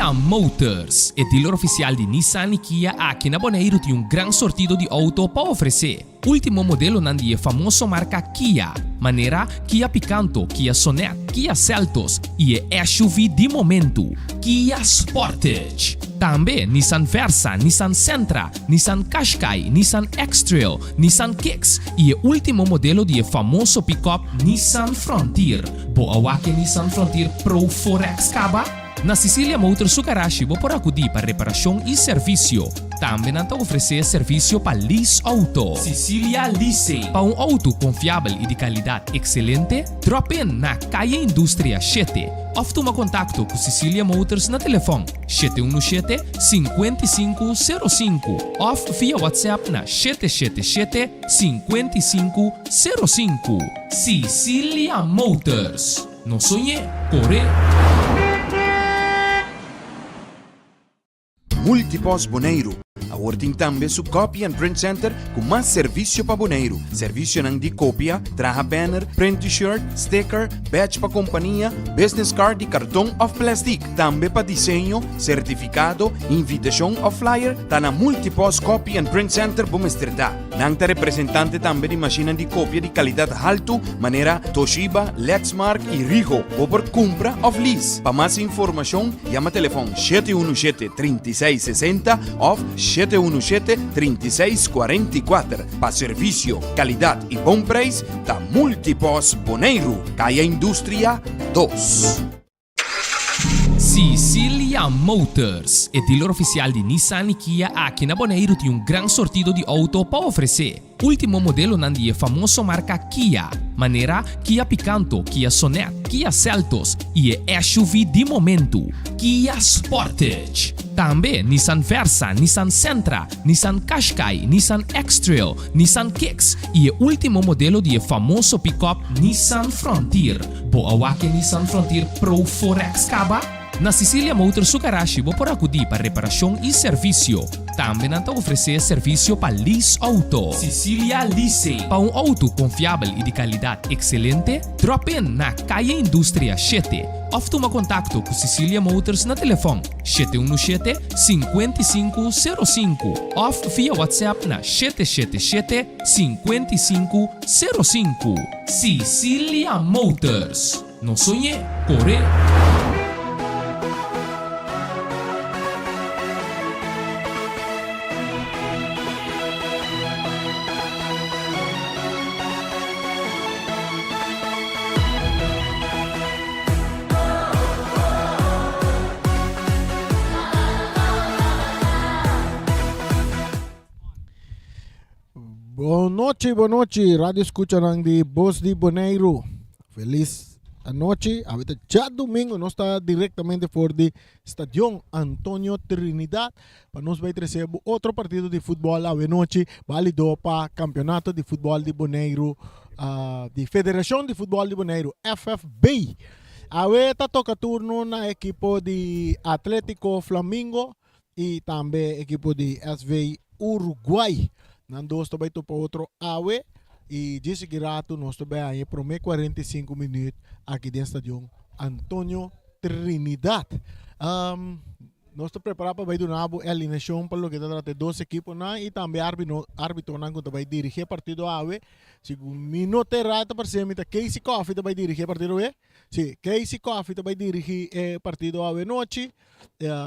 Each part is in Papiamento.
Cecilia Motors, e dealer ofisial di Nissan i Kia aki na Boneiru tin un gran sortido di outo pa ofresé. Último modelonan di e famoso marka Kia, manera Kia Picanto, Kia Sonet, Kia Seltos i e SUV di momentu, Kia Sportage. Tambe Nissan Versa, Nissan Sentra, Nissan Qashqai, Nissan X-Trail, Nissan Kicks i e último modelo di e famoso pickup Nissan Frontier. Bo a wak e Nissan Frontier Pro 4X kaba? Na Cecilia Motors su garashi bo por akudí pa reparashon i servisio. Tambe nan ta ofresé servisio pa lease outo. Cecilia Leasing. Pa un outo konfiabel i di kalidat ekselente, drop in na Kaya Industria shete òf tuma kontakto ku Cecilia Motors na telefòn 717 5505 òf via WhatsApp na 777 5505. Cecilia Motors. No soñ'é, kor'é! Multipost Boneiru awor tin tambe su Copy and Print Center ku mas servisio pa Boneiru. Servisionan di kopia, traha banner, print t-shirt, sticker, badge pa kompania, business card di karton òf plèstik. Tambe pa diseño, sertifikado, invitashon òf flyer ta na Multipost Copy and Print Center bo mester ta. Nan ta representante tambe di mashinnan di kopia di kalidat haltu manera Toshiba, Lexmark i Ricoh. Bo por kumpra òf lease. Pa mas informashon yama telefòn 717 36 60 òf 717 36 44. Pa servisio, kalidat i bon preis ta Multipost Boneiru, Kaya Industria dos. Cicilia Motors, e dealer oficial di Nissan y Kia aki na Boneiru tin un gran sortido di auto pa ofrece. Ultimo modelonan di e famoso marca Kia, manera Kia Picanto, Kia Sonet, Kia Seltos y e SUV di momento, Kia Sportage. Tambe Nissan Versa, Nissan Sentra, Nissan Qashqai, Nissan X-Trail, Nissan Kicks y e ultimo modelo di e famoso pick-up Nissan Frontier. Bo a wak e Nissan Frontier Pro 4X kaba? Na Cicilia Motors su garashi bo por akudí pa reparashon i servisio. Tambe nan ta ofresé servisio pa lease outo. Cicilia Leasing. Pa un outo konfiabel i di kalidat ekselente, drop in na Kaya Industria shete òf tuma kontakto ku Cicilia Motors na telefòn 717 5505 òf via WhatsApp na 777 5505. Cicilia Motors. No soñ'é, kor'é! Bon nochi, bon nochi, radio escuchanan di Bos di Boneiru. Feliz anochi. Awe ta djadomingo, nos ta directamente for di Stadion Antonio Trinidad pa nos bai trece bo otro partido di futbol awe nochi, balido pa Campeonato di Futbol di Boneiru, ah, di Federacion di Futbol di Boneiru, FFB. Awe ta toca turno na ekipo di Atletico Flamingo y tambe ekipo di SV Uruguay. Nan dos ta bai topa otro awe y dje sigui rato nos ta bai haña e prome 45 minuut aki den stadion Antonio Trinidad. Um, nos ta prepara pa bai duna bo e alineacion pa loke ta trata e dos ekiponan y tambe arbino, arbitonan ku ta bai dirigi e partido awe. Segun mi no ta erra ta parse mi ta Casey Coffey ta bai dirigi e partido awe. Si, Casey Coffey ta bai dirigi e partido awe nochi.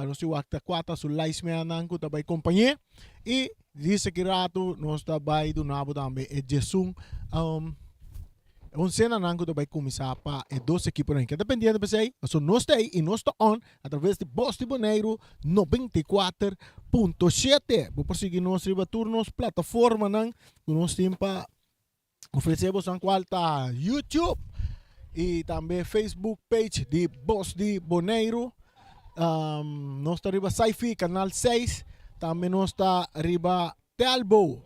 Nos tin wak ta kua ta su linesmannan ku ta bai kompañ'é. I dise ki ratu nos ta bai duna bo tambe e djesun um, un senanan ku ta bai kuminsá pa e dos ekiponan. Keda pendiente pa esei, pasobra nos ta ei i nos ta on a traves di Bos di Boneiru 94.7. Bo por sigui nos riba tur nos plataformanan ku nos tin pa ofresé boso kual ta YouTube i tambe Facebook page di Bos di Boneiru. Um, nos ta riba Sci-Fi kanal 6, tambe nos ta riba Telbo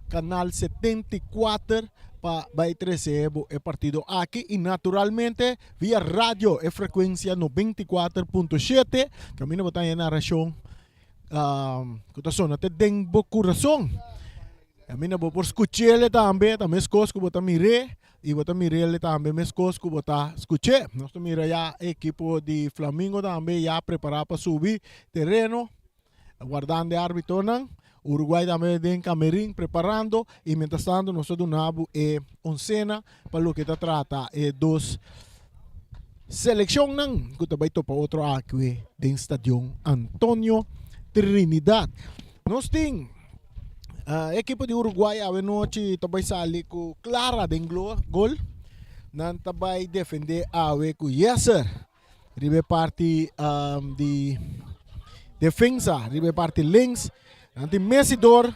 kanal 74 pa bai trese bo e partido aki i naturalmente via radio e frekuensia 94.7 kaminda bo ta haña narashon um, ku ta sona te den bo kurason. Kaminda bo por skuch'ele tambe, ta meskos ku bo ta mir'é. i bo ta mir'el tambe meskos ku bo ta skuch'é. Nos ta mira ya e ekipo di Flamingo tambe ya prepará pa subi tereno, wardando e árbitonan. Uruguay tambe den kamerin preparando i mientras tanto nos ta duna bo e onsena pa loke ta trata e dos selekshonnan ku ta bai topa otro aki den Stadion Antonio Trinidad. Nos tin ekipo di Uruguay awe nochi ta bai sali ku Clara den gol. Nan ta bai defende awe ku Yeser riba e parti di defensa, riba e parti links. Nan tin Messidor,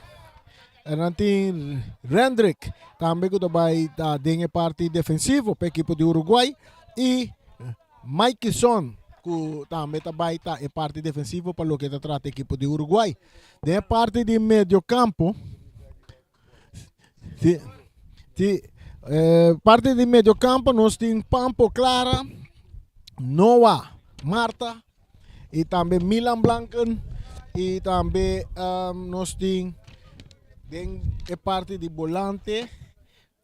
nan tin Rendrick tambe ku ta bai ta den e parti defensivo pa ekipo di Uruguay i Maikison ku tambe ta bai ta e parti defensivo pa loke ta trata ekipo di Uruguay. Den e parti di medio campo si, si, eh, parti di medio campo nos tin Pampo Clara, Noah Marta y tambe Milan Blanken y tambe um, nos tin den e parti di volante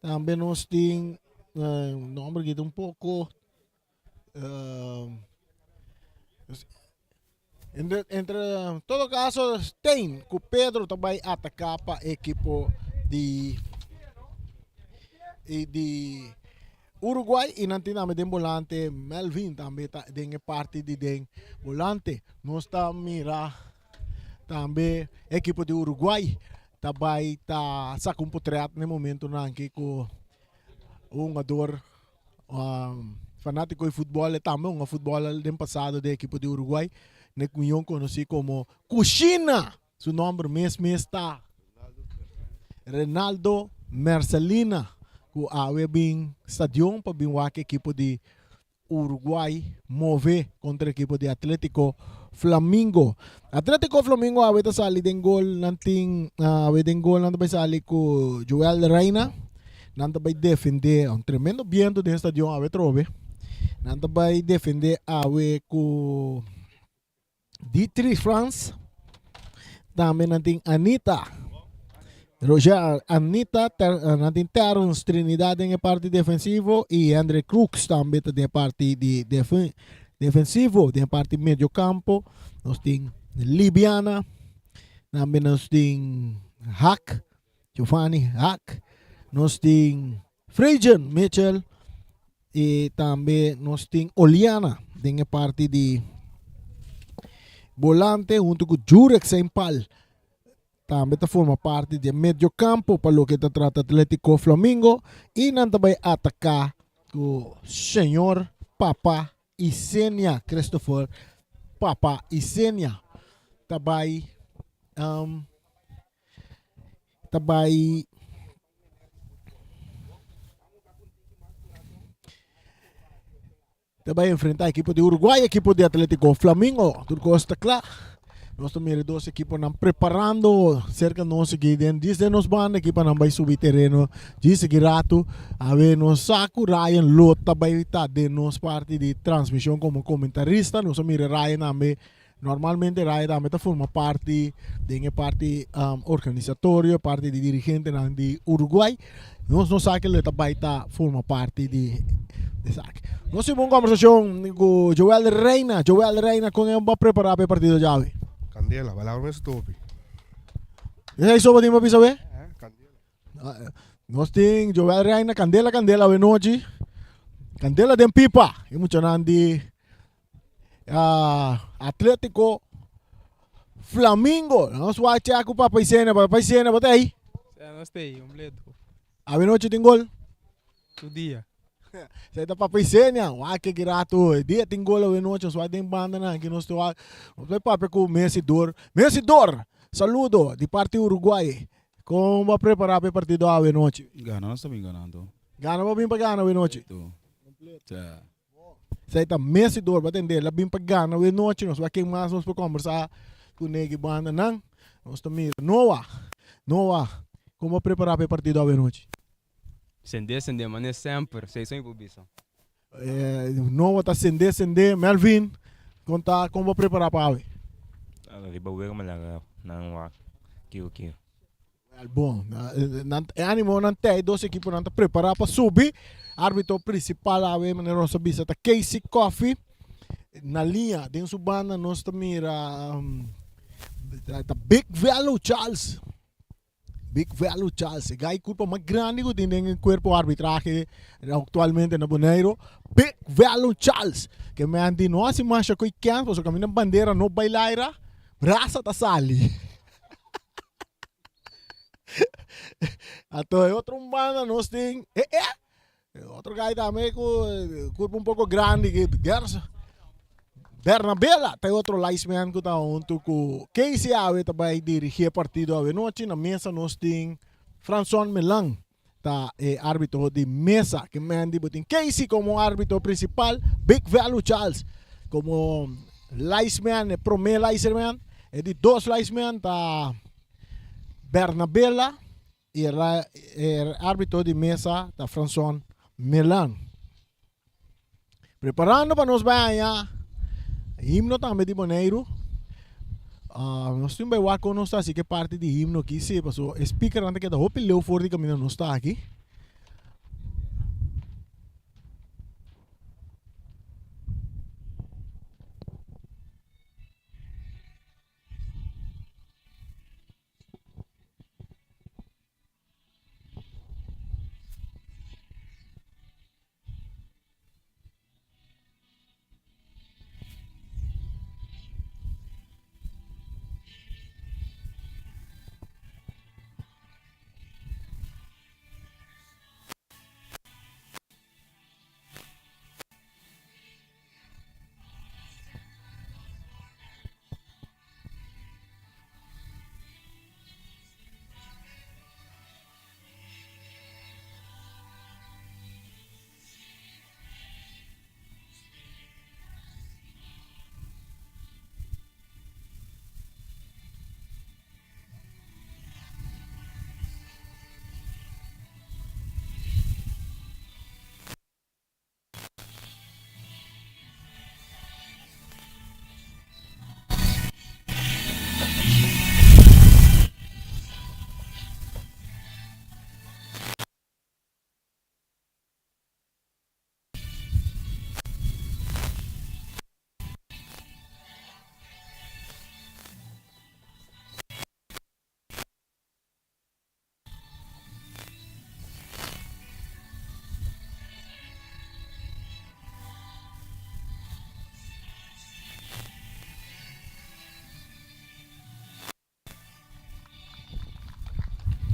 tambe nos tin eh, nombre kita un poco Entre, entre todo caso, Stein ku Pedro ta bai ataká pa ekipo di i di Uruguay i nan tin tambe den volante Melvin tambe ta den e parti di den volante. Nos ta mira tambe ekipo di Uruguay ta bai ta saka un potret na e momentonan aki ku un hungador Fanátiko di futbòl, e tambe un futbòler den pasado den ekipo di Uruguay, ne kuñon konosí komo Kushina. Su nòmber mes mes ta Renaldo Mercelina, ku awe bin stadion pa bin wak ekipo di Uruguay move kontra ekipo di Atlético Flamingo. Atlético Flamingo awe ta sali den gol, nan tin awe den gol nan ta bai sali ku Joel Reina. Nan ta bai defende un tremendo biento den stadion awe trobe. Nan ta bai defende awe ku Dietrich Frans. Tambe nan tin Anita. Roger Anita, ter, eh, nan tin Terence Trinidad den e parti defensivo y Hendrik Crooks tambe ta den e parti di defen, defensivo, den e parti medio campo. Nos tin Libiana, tambe nos tin Hak, Giovanni Hak, nos tin Frejen Mitchell y tambe nos tin Oliana den e parti di volante hunto cu Jurek Seinpal. Tambe ta forma parti di e mediocampo pa loke ta trata Atletico Flamingo y nan ta bay ataca cu señor Papa Isenia, Christopher Papa Isenia ta bay um, ta bay Ta bai enfrenta ekipo di Uruguay, ekipo di Atletico Flamingo. Tur kos ta kla. Nos ta mira dos ekiponan preparando serka nos aki den djis den nos banda ekiponan bai subi tereno djis aki ratu. Awe nos sa ku Ryan lo ta bai ta den nos parti di transmishon komo komentarista. Nos a mira Ryan tambe. Normalmente Ryan tambe ta forma parti den e parti organisatorio, parti di dirigentenan di Uruguay. Nos no sa ke lo ta bai ta forma parti di esaki. Nos tin un conversacion cu Joel Reina. Joel Reina, con e bo a prepara pa e partido djawe? Candela, palabra mes topi. Esei so bo tin pa bisa we? Eh, candela. Nos tin Joel Reina, candela, candela awe nochi. Candela den pipa. E muchanan di Atletico Flamingo. Nos wak check ku Papa Isena. Papa Isena, bo ta ei? Sí, nos ta ei, completo. Awe nochi tin gol? Tur dia. Esei ta Papa Isenia. Wak ke rato. E dia tin gol awe nochi. Nos wak den banda nan aki. Nos ta wak. Nos bai papia ku Messi Dor. Messi Dor! Saludo di parti Uruguay. Kon bo a prepara pa e partido awe nochi? Gana nos ta bin ganando. Gana bo bin pa gana awe nochi? Completo. Sí. Esei ta mesidor, bo a tende? El a bin pa gana awe nochi, nos wak ken mas nos por kombersá ku negi bandanan. Nos ta mira Noah. Noah, kon bo a prepará pa e partido awe nochi? Sendé, sendé, manera semper, esei so mi por bisa. Noah ta sendé, sendé. Melvin, kon ta, kon bo a prepará pa awe? Riba wega mi laga nan wak kiko kiko. Bon, nan e animonan ta e dos ekiponan ta prepará pa subi. Árbitro prinsipal awe manera nos a bisa ta Casey Coffey. Na liña den su banda nos ta mira ta Big Velo Charles. Big Velo Charles, e gai kurpa mas grandi ku tin den e kuerpo arbitrahe aktualmente na Boneiru. Big Velo Charles, ke men di no hasi masha ku e kèns pasobra kaminda bandera no bai laira, brasa ta sali. Anto e otro un banda nos tin e e otro gai tambe ku kurpo un poko grandi ki Gerson Bernabela ta e otro linesman ku ta huntu ku Casey awe ta bai dirigi e partido awe nochi. Na mesa nos tin Franson Melan ta e arbitro di mesa. Ke men di bo tin Casey komo arbitro prinsipal, Big Velu Charles komo linesman, e prome linesman, e di dos linesman ta Bernabela i e arbitro di mesa ta Franson Melan. Preparando pa nos bai haña himno tambe di Boneiru. Ah, nos tin bai wak kon nos ta hasi ke parti di himno aki si, paso e speakernan ta keda hopi leu for di kaminda nos ta aki.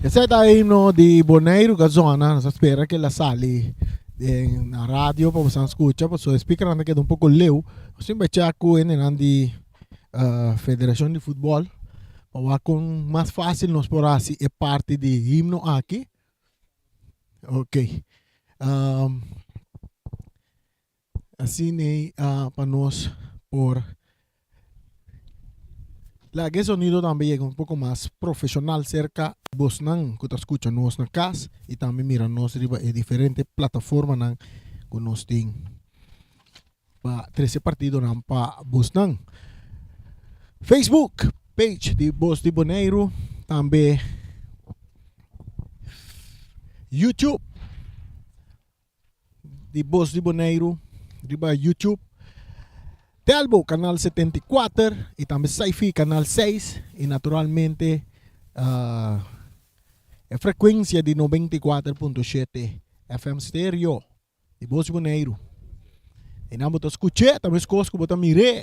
Esei ta e himno di Boneiru ka zona. Nos a spera ke la sali den na radio pa boso skucha pasobra e speakernan ta keda un poko leu. Nos tin bai chek ku hendenan di Federashon di Futbòl pa wak kon mas fásil nos por hasi e parti di himno aki. Ok. Asina pa nos por laga e sonido tambe yega un poko mas profeshonal serka bosnan ku ta skucha nos na kas i tambe mira nos riba e diferente plataformanan ku nos tin pa trese partidonan pa bosnan. Facebook page di Bos di Boneiru tambe YouTube di Bos di Boneiru riba YouTube. Telbo kanal 74 i tambe Saifi kanal 6 i naturalmente uh, e frekuensia di 94.7 FM stereo di Bos di Boneiru. I nan bo ta skuch'é ta meskos ku bo ta mir'é.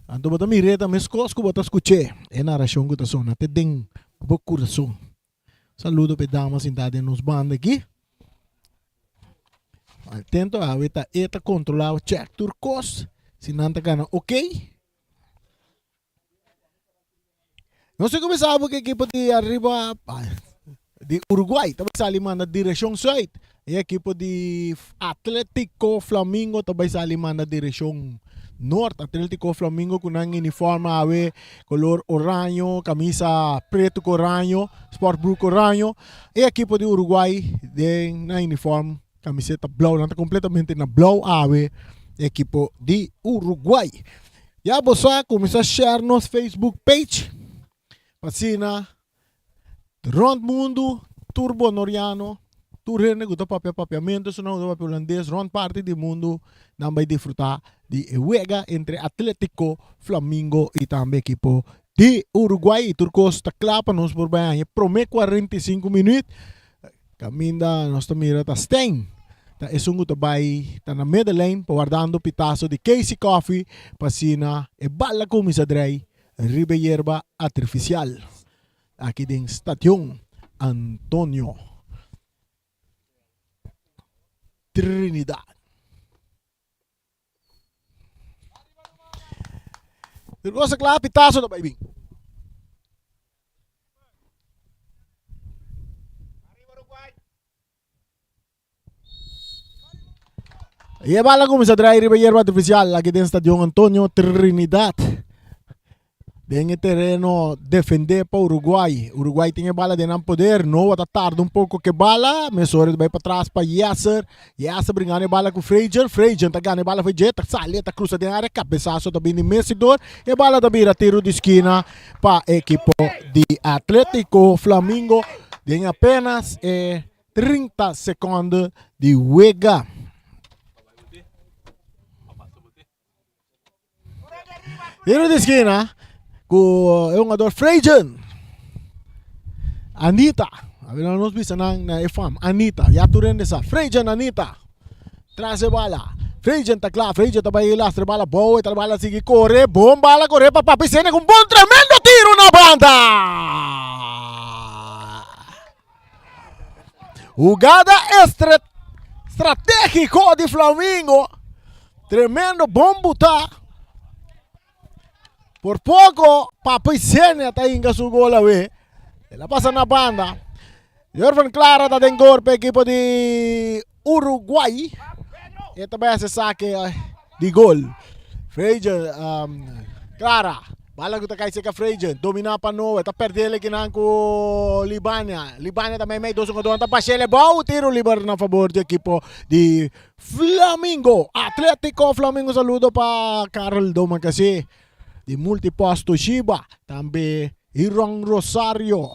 Anto bo ta mir'é ta meskos ku bo ta skuch'é. E narashon ku ta sona te den bo kurason. Saludo p'e dama sintá den nos banda aki. Atento awe ta e ta kontrolá check tur kos si nan ta gana ok. Nos a kuminsá ku ekipo di ariba di Uruguay ta bai sali manda direkshon sùit. E ekipo di Atletico Flamingo ta bai sali manda direkshon nort. Atletico Flamingo ku nan uniforme awe kolor oraño, kamisa pretu ku oraño, sportbroek oraño. E ekipo di Uruguay den nan uniforme Camiseta blauw, nan ta completamente na blauw awe equipo di Uruguay. Ya bo sa, cuminsa share nos Facebook page pa asina Rònt mundu tur bonoriano, tur hende ku ta papia papiamentu, esunnan ku ta papia hulandes rònt parti di mundu nan bai disfrutá di e wega entre Atletico Flamingo i tambe ekipo di Uruguay. I tur kos ta kla pa nos por bai haña e promé 45 minüt kaminda nos ta mira ta Stein ta esun ku ta bai ta na middenlijn pa wardando pitaso di Casey Coffey pa asina e bal a kuminsá drei riba e yerba artifisial. Aki den Stadion Antonio Trinidad. Tur cosa kla, pitazo ta bai bin. E e bala kuminsá drai riba yerba artifisial aki den Stadion Antonio Trinidad. Den e tereno defendé pa Uruguay. Uruguay tin e bala den nan poder. Noah ta tarda un poko ku e bala. Mesora ta bai patras pa Yasser. Yasser bringando e bala ku Frazier. Frazier ta gana e bala for dje. Ta sali, ta krusa den área. Kabesaso ta bini Messidor. E bala ta bira tiru di skina pa ekipo di Atletico Flamingo den apenas e 30 seconde di wega. Tiro di esquina ku e hungador Frejen. Anita. A ver, nos bisa nan na e fam. Anita. Ya tur hende sa. Frejen Anita. Tras e bala. Frejen ta kla. Frejen ta bai lastra e bala bou. E ta bala sigui kore. Bon bala kore pa Papi Sene ku un bon tremendo tiro na banda. Hugada estre strategico di Flamingo. Tremendo bon buta. Por poco Papi Sene ta hinga su gol awe. El a pasa na banda. Jorvan Clara ta den gol pa equipo di Uruguay. E ta bai haci saque di gol. Fraser, um, Clara. Bala ku ta kai seka Fraser. Domina pa Noah. Ta perde el ekinan ku Libania. Libania ta meimei dos jugador. Ta bashele bou. Tiro liber na favor di equipo di Flamingo. Atletico Flamingo. Saludo pa Karel Domakase di Multipost Toshiba. Tambe Hiron Rosario.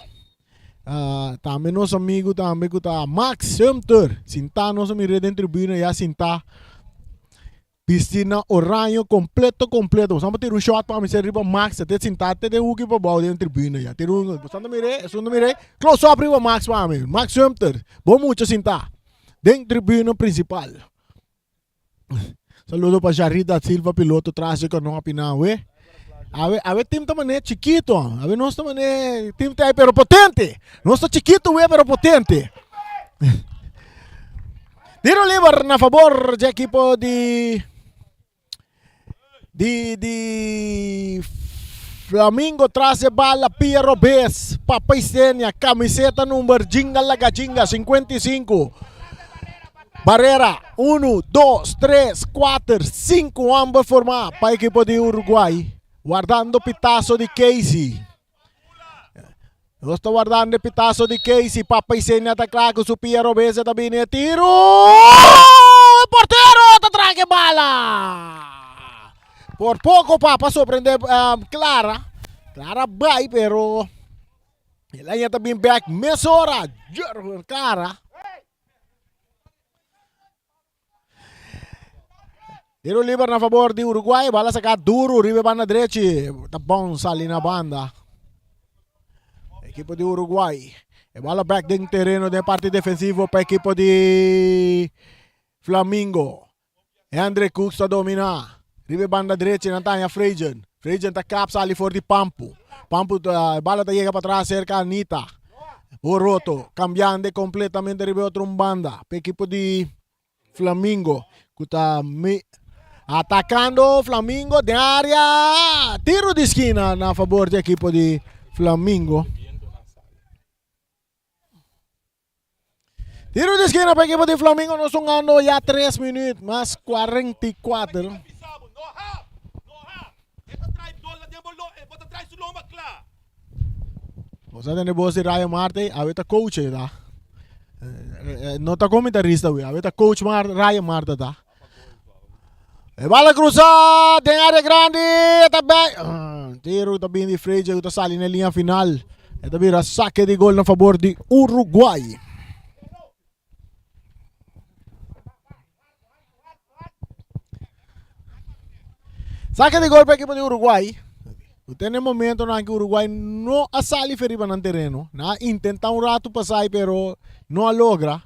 Uh, tambe nos amigo tambe ku ta Max Sumter. Sintá nos mire den tribuna ya sintá. Bisti na oraño completo completo. Bosan por tira un shot pa mi ser riba Max. Te sinta te den hoekje pa bou den tribuna ya. Tira un, bosan ta mire, esun ta mire. Close up riba Max pa mi. Max Sumter. Bo mucha sinta den tribuna principal. Saludo pa Jarita Silva piloto tras de kanopi na awe. Awe, awe team ta mane chiquito. Awe nos ta mane team ta pero potente. Nos ta chiquito we pero potente. Tiro liber na favor di equipo di di di Flamingo tras e bala pia robes Papa Isenia camiseta number jinga laga jinga 55 Barrera 1 2 3 4 5 homber forma pa equipo di Uruguay guardando pitazo di Casey Nos ta wardando e pitazo di Casey. Papa Isenia ta kla ku su pia robes e ta bini e tiro. E portero ta traga e bala. Por poco Papa sorprende um, Clara. Clara bai pero el a ta bin back mesora. Clara. Tiro liber na favor di Uruguay. Bala saca duro riba banda drechi. Ta bon sali na banda. Equipo di Uruguay. E bala back den terreno den parte defensivo pa equipo di Flamingo. Hendrik Cooks ta domina. Riba banda drechi nan ta haña Frejen. Frejen ta kap sali for di Pampu. Pampu ta, bala ta yega patras cerca Anita. Boroto cambiando completamente riba otro banda. Pa equipo di Flamingo ku ta mi atacando Flamingo den área. Tiro di esquina na favor di equipo di Flamingo. Tiro di esquina pa equipo di Flamingo. Nos jugando ya 3 minuut mas 44. Nos a tende voz di Ryan Marte, awe ta coach e ta. No ta comentarista we, awe ta coach Mar Ryan Marte ta. E bala cruza den área grande, ta bij. Ah, tiro ta bin di Frazier, ta sali na linea final. E ta bira sake di gol na fabor di Uruguay. Sake di gol pa ekipo di Uruguay. Ku ten e momentonan ku Uruguay no a sali fe riba nan tereno. Nan a intenta un ratu pasai pero no a logra.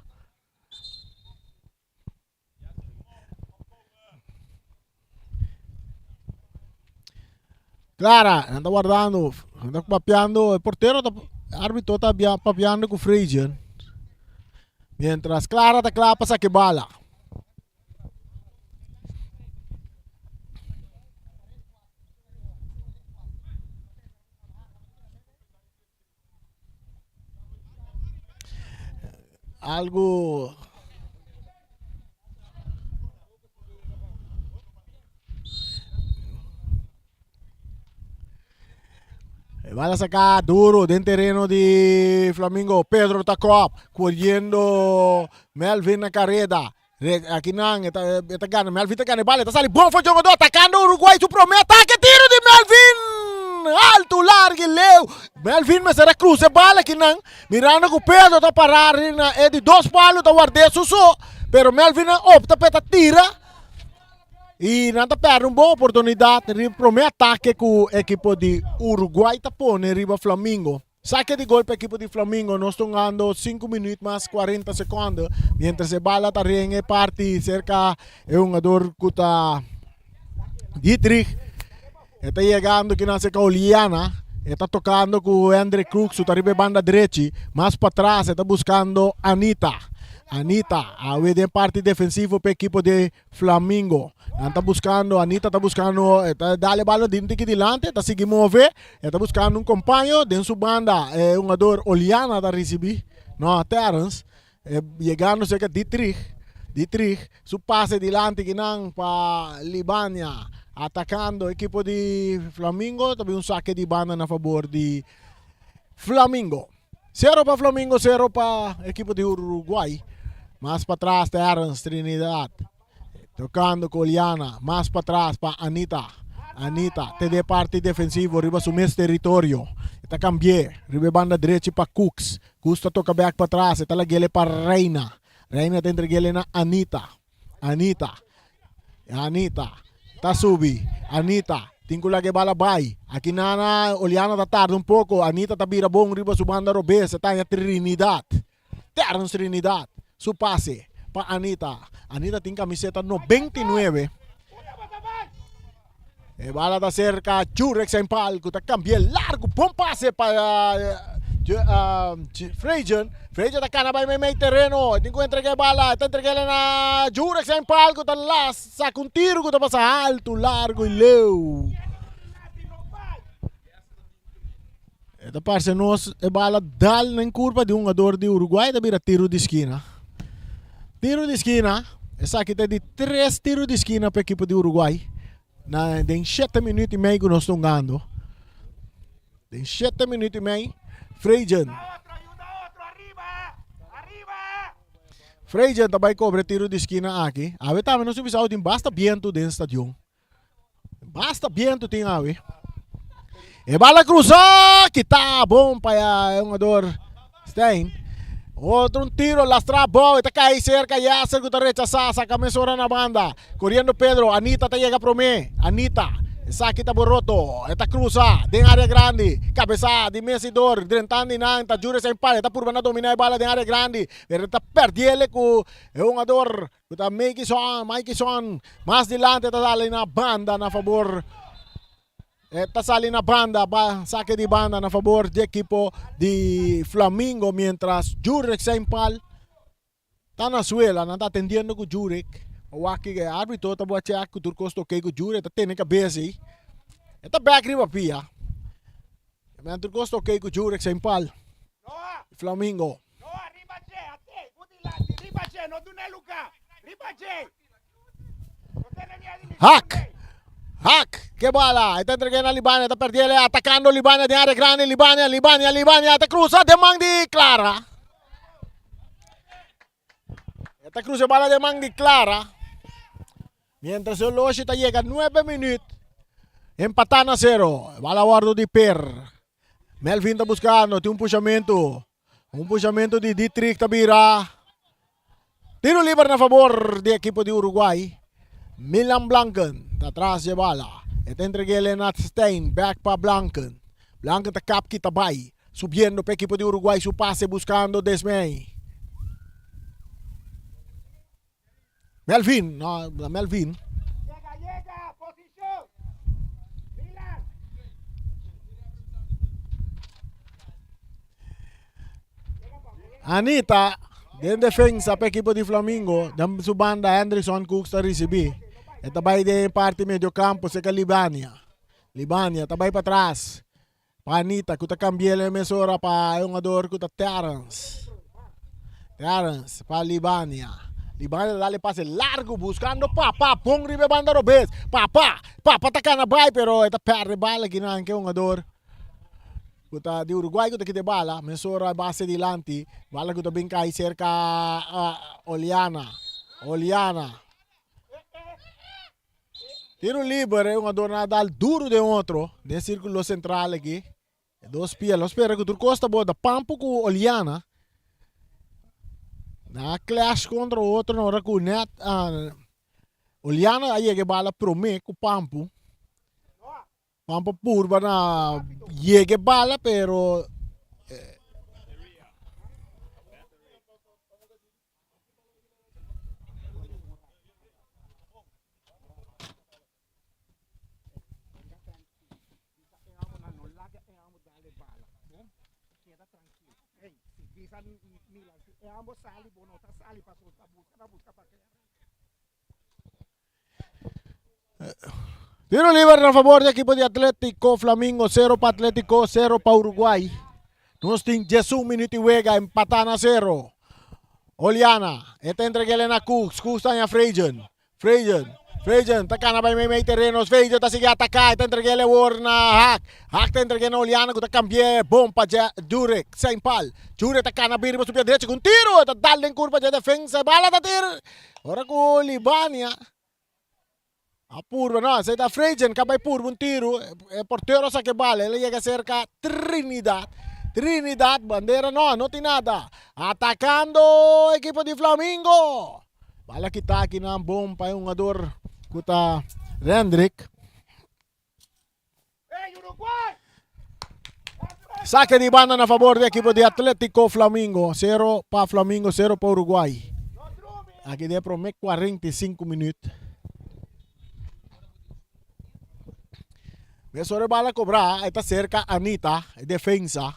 Clara, nan ta wardando, nan ta papiando, e portero ta, arbitro ta papiando ku Freidjen. Mientras Clara ta kla pa saki bala. Algo E bala saca duro den terreno di Flamingo. Pedro ta kop, corriendo Melvin na carreda. Aki nan, e ta, e ta gana. Melvin ta gana e bala. E ta sali bon for jogador. Atacando Uruguay su prome atake. Tiro di Melvin! Alto, largo y leu. Melvin mester a cruza e bala aki nan. Mirando cu Pedro ta para na e di dos palo ta ward'é su so. Pero Melvin a opta pa e ta tira. Y nan ta perde un bon oportunidad riba prome atake cu ekipo di Uruguay ta pone riba Flamingo. Sake di gol pa ekipo di Flamingo. Nos ta hungando sinku minuut mas 40 sekonde. Mientras e bala ta ren e parti serka e hungador ku ta Dietrich. E ta yegando kinan serka Oliana. E ta tokando ku Hendrik Cruz ku ta riba e banda drechi. Mas patras e ta buskando Anita. Anita awe den parti defensivo pa ekipo di Flamingo. Nan ta buscando, Anita ta buscando, e ta dale bala di un tiki dilante, ta sigui move, e ta buscando un compaño den su banda, e hungador Oliana ta ricibi, no, Terence, e yegando cerca Dietrich, Dietrich, su pase dilanti kinan pa Libania, atacando equipo di Flamingo, ta bin un saque di banda na favor di Flamingo. Sero pa Flamingo, sero pa equipo di Uruguay. Mas patras Terence Trinidad. Tocando cu Oliana. Mas patras pa Anita. Anita te de parti defensivo riba su mes territorio. E ta cambié riba e banda drechi pa Cooks. Cooks ta toca back patras. E ta laguele pa Reina. Reina ta entreguele na Anita. Anita. Anita ta subi. Anita tin ku laga e bala bai. Aki nana Oliana ta tarda un poko. Anita ta bira bon riba su banda robes. E ta haña Trinidad. Terence Trinidad. Su pase pa Anita. Anita tin kamiseta 99. E bala ta serka Jurek Sempal ku ta kambia largu. Bon pase pa Frejen. Frejen ta kana bai meimei tereno. E tin ku entrega e bala. E ta entrega ele na Jurek Sempal ku ta las saka un tiro ku ta pasa altu, largu i leu. E ta parse nos e bala dal na kurpa di un hungador di Uruguay ta bira tiro di skina. Tiro di skina, esaki ta di tres tiro di skina pa ekipo di Uruguay. Na den shete minuut i mei ku nos ta hungando. Den shete minuut i mei, Frejen. Frejen ta bai kobra e tiro di skina aki. Awe tambe nos tin bisa tin basta bientu den stadion. Basta biento tin awe. E bala cruza, kita bon pa e hungador Stein. Otro un tiro, lastra bou, e ta cai cerca Yasser cu ta rechasa, saca mesora na banda. Corriendo Pedro, Anita ta yega prome. Anita, esaki ta boroto, e ta cruza den area grandi. Cabeza di Messidor, drentando di nan, ta Jure Sempal, e ta purba na domina e bala den area grandi, pero e ta perdiele cu e hungador Ku ta Meikison, Maikison mas dilante ta sali na banda na fabor e ta sali na banda ba sake di banda na fabor di ekipo di Flamingo mientras Jurek Seinpal ta na suela nan ta atendiendo ku Jurek wak e arbitro ta bo check ku tur kos ta oke ku Jurek ta tene kabes ei e ta bek riba pia men tur kos ta oke ku Jurek Seinpal Flamingo. Hak! Hak! Ke bala! E ta entreg'é na Libania, e ta pèrdí el, atakando Libania den área grandi, Libania, Libania, Libania, ta krusa den man di Clara. E ta krusa e bala den man di Clara. Mientras e oloshi ta yega nuebe minüt, empatá na sero. E bala wòrdu di Per. Melvin ta buskando, tin un pushamentu. Un pushamentu di Dietrich ta bira. Tiro liber na fabor di ekipo di Uruguay. Milan Blanken ta tras dje bala. E ta entreg'é na Stein, bek pa Blanken. Blanken ta kap kita bai. Subiendo pa ekipo di Uruguay su pase buskando Desmey. Melvin, no, Melvin. Anita den defensa pa ekipo di Flamingo. Den su banda Hendrickson Cooks ta risibi. E ta bai den parti medio campo seka Libania. Libania ta bai pa tras. Pa Anita ku ta kambi'el e mesora pa e hungador ku ta Terrence. Terrence pa Libania. Libania ta dal e pase largu buskando Papa. Bon riba e banda robes. Papa! Papa ta kana bai pero e ta perde bala kinan ke hungador ku ta di Uruguay ku ta kita e bala. Mesora e base dilanti. Bala ku ta bin kai serka Oliana. Oliana. Tiro liber, e hungador nan a dal duro den otro den circulo central aki. E dos pia lo spera cu tur cos ta bota. Pampo cu Oliana nan a clash contra otro na ora cu net Oliana a yega e bala prome cu Pampo. Pampo purba na yega e bala pero Tiro liber na favor di ekipo di Atletico Flamingo, 0 pa Atletico, 0 pa Uruguay. Nos tin 11 minuut di wega, empatá na 0. Oliana, e ta entreg'é na Cooks, Cooks ta haña Frejen. Frejen, Frejen ta kana bai meimei tereno, Frejen ta sigui ataká, e ta entreg'é awor na Haak. Haak ta entreg'é na Oliana ku ta kambi'é bon pa Jurek, Saint Paul. Jurek ta kana bira riba su pia drechi ku un tiro, e ta dal den kurpa dje defensa, e bala ta tir. Ora ku Libania a purba, no, esei ta Frejen ka bai purba un tiru, e portero a saka e bala, el a yega serka Trinidad, Trinidad, bandera no, no tin nada, atakando ekipo di Flamingo, bala kita aki nan bon pa e hungador ku ta Rendrick. Saque di banda na favor di equipo di Atlético Flamingo. 0 pa Flamingo, 0 pa Uruguay. Aki de prome 45 minuut. Mesora bala cobra, eta cerca Anita, defensa.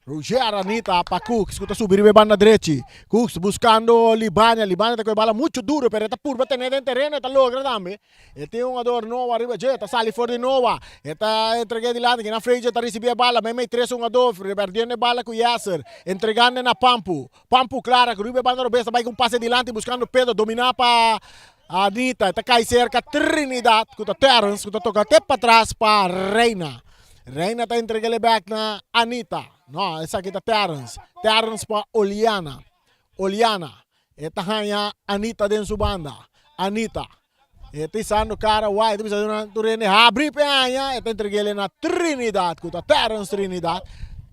Roger Aranita pa Cooks ku ta subi riba e banda drechi. Cooks buskando Libania. Libania ta kohe bala muchu duro pero e ta purba tene den tereno e ta logra tambe. E tin un hungador Noa riba dje ta sali for di Noa. E ta entreg'é dilanti kinan Frazier ta risibí e bala meimei tres hungador perdiendo e bala ku Yasser entregando na Pampu. Pampu Clara ku riba e banda robes ta bai ku un pase dilanti buskando Pedro dominá pa Anita. E ta kai serka Trinidad ku ta Terrence ku ta toka te patras pa Reina. Reina ta entreg'é bek na Anita. No, esaki ta Terrence. Terrence pa Oliana. Oliana. E ta haña Anita den su banda. Anita. E ta isando kara wai. E ta bisa na tur hende habri p'e haña. E ta entreg'é na Trinidad ku ta Terrence Trinidad.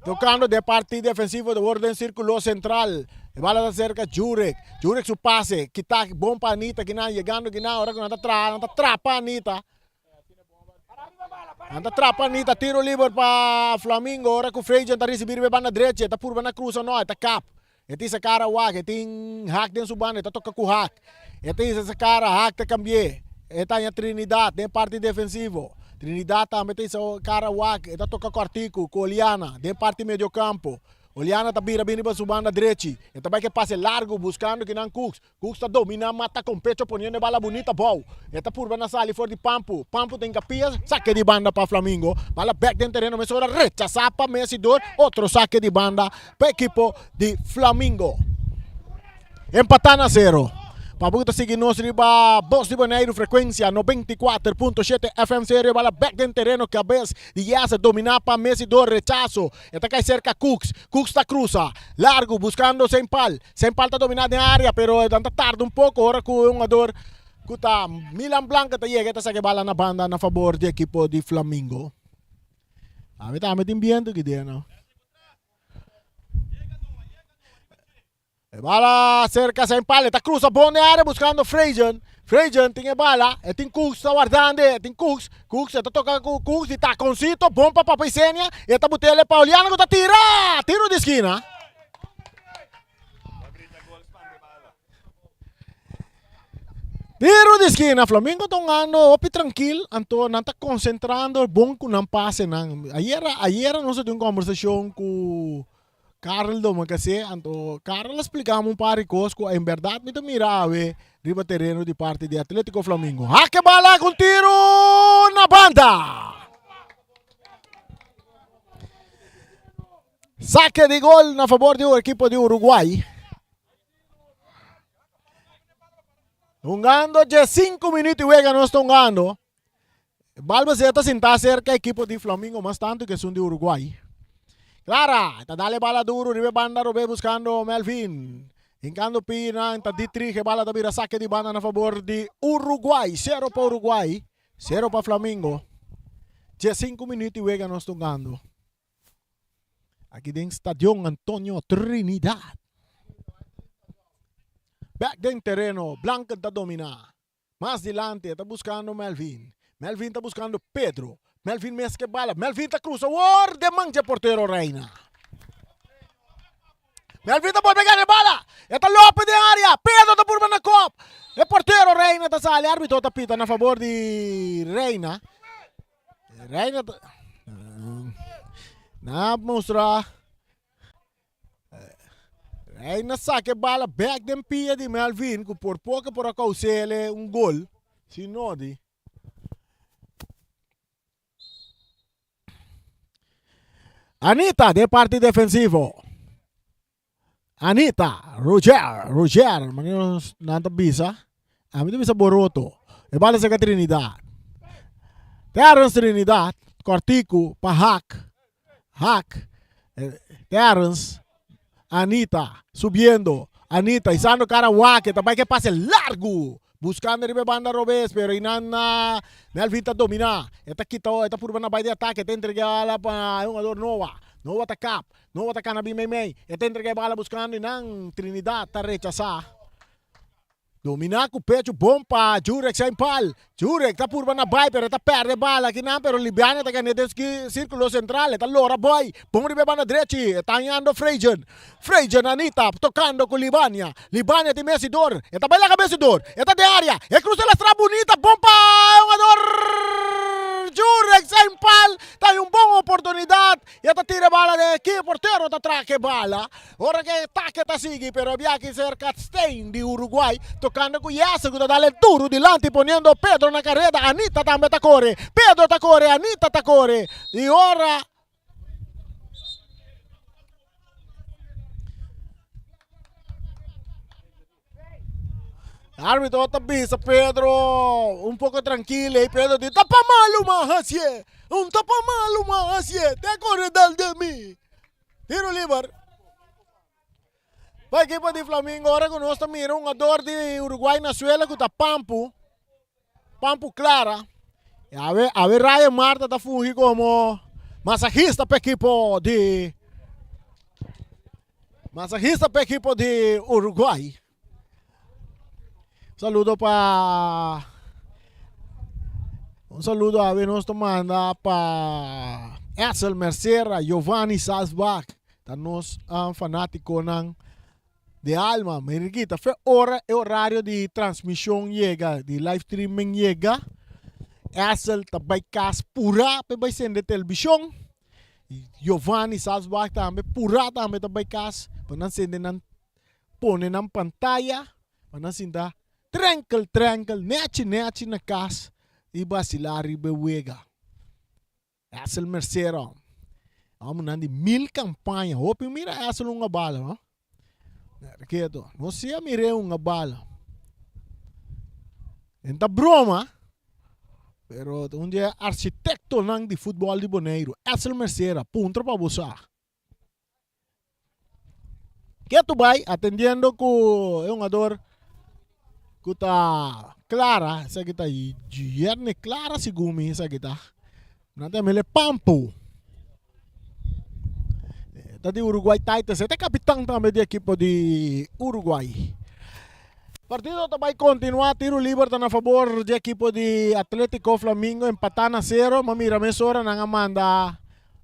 Tokando den parti defensivo de wor den sirkulo sentral. E bala ta serka Jurek. Jurek su pase. Kita bon pa Anita kinan. Yegando kinan ora ku nan ta traha nan ta trapa Anita. Nan ta trapa Anita, tiro liber pa Flamingo ora ku Frejan ta risibi riba e banda drechi, e ta purba na krusa no, e ta kap. E tin sa kara wak, e tin Haak den su banda, e ta toka ku Haak. E ta hisa sa kara, Haak ta kambi'é. E ta haña Trinidad den parti defensivo. Trinidad tambe ta hisa kara wak, e ta toka kòrtiku ku Oliana den parti mediokampo. Oliana ta bira bin riba su banda drechi, e ta bai ku e pase largu buskando kinan Cooks. Cooks ta domina mata con pecho poniendo e bala bunita abou. E ta purba na sali for di Pampu. Pampu ta hincapia, sake di banda pa Flamingo. Bala bek den tereno mesora rechasa pa Messi door otro sake di banda pa ekipo di Flamingo. Empata na sero. Papu ta sigui nos riba Bos di Boneiru frecuencia 94.7 FM serio. Bala bek den tereno cabes di Yasser domina pa Messi door rechaso. E ta kai serka Cooks. Cooks ta cruza largo buscando Sempal. Sempal ta domina den area pero nan ta tarda un poco ora cu e hungador cu ta Milan Blanca ta yega e ta saca e bala na banda na fabor di ekipo di Flamingo. Ami tambe tin bientu ki dia no. E bala cerca zijn pal, e ta cruza bon den area buscando Frejen. Frejen tin e bala, e tin Cooks ta wardando, e tin Cooks. Cooks e ta toca cu Cooks di taconcito, bon pa Papa Isenia, e ta butele Pauliano cu ta tira! Tiro di esquina. Tiro di esquina, Flamingo ta hungando hopi trankil, anto nan ta concentrando bon cu nan pasenan. Ayera, ayera nos a tin un conversacion cu Karel Domacassé, anto Karel a splica mi un par di cos cu en berdad mi ta mira awe riba tereno di parti di Atletico Flamingo. Hake bala cu un tiro na banda! Sake di gol na favor di ekipo di Uruguay. Hungando dje 5 minuut di wega nos ta hungando. Balbase ta sinta cerca ekipo di Flamingo mas tanto que esun di Uruguay. Clara ta dale bala duro riba e banda robe buscando Melvin. Hincando pina ta Dietrich e bala ta bira sake di banda na favor di Uruguay. 0 pa Uruguay, 0 pa Flamingo. Dje 5 minuut di wega nos ta hungando. Aki den Stadion Antonio Trinidad. Bek den tereno, Blanken ta domina. Mas dilanti e ta buscando Melvin. Melvin ta buscando Pedro. Melvin mes ke bala. Melvin ta cruza wor den man dje portero Reina. Melvin ta bolbe gana e bala. E ta lope den area. Pedro ta purba na kop. E portero Reina ta sali. Arbitro ta pita na favor di Reina. Reina ta na mustra Reina saca e bala back den pia di Melvin cu por poco por a causele un gol. Si no di. Anita de parte defensivo. Anita, Roger, Roger, manera nan ta bisa. Ami ta bisa boroto. E bala seka Trinidad. Terence Trinidad, kortiku pa Hak. Hak. Terence, Anita, subiendo. Anita, isando kara wak, e ta bai ke pase largu. Buscando riba e banda robes, pero einan na Melvin ta domina. E ta kita, e ta purba na bai di atake, e ta entrega bala pa e hungador Noah. Noah ta kap. Noah ta kana bin meimei. E ta entrega e bala buscando einan Trinidad ta rechasa. Domina cu pecho bon pa Jurek Saint Paul. Jurek ta purba na bai pero e ta perde e bala akinan pero Libiana ta gane den circulo central. E ta lora boy. Bon riba e banda drechi. E ta hañando Frejen. Frejen Anita tocando cu Libania. Libania tin Messi dor. E ta bai laga Messi dor. E ta den area. E cruza la stra bunita. Bon pa e hungador Jurek Saint Paul. Ta un bon oportunidad. E ta tira e bala den e portero ta traha e bala. Ora ku e atake ta sigui, pero e biaha serka Stein di Uruguay, tokando ku Yasser ku ta dal e duru dilanti poniendo Pedro na kareda. Anita tambe ta kore. Pedro ta kore, Anita ta kore. I ora Arbitro ta bisa Pedro un poco trankil ei Pedro di ta pa malu ma hasie un ta pa malu ma hasie te kore dal de mi. Tiro liber pa ekipo di Flamingo ora ku nos ta mira un hungador di Uruguay na suela ku ta Pampu Pampu Clara y awe awe Ryan Marta ta fungi komo masahista pa ekipo di Masahista pa ekipo di Uruguay. Saludo pa Un saludo awe nos ta manda pa Edsel Mercera, Giovanni Salzbach, ta nos um, fanaticonan de alma. Merikita, fe ora e horario di transmision yega, di live streaming yega, Edsel ta bai kas pura pe bai sende television. Giovanni Salzbach tambe purá tambe ta bai kas pa nan sende nan pone nan pantaya pa nan sinta trankel trankel nechi nechi na kas i basilá riba e wega. Edsel Mercera homennan di mil kampaña hopi mira Edsel hunga bala no. Keto no si a mir'é hunga bala. En ta broma pero ta un di e architectonan di futbol di Boneiru, Edsel Mercera, puntra pa bo sa. Keto bai atendiendo ku e hungador ku ta Clara, esaki ta Yerne Clara segun mi esaki ta. Nan ta yam'el e Pampo. ta di Uruguay Titans. E ta kapitan tambe di ekipo di Uruguay. Partido ta bai kontinuá. Tiro liber ta na fabor di ekipo di Atletico Flamingo empatá na sero. Ma mira mesora nan a manda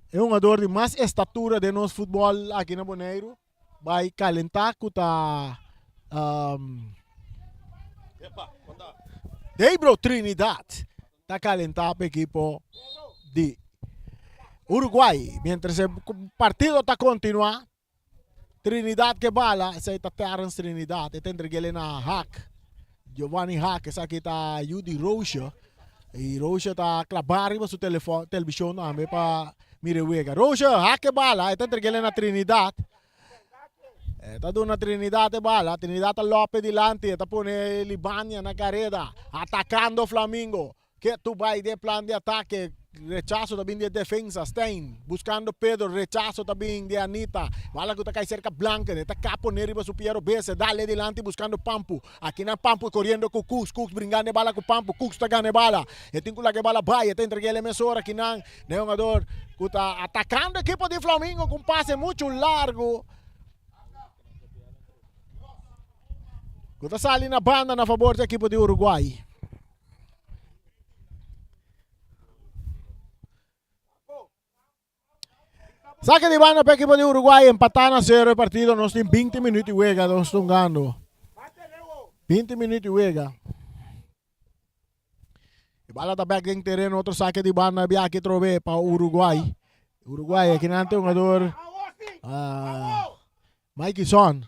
e hungador di mas estatura den nos futbòl aki na Boneiru bai kalentá ku ta Debro Trinidad ta kalentá pa ekipo di Uruguay. Mientras e partido ta kontinuá. Trinidad ke bala, esei ta Terrence Trinidad, e ta entreg'el na Haak, Giovanni Haak, esaki ta yu di Roosje, i Roosje ta klabá riba su telefòn, televishon tambe pa mira e wega. Roosje, Haak ke bala, e ta entreg'el na Trinidad, e ta duna Trinidad e bala, Trinidad ta lòp e dilanti, e ta pone Libania na kareda, atakando Flamingo. Ketu bai den plan di atake, rechaso ta bin di e defensa, Stein buscando Pedro, rechaso ta bin di Anita, bala cu ta cay cerca Blanken, e ta capo ne riba su pia robes, e dale dilanti buscando Pampu, akinan Pampu coriendo cu Cooks, Cooks bringando e bala cu Pampu, Cooks ta gana e bala, e tin cu laga e bala bay, e ta entrega el e mesora akinan na e hungador cu ta atacando ekipo di Flamingo cu un pase mucho largo. Cu ta sali na banda na fabor di ekipo di Uruguay. Saque di banda pa equipo di Uruguay empatá na cero e partido. Nos tin 20 minuut di wega, nos tungando. 20 minuut di wega. E bala ta back den terreno, otro saque di banda biaki trobe pa Uruguay. Uruguay aki nan tin jugador uh, Mikey Son.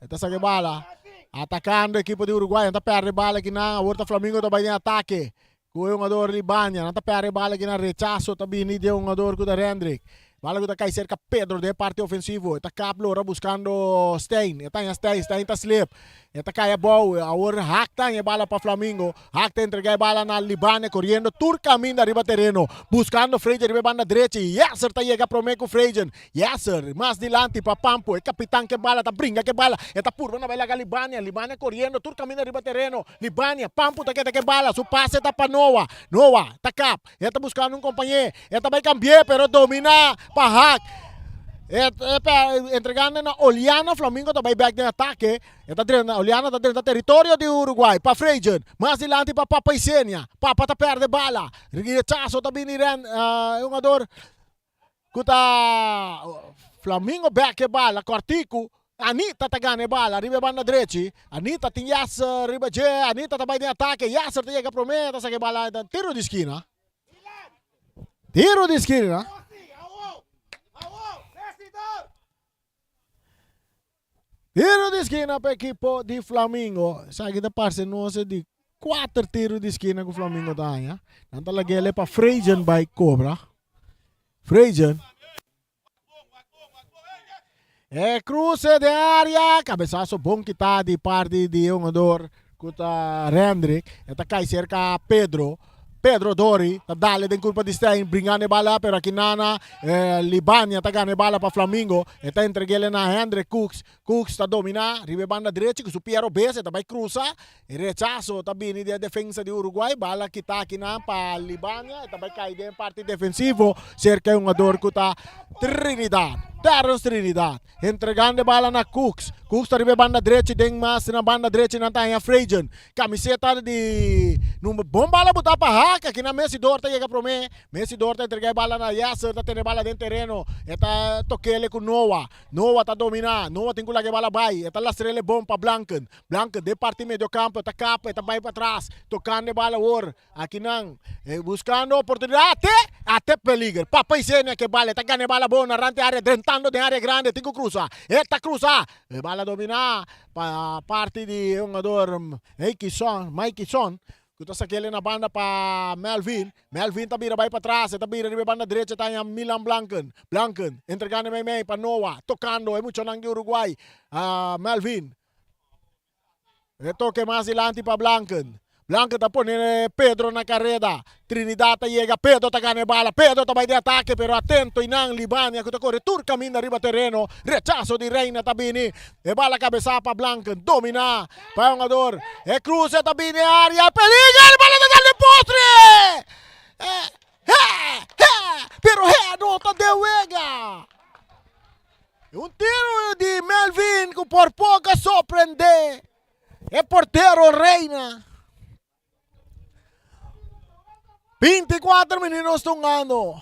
E ta saca e bala. Atacando equipo di Uruguay. Nan ta perde bala aki nan. Awor ta Flamingo ta bay den atake. Cu e hungador Libania. Nan ta perde bala aki nan. Rechazo ta bini di e hungador cu ta Rendrick. Bala cu ta cay cerca Pedro den e parti ofensivo. E ta kap lora buscando Stein. E ta haña Stein. Stein ta slip. E ta cay abou. Awor Haak ta haña e bala pa Flamingo. Haak ta entrega e bala na Libania coriendo tur caminda riba tereno. Buscando Frazier riba e banda drechi. Yasser ta yega prome cu Frazier. Yasser, mas dilanti pa Pampo, e kapitan ke bala ta bringa ke bala, e ta purba na bai laga Libania, Libania koriendo tur kaminda riba tereno, Libania, Pampo ta keda ke bala, su pase ta pa Noah, Noah ta kap, e ta buskando un kompañé, e ta bai kambi'é pero dominá pa Haak, e ta entregando na Oliana, Flamingo ta bai bèk den atake, e ta drenta, Oliana ta drenta teritorio di Uruguay pa Frejen, mas dilanti pa Papa Isenia, Papa ta pèrdè bala, rechaso ta bini Ren, e hungador. Ku ta Flamingo bek e bala kòrtiku. Anita ta gana e bala riba e banda drechi. Anita tin Yasser riba dje. Anita ta bai den atake. Yasser ta yega promé ta saka e bala tiru di skina. Tiru di skina. Tiro di skina pa ekipo di Flamingo. Esaki ta parse nos e di kuater tiro di skina ku Flamingo ta haña. Nan ta lag'é pa Frejen bai kobra. Frejen. E kruse den área. Kabesaso bon kitá di parti di e hungador ku ta Rendrick. E ta kai serka Pedro. Pedro Dori ta dale den kurpa di Stein, bringando e bala, pero aki nana eh, Libania ta gana e bala pa Flamingo. E ta entreg'ele na Hendrik Cooks. Cooks ta domina riba e banda drechi ku su pia robes, e ta bai krusa. E rechaso ta bini di e defensa di Uruguay. Bala kita akinan pa Libania, e ta bai kai den parti defensivo serka e hungador ku ta Trinidad, Terrence Trinidad. Entregando e bala na Cooks. Cooks ta riba e banda drechi den mas na banda drechi nan ta haña Frejen. Camiseta di number bon bala buta pa Haak aki na Messi Dor ta yega prome. Messi Dor ta entrega e bala na Yasser ta tene bala den tereno. E ta tokele ku Noah. Noah ta domina. Noah tin ku laga e bala bai. E ta lastrele bon pa Blanken. Blanken den parti medio campo e ta kapa e ta bai patras tokando e bala awor. Aki nan buscando oportunidad ate ate peliger Papa Isenia ke bala e ta gana e bala bon na rante area drentando den area grande tin ku cruza e ta cruza e bala domina pa parti di e hungador Eikison Maikison ku ta sakele na banda pa Melvin Melvin ta bira bai patras e ta bira riba e banda derecha ta haña Milan Blanken Blanken entregando mei mei pa Noah tocando e muchanan di Uruguay Melvin E toke mas dilanti pa Blanken. Blanken ta pone Pedro na kareda. Trinidad ta yega, Pedro ta gana e bala. Pedro ta bai den atake, pero atento einan Libania ku ta kore tur kaminda riba tereno. Rechaso di Reina ta bini. E bala kabesá pa Blanken. Dominá pa e hungador. E kruse ta bini área. Peliger! E bala ta dal den postre! He! He! Pero he no ta den wega! Un tiro di Melvin ku por poko a sorprende e portero Reina. 24 minuut nos ta hungando.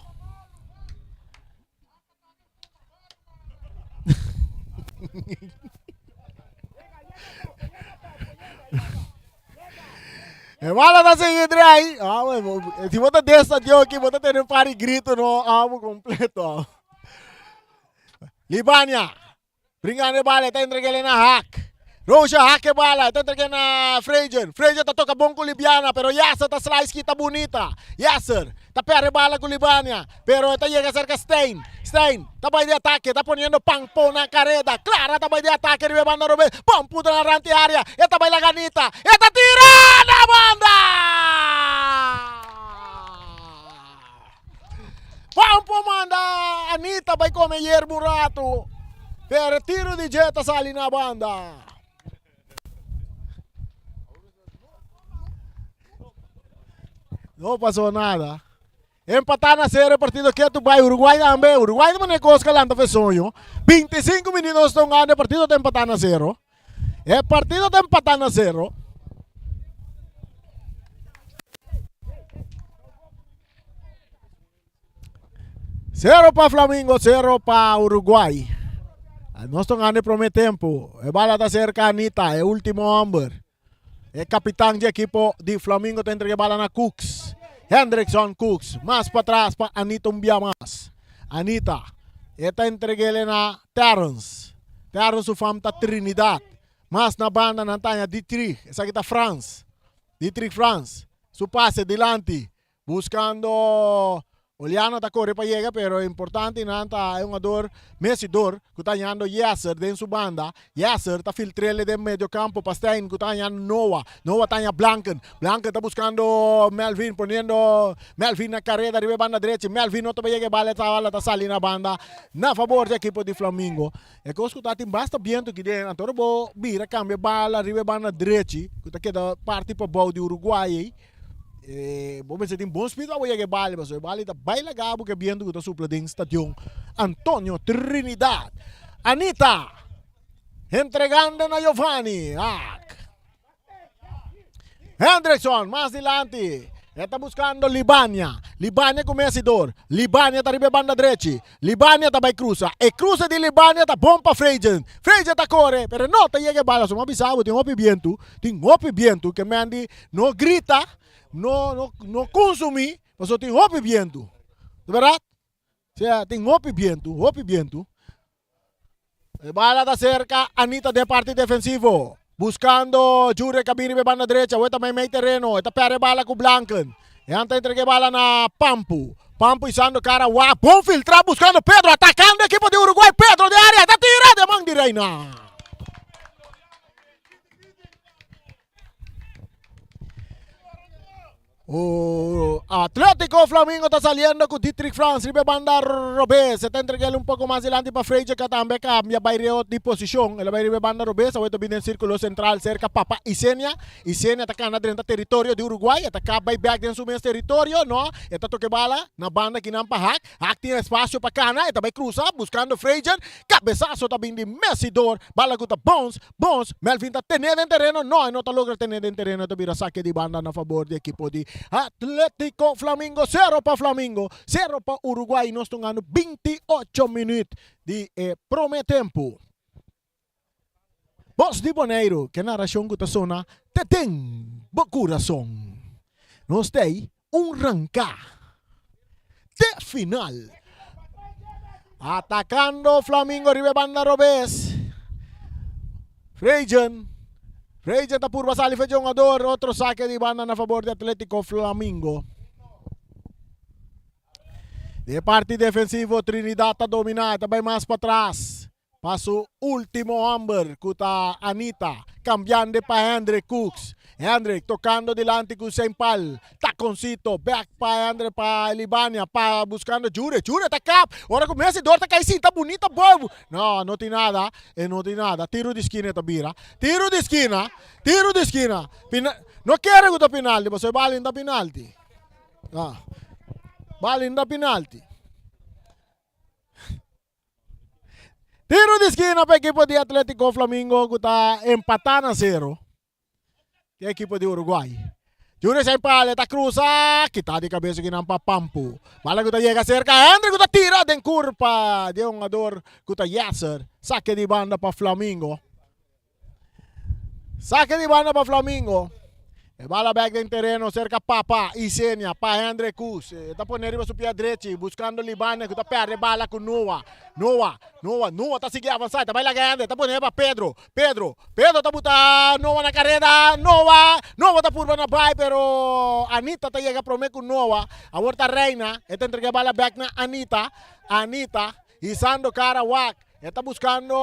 E bala ta sigui draai. Ah, bueno, si bo ta den stadion aki, bo ta tene un par di grito no amo completo. Libania. Bringando e bala, e ta entreg'el na Haak. Roosje hak e bala, e ta entreg'é na Frejen. Frejen ta toka bon ku Libiana, pero Yasser ta slice kita bunita. Yasser ta pèrdè e bala ku Libania, pero e ta yega serka Stein. Stein ta bai di atake, ta poniendo Pampo na kareda. Clara ta bai di atake riba e banda robes. Pampo ta na rant di área, e ta bai laga Anita. E ta tira na banda! Pampo manda Anita bai come yerba un rato. Pero tiro di dje ta sali na banda. No pasó nada. Empatá na cero e partido ketu bai Uruguay tambe. Uruguay ta mane kos kalanta fe soño. 25 minutos ta hungando e partido ta empatá na cero. E partido ta empatá na cero. Cero pa Flamingo, cero pa Uruguay. Ah, nos ta gana e prome tempo. E bala ta cerca Anita, e último homber. E capitán di equipo di Flamingo ta entrega e bala na Cooks. Hendrickson Cooks, mas pa atras pa Anita un bia mas. Anita, e ta entreg'ele na Terrence. Terrence su fam ta Trinidad. Mas na banda nan ta haña Dietrich, esaki ta Frans. Dietrich Frans, su pase dilanti. Buscando Oliano ta core pa yega pero importante nan ta e hungador Messidor cu ta hañando Yasser den su banda. Yasser ta filtrele den medio campo pa Stein cu ta hañando Noah. Noah ta haña Blanken. Blanken ta buscando Melvin poniendo Melvin na careda riba e banda drechi. Melvin no ta pa yega e bala e bala ta sali na banda na fabor di ekipo di Flamingo. E cos cu ta tin basta biento aki den anto ora bo bira cambia bala riba e banda drechi cu ta keda parti pabou di Uruguay ey. E bo mester tin bon speed pa bo yega e bali pasobra e bali ta bai laga bo ku e bientu ku ta supla den stadion Antonio Trinidad. Anita entregando na Giovanni. Ak. Hendrickson mas dilanti. E ta buscando Libania. Libania ku Messidor. Libania ta riba e banda drechi. Libania ta bai cruza. E cruza di Libania ta bon pa Frejen. Frejen ta core, pero no ta yega e bala. So mi a bisa bo tin hopi bientu. Tin hopi bientu ke men di no grita, no no no consumi, pasobra tin hopi bientu. Di berdad? Sea, tin hopi bientu, hopi bientu. E bala ta cerca Anita den parti defensivo. Buscando Jure Kabiri be banda derecha. Weta mei mei terreno. E ta perde bala ku Blanken. E anta entrega e bala na Pampu. Pampu isando cara wa. Bon filtra buscando Pedro. Atacando equipo di Uruguay. Pedro de área. Ta tira de man di Reina. Oh, Atlético Flamingo ta saliendo cu Dietrich Frans riba e banda robes. E ta entreg'el un poco mas dilanti pa Freidje que tambe cambia bay reo di posicion. El a bay riba e banda robes, awor ta bin den circulo central cerca Papa Isenia. Isenia ta cana drenta territorio di Uruguay. E ta cap bay back den su mes territorio. No, e ta toca e bala na banda kinan pa Haak. Haak tin espacio pa cana, e ta bay cruza buscando Freidje. Cabezazo ta bin di Messidor. Bala cu ta bounce. Bons, Melvin ta tene den tereno, no, e no ta logra tene den tereno, e ta bira sake di banda na fabor di ekipo di Atletico Flamingo, sero pa Flamingo, sero pa Uruguay, nos ta hungando 28 minuut di e prome tempu. Bos di Boneiru, ke narashon ku ta sona te den bo kurason. Nos ta ei un ranka te final. Atacando Flamingo riba e banda robes. Frejen. Frejen ta purba sali fe jongador. Otro saque di banda na favor di Atletico Flamingo. De parti defensivo Trinidad ta domina, ta bai mas pa tras. Pa su ultimo homber cu ta Anita, cambiando pa Hendrik Cooks. Hendrik tocando dilanti cu Saint Paul. Taconcito, back pa Hendrik pa Elibania, pa buscando Jure. Jure ta kap, ora cu Messi door ta cay sinta bunita bobo. No, no tin nada, e no tin nada. Tiro di skina e ta bira. Tiro di skina, tiro di skina. Pina, no kere cu ta penalti, pasobra e bal ta penalti. Ah, bal ta penalti. Tiro di skina pa ekipo di Atletico Flamingo ku ta empatá na sero ku ekipo di Uruguay. Junior Saipale ta krusa, kita di kabes kinan pa Pampu. Bala ku ta yega serka Hendrik ku ta tira den kurpa di e hungador ku ta Yasser. Sake di banda pa Flamingo. Sake di banda pa Flamingo. E bala bek den tereno serka Papa Isenia pa Hendrik Koos. E ta pone riba su pia drechi buscando Libane ku ta perde bala ku Noah. Noah, Noah, Noah ta sigui avansa. E ta bai laga Hendrik. Ta pone pa Pedro. Pedro, Pedro ta buta Noah na kareda. Noah, Noah ta purba na bai pero Anita ta yega prome ku Noah. Awor ta Reina. E ta entrega e bala bek na Anita. Anita hisando kara wak. E ta buscando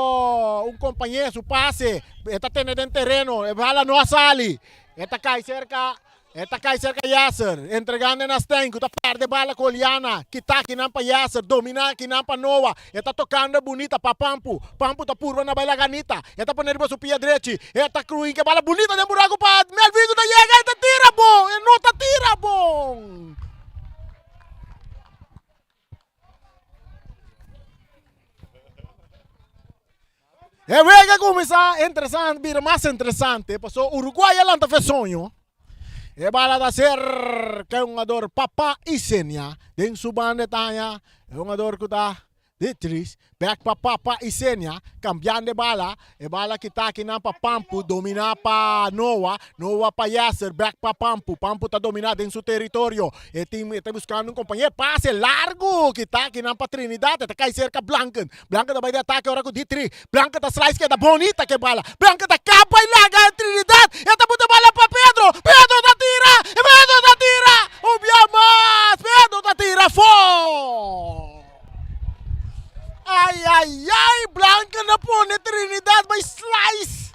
un compañero, su pase. E ta tene den tereno. E bala no a sali. E ta cai cerca, e ta cai cerca Yasser. Entregando na Stein, cu ta perde bala cu Oliana. Kita kinan pa Yasser. Domina kinan pa Noah. E ta tocando bunita pa Pampu. Pampu ta purba na baila ganita. E ta pone riba su pia drechi. E ta cruin ke bala bunita den buraco pa Melvin cu ta yega. E ta tira bon. E no ta tira bon. E wega kuminsá interesante, bira mas interesante, paso Uruguay a lanta fe soño. E bala ta serka e hungador Papa Isenia. Den su banda e ta haña e hungador ku ta Ditris. Bek pa Papa Isenia, kambiando e bala. E bala kita akinan pa Pampu, dominá pa Noa. Noa pa Yasser, bek pa Pampu. Pampu ta dominá den su teritorio. E tin e ta buskando un kompañero. Pase largu kita akinan pa Trinidad. E ta kai serka Blanken. Blanken ta bai di atake ora ku Ditri. Blanken ta slice keda bonita ku e bala. Blanken ta kaba i laga Trinidad. E ta buta bala pa Pedro. Pedro ta tira! Pedro ta tira! Un bia mas! Pedro ta tira afó! Ay, ay, ay, Blanca na pone Trinidad by slice.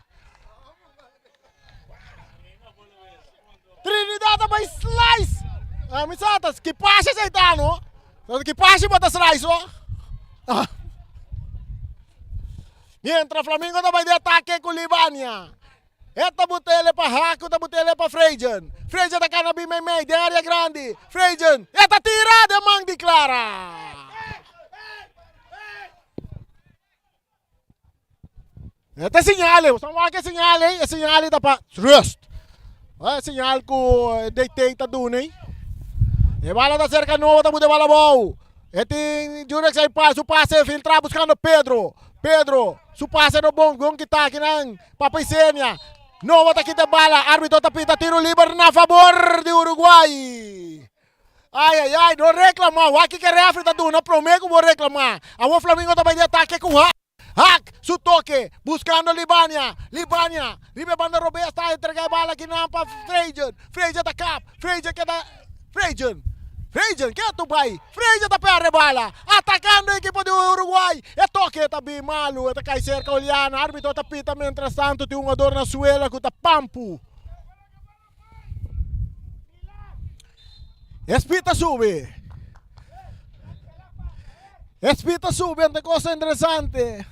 Trinidad by slice. Ah, mi sa ta ki pasa sa itano. Ki pasa bota slice oh. Ah. Mientras Flamingo ta bay de ataque ku Libania. E ta butele pa Haku, ta butele pa Frejen. Frejen ta kana bin meimei den area grandi. Frejen, e ta tira den man di Clara. E ta señal, bo sa wak e señal ei, e señal ei ta pa rust. E señal ku DT ta duna ei. E bala ta serka nobo ta bute bala abou. E tin Jurex ei pa su pase filtra buscando Pedro. Pedro, su pase no bon, bon kita akinan. Papa Isenia, Novo ta kita bala, arbitro ta pita tiro liber na favor di Uruguay. Ay, ay, ay, no reclama. Waki ke refri ta duna prome ku bo reclama. Awor Flamingo ta bai di atake ku Haak. Haak, su toke, buscando Libania. Libania, riba e banda robes ta entrega e bala kinan pa Frejen. Frejen ta kap, Frejen keda, Frejen, Frejen ketu bai. Freja ta perde bala, atakando ekipo di Uruguay. E toke ta bin malu, e ta kai serka Oliana. Arbitro ta pita mientras tanto tin un hugador na suela ku ta Pampu. E speed ta subi. E speed ta subi, ante cosa interesante.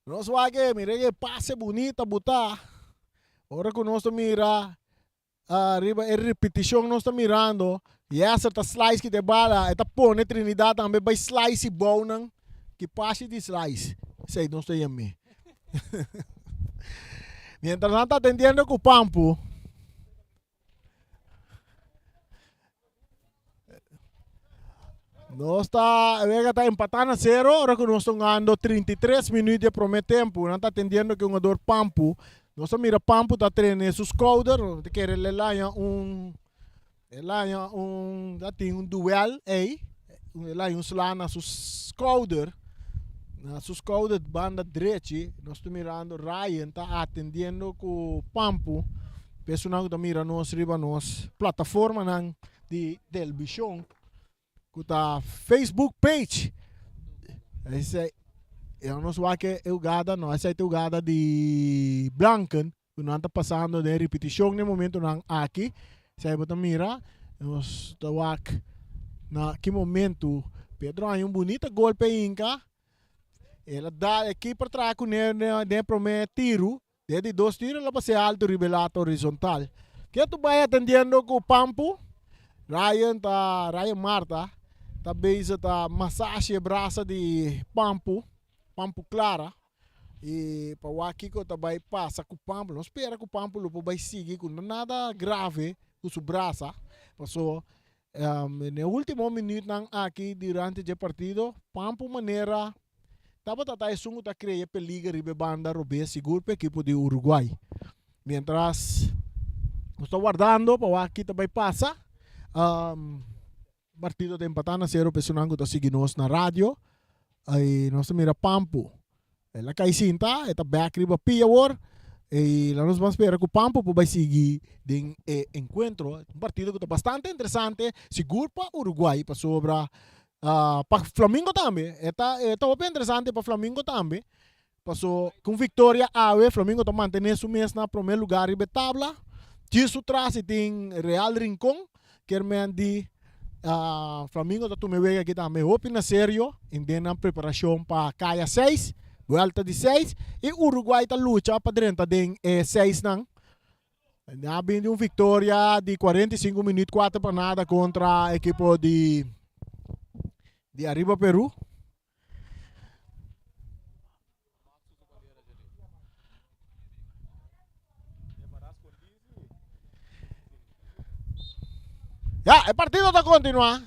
Nos wak e, mira e pase bunita buta. Ora ku nos ta mira ariba e repetishon nos ta mirando, Yasser ta slice kita e bala, e ta pone Trinidad tambe bai slice e bounan. Ki pase di slice? Esei nos ta yam'é. Mientras nan ta atendiendo ku Pampu. Nos ta wega ta empatá na sero ora ku nos ta hungando 33 minuut di e promé tempu. Nan ta atendiendo ku e hungador Pampu. Nos ta mira Pampu ta trene su skouder. Ta kere el haña un el haña un ta tin un duel ei. El haña un sla na su skouder. Na su skouder banda drechi. Nos ta mirando Ryan ta atendiendo ku Pampu. Personan ku ta mira nos riba nos plataformanan di televishon ku ta Facebook page. Esei e nos wak e hugada no esei ta e hugada di Blanken ku nan ta pasando den ripitishon den momentonan aki. Esei bo ta mira nos ta wak na ki momento Pedro haña un bunita golpe hinka el a dal e keeper traha kuné den e promé tiru. Den di dos tiro lo pas'é alto riba e lata horizontal. Ke tu bai atendiendo ku Pampu? Ryan ta Ryan Marta. Ta bezig ta masashi e brasa di Pampu, Pampu Clara. I pa wak kiko ta bai pasa ku Pampu. No spera ku Pampu lo por bai sigui ku no nada grave ku su brasa. Paso den e ultimo minuutnan aki durante dje partido Pampu manera tabata ta esun ku ta krea peliger riba e banda robes sigur pa ekipo di Uruguay. Mientras nos ta wardando pa wak ki ta bai pasa partido ta empatá na sero pa esunnan ku ta sigui nos na radio. I nos ta mira Pampu. El a kai sinta, e ta bèk riba pia awor. I la nos ban spera ku Pampu por bai sigui den e enkuentro. Un partido ku ta bastante interesante, sigur pa Uruguay, pasobra pa Flamingo tambe. E ta e ta hopi interesante pa Flamingo tambe. Paso ku un viktoria awe Flamingo ta mantené su mes na promé lugá riba e tabla. Djis su tras i tin Real Rincon. Kier men di Flamingo ta tuma e wega aki tambe hopi na serio i den nan preparashon pa kaya seis, buelta di seis. I Uruguay ta lucha pa drenta den e seisnan. Nan a bini di un viktoria di 45 minüt kuater pa nada kontra ekipo di di Ariba Peru. Ya, e partido ta continua.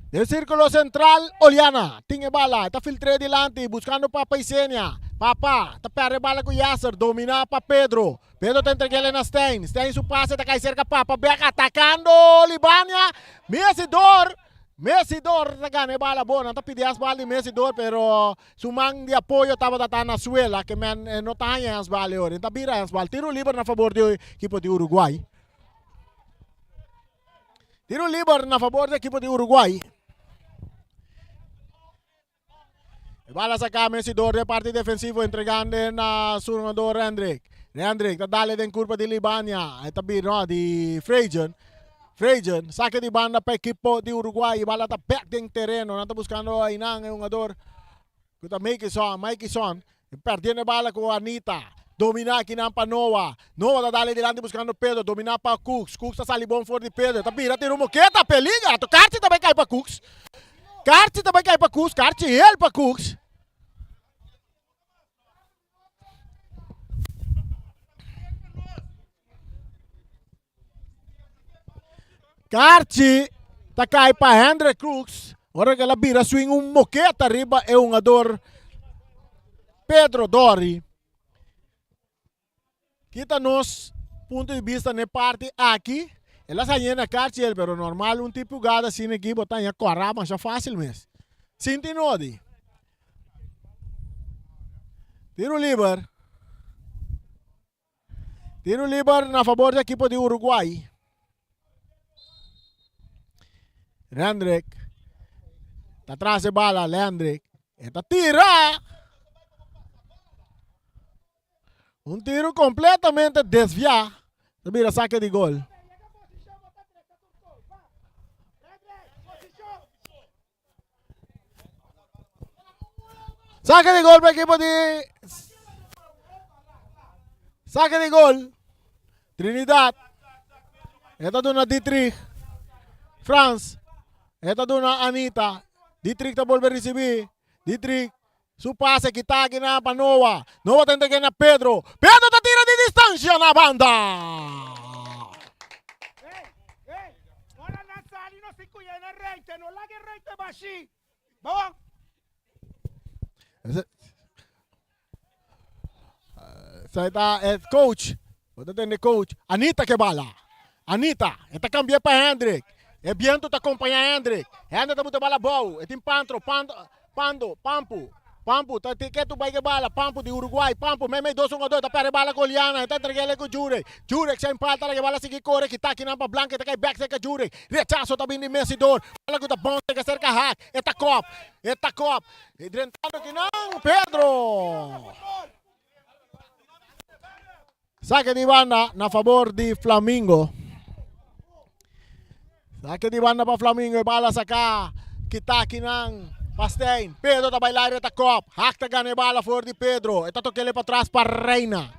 Den círculo central, Oliana tin e bala, ta filtré dilanti, buscando Papa Isenia. Papa ta perde bala cu Yasser, domina pa Pedro. Pedro ta entreg'el na Stein. Stein su pase ta cay cerca Papa, bek atacando Libania. Mesidor Mesidor ta gana e bala bon. Nan ta pidi handsbal di Mesidor pero su man di apoyo tabata ta na suela ke men no ta haña handsbal e ora. E ta bira handsbal. Tiro liber na fabor di ekipo di Uruguay. Tiro liber na fabor di ekipo di Uruguay. E bala saca Mesidor den parti defensivo entregando na su jugador Rendrick. Rendrick ta dale den curpa di Libania. E ta bira no, di Frejen. Frejen saque di banda pa equipo di Uruguay. E bala ta back den tereno. Nan ta buscando einan e jugador cu ta Mikison. Mikison perdiendo e bala cu Anita. Domina akinan pa Noah. Noah ta dale dilanti buscando Pedro. Domina pa Cooks. Cooks ta sali bon for di Pedro. Ta bira tira un moketa. Peligra. Karchi ta bay cay pa Cooks. Karchi ta bai kai pa Cooks, Karchi hel pa Cooks. Karchi ta kai pa Hendrik Cooks. Ora que la bira swing un moketa riba e hungador Pedro Dori. Ki ta nos punto di bista n'e parti aki? El a hañ'é na karcel, pero normal un tipo hugada asina aki bo ta haña kòrá masha fásil mes. Sinti nodi. Tiro liber. Tiro liber na fabor di ekipo di Uruguay. Rendrick ta tras e bala, Lendrick. E ta tira! Un tiro completamente desviá. Ta bira saque di gol. Saque di gol pa equipo di Saque di gol. Trinidad. E ta duna Dietrich. Frans. E ta duna Anita. Dietrich ta bolbe ricibi. Dietrich. Su pase kita aki na pa Noa. Noa ta entrega na Pedro. Pedro ta tira di distancia na banda. Esei ta e coach. Bo ta tende coach. Anita ke bala. Anita, e ta kambia pa Hendrik. E biento ta kompañá Hendrik. Hendrik ta buta bala abou. E tin Pantro, Pantro, Pando, Pampu. Pampu ta tin ketu bai ke bala. Pampu di Uruguay. Pampu meimei dos un a dos. Ta pèrdè bala ku Oliana. E ta entreg'é ku Jurek. Jurek sin falta laga e bala sigui kore. Kita kinan pa Blanca. E ta kai bèk serka Jurek. Rechaso ta bin di Mesidor. Bala ku ta bounce ke serka Haak. E ta kòp. E ta kòp. Drentando kinan Pedro. Saque di banda na favor di Flamingo. Saque di banda pa Flamingo. E bala saca. Kita kinan pa Stein. Pedro ta bai laire ta kop. Hak ta gana e bala for di Pedro. E ta tokele pa tras pa Reina.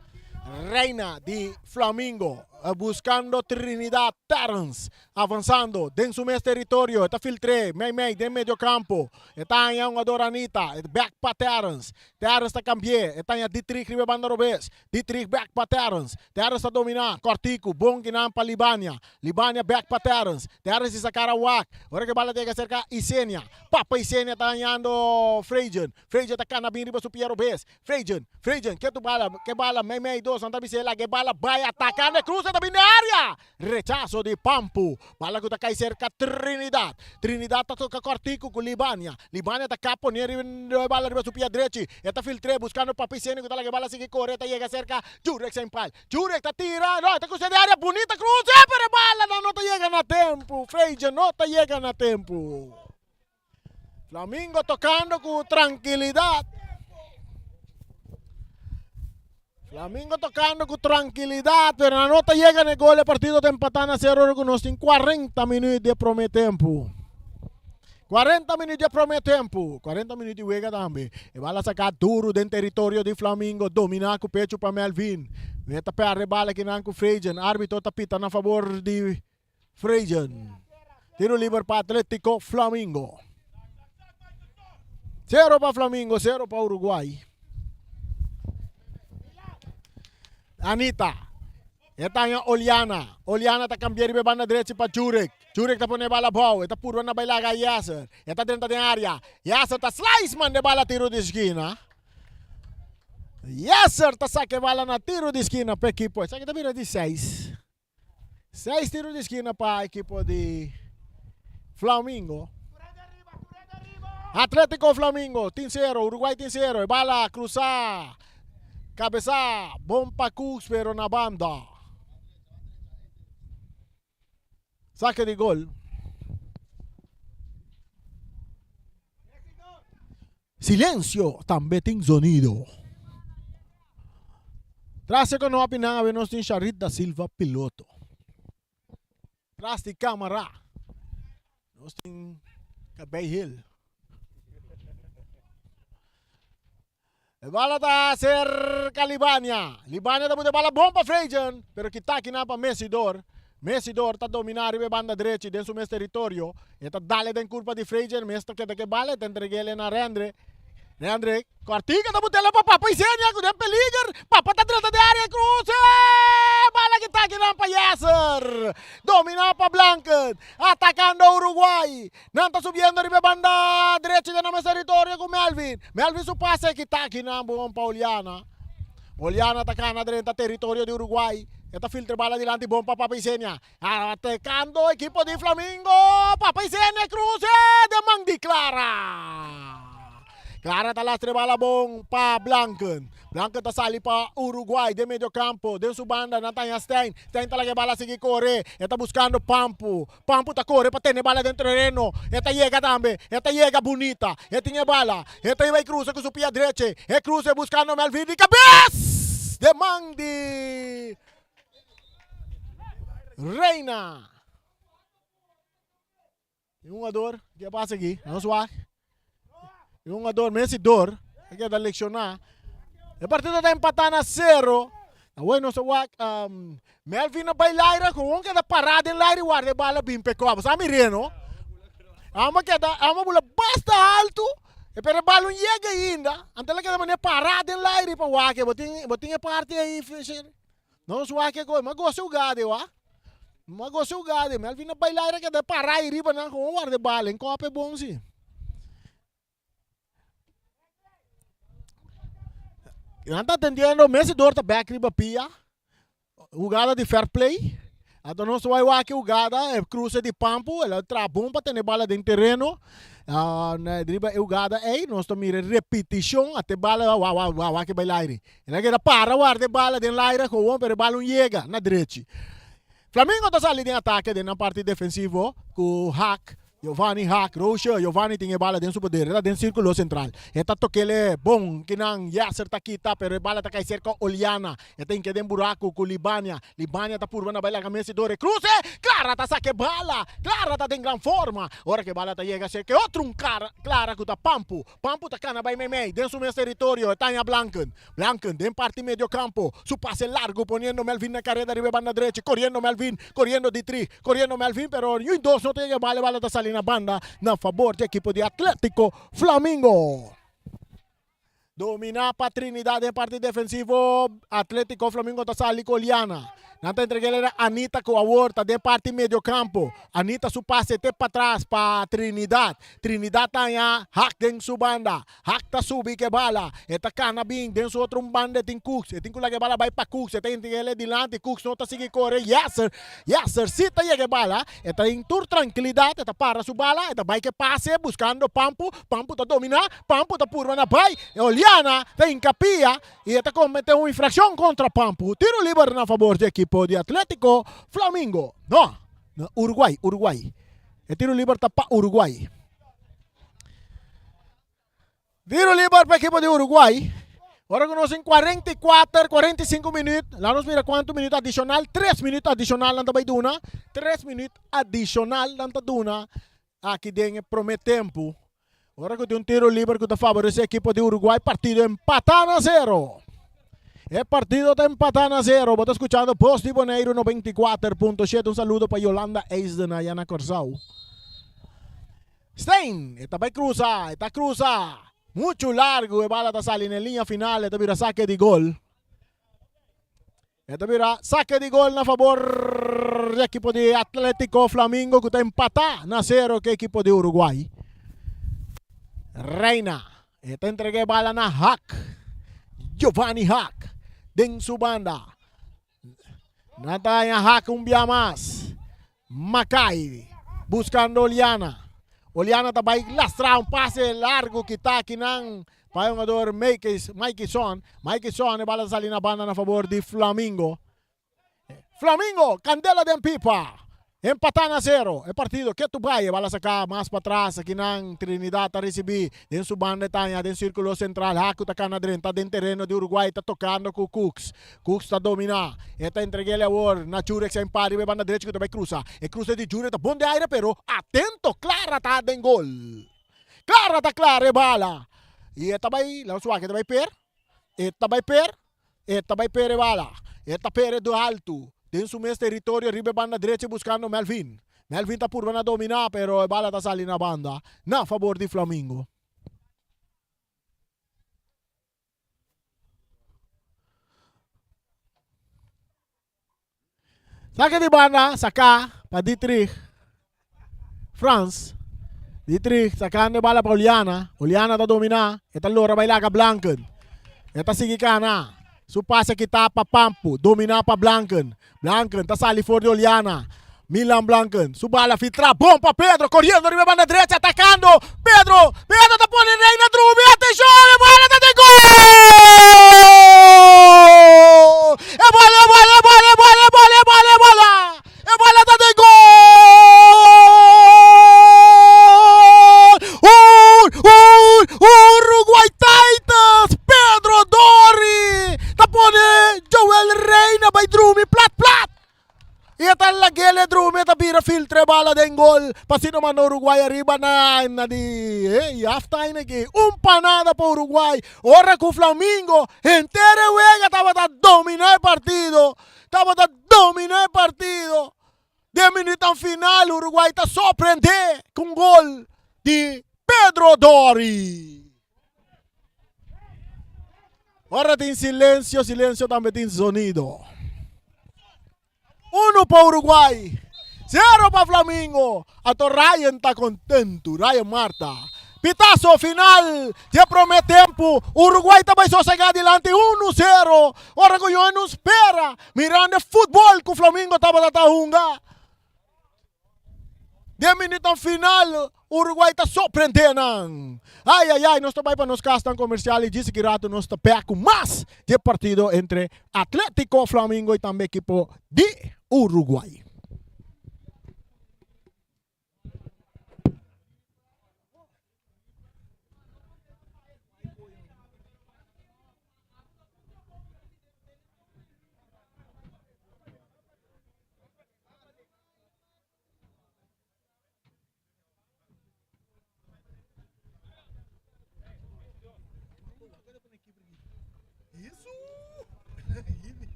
Reina di Flamingo. buscando Trinidad Terrence avanzando den su mes territorio e ta filtr'é mei mei den medio campo e ta haña hungador Anita e back pa Terrence Terrence ta cambi'é e ta haña Dietrich riba e banda robes Dietrich back pa Terrence Terrence ta domina cortico bon kinan pa Libania Libania back pa Terrence Terrence di sacar a wak ora cu e bala ta yega cerca Isenia Papa Isenia ta hañando Frejen Frejen ta cana bin riba su pia robes Frejen, Frejen, ke tu bala, ke bala, mei mei dos, nan ta bis'é laga e bala bai atacando e cruce ta bin den area! Rechazo di Pampu, bala cu ta cay cerca Trinidad, Trinidad ta toca cortico cu Libania, Libania ta cap pone riba e bala riba su pia drechi, e ta filtr'é buscando Papi Seni cu ta laga e bala sigui core, e ta yega cerca Jurek Saint Paul, Jurek ta tira, no, e ta cruce den area, bunita cruce, pero e bala nan no ta yega na tempo, Frejen no ta yega na tempo. Flamingo tocando cu tranquilidad. Flamingo tocando cu tranquilidad, pero nan no ta yega na e gol. E partido ta empata na cero ora cu nos tin 40 minuut di e prome tempo. 40 minuut di e prome tempo. 40 minuut di wega tambe. E bala saca duro den territorio di Flamingo. Domina cu pecho pa Melvin. E ta perde bala kinan cu Frejen. Arbitro ta pita na favor di Frejen. Tiro liber pa Atletico Flamingo. Cero pa Flamingo, cero pa Uruguay. Anita. E ta Oliana. Oliana ta cambia riba banda derecha pa Jurek. Jurek ta pone bala bou. E ta purba na bailaga Yasser. E ta drenta den area. Yasser ta slice man de bala tiro di esquina. Yasser ta saca bala na tiro di esquina pa equipo. Esaki ta bira di 6. Seis tiro di skina pa ekipo di Flamingo. Atletico Flamingo tin sero, Uruguay tin sero. E bala cruza, cabeza, bon pa Cooks pero na banda. Saque di gol. Silencio tambe tin zonido. Tras e konopi nan awe nos tin Sharit da Silva piloto. Tras di camara nos tin Cabey Hill. E bala ta cerca Libania. Libania ta pone bala bon pa Frejen, pero kita kinan pa Messidor. Messidor ta domina riba e banda drechi den su mes teritorio. E ta dale den curpa di Frejen, mes ta keda ke bala, e ta entreg'ele na Rendre. Rendre Cortica ta butele pa Papa Isenia cu den peliger. Papa ta drenta den area cruce. Bala kita kinan pa Yasser. Domina pa Blanken. Atacando Uruguay. Nan ta subiendo riba e banda drechi den nan mes teritorio cu Melvin. Melvin su pase kita akinan bon pa Oliana. Oliana ta cana drenta teritorio di Uruguay. E ta filtra bala dilanti bon pa Papa Isenia. Atacando ekipo di Flamingo. Papa Isenia cruce den man di Clara. Clara ta lastra e bala bon pa Blanken. Blanken ta sali pa Uruguay den medio campo. Den su banda nan ta haña Stein. Stein ta laga e bala sigui core. E ta buscando Pampu. Pampu ta kore pa tene bala den tereno. E ta yega tambe. E ta yega bunita. E tin e bala. E ta bai krusa ku su pia drechi. E krusa buskando Melvin di kabes! Den man di Reina. E hungador ke pasa aki? Nos wak. E hungador Messi dor a keda lekshoná. E partido ta empatá na sero. Awor nos a wak um, Melvin a bai laira gewoon keda pará den laira i warda e bala bin p'e kòp. Sa mir'é no? Amo keda, amo bula basta altu, e pero e bala no yega ainda. Anto el a keda manera pará den laira i pa wak e. Bo tin, bo tin e parti ei, Fisher? Nos wak e gol. Mi a gosa hugá de wak. Mi a gosa hugá de. Melvin a bai laira keda pará ei riba nan gewoon warda e bala. En kòp e bon si. Nan ta atendiendo Messi dor ta bek riba pia. Hugada di fair play. Anto nos wai wak e hugada, e cruce di Pampu, el a traha bon pa tene bala den tereno. Ah, riba e hugada ei, nos ta mira repeticion, ate bala wa wa wa wak e bai laire. El a keda para warda e bala den laire gewoon, pero e bala un yega na drechi. Flamingo ta sali den atake den nan parti defensivo ku Haak. Giovanni Haak, Roosje, Giovanni tin e bala den su poder, e ta den sirkulo sentral. E ta tok'el bon, kinan Yasser ta kita, pero e bala ta kai serka Oliana. E ta hinke den buraku ku Libania. Libania ta purba na bai laga Messi dor e kruse. Clara ta saka e bala. Clara ta den gran forma. Ora ku e bala ta yega serka e otro un Clara ku ta Pampu. Pampu ta kana bai meimei den su mes teritorio. E ta haña Blanken. Blanken den parti medio campo, su pase largo poniendo Melvin na careda riba e banda drechi, coriendo Melvin, coriendo Dietrich, coriendo Melvin, pero niun dos no ta yega e bala, e bala ta sali na banda na fabor di ekipo di Atletico Flamingo. Domina pa Trinidad den parti defensivo, Atletico Flamingo ta sali cu Oliana. Nan ta entrega el Anita cu awor ta den parti medio campo. Anita su pase te patras pa Trinidad. Trinidad ta haña hak den su banda. Hak ta subi ku e bala. E ta kana bin den su otro un banda e tin Cooks. E tin ku laga e bala bai pa Cooks. E ta intig'el e dilanti. Cooks no ta sigui kore. Yasser, Yasser si ta yega e bala. E ta den tur trankilidat. E ta para su bala. E ta bai ku e pase buskando Pampu. Pampu ta dominá. Pampu ta purba na bai. Oliana ta hinka pia i e ta komete un infrakshon kontra Pampu. Tiro liber na fabor di ekipo di Atletico Flamingo. No, Uruguay, Uruguay. E tiro liber ta pa Uruguay. Tiro liber pa ekipo di Uruguay. Ora ku nos tin 44, 45 minuut. Laat nos mira kuantu minuut adishonal. 3 minuut adishonal nan ta bai duna. 3 minuut adishonal nan ta duna aki den e prome tempu. Ora ku tin un tiro liber ku ta favorese ekipo di Uruguay, partido empatá na zero. E partido ta empatá na zero. Bo ta skuchando Bos di Boneiru 94.7. Un saludo pa Yolanda Eisden aya na Kòrsou. Stein, e ta bai krusa, e ta krusa muchu largu, e bala ta sali na e liña final, e ta bira sake di gol. E ta bira sake di gol na fabor di ekipo di Atletico Flamingo ku ta empatá na sero ku ekipo di Uruguay. Reina, e ta entrega e bala na Hak, Giovanni Hak, den su banda. Nan ta haña Hak un bia mas. Makai buscando Oliana. Oliana ta bai lastra un pase largo kita akinan pa e hungador Mikey Son. Mikey Son e bala ta sali na banda na fabor di Flamingo. Flamingo, candela den pipa. Empatá na zero. E partido ketu bai. E bala saká mas patras. Akinan Trinidad ta risibí. Den su banda e ta haña den sírkulo sentral. Haku ta kana drenta den tereno di Uruguay. Ta tokando ku Cooks. Cooks ta dominá. E ta entreg'el awor na Jurek Zijn pa riba e banda drechi ku ta bai krusa. E krusa di Jurek ta bon den aire pero atento Clara ta den gol. Clara ta klara e bala. I e ta bai, laat nos wak, e ta bai per. E ta bai per. E ta bai pere bala. E ta pere do haltu. Den su mes teritorio riba e banda drechi buskando Melvin. Melvin ta purba na dominá pero e bala ta sali na banda na fabor di Flamingo. Sake di banda saká pa Dietrich. Frans. Dietrich sakando e bala pa Oliana. Oliana ta dominá. E ta lora bai laga Blanken. E ta sigui kana. Su pase kita pa Pampu. Dominá pa Blanken. Blanken ta sali for di Oliana. Milan Blanken. Su bala filtra bon pa Pedro. Koriendo riba e banda drecha atakando. Pedro. Pedro ta pone Reina Drumi. Atenshon! E bala ta den gol! E bola, e bola, e bola, e bola, e bola, e bola, e bola! E bola ta den gol! Ur, ur, Uruguay Titans! Pedro Dori ta pone Joel Reina bai drumi plat plat! I e ta lag'el e drumi e ta bira filtra e bala den gol pa asina manda Uruguay ariba na na di hey, half time aki. Un panada pa Uruguay. Ora ku Flamingo henter e wega tabata domina e partido. Tabata domina e partido. Den minutan final Uruguay ta sorprende ku un gol di Pedro Dori. Ora tin silencio, silencio tambe tin sonido. Uno pa Uruguay, zero pa Flamingo. Ato Ryan ta contento, Ryan Marta. Pitazo final dje prome tempo. Uruguay ta bai sosega dilanti 1-0. Ora cu yo no spera, mirando e futbol cu Flamingo tabata ta hunga. Den minutan final Uruguay ta sorprende nan. Ay ay ay nos ta bai pa nos kasnan komersial i djis ki rato nos ta bek ku mas di e partido entre Atletico Flamingo i tambe ekipo di Uruguay.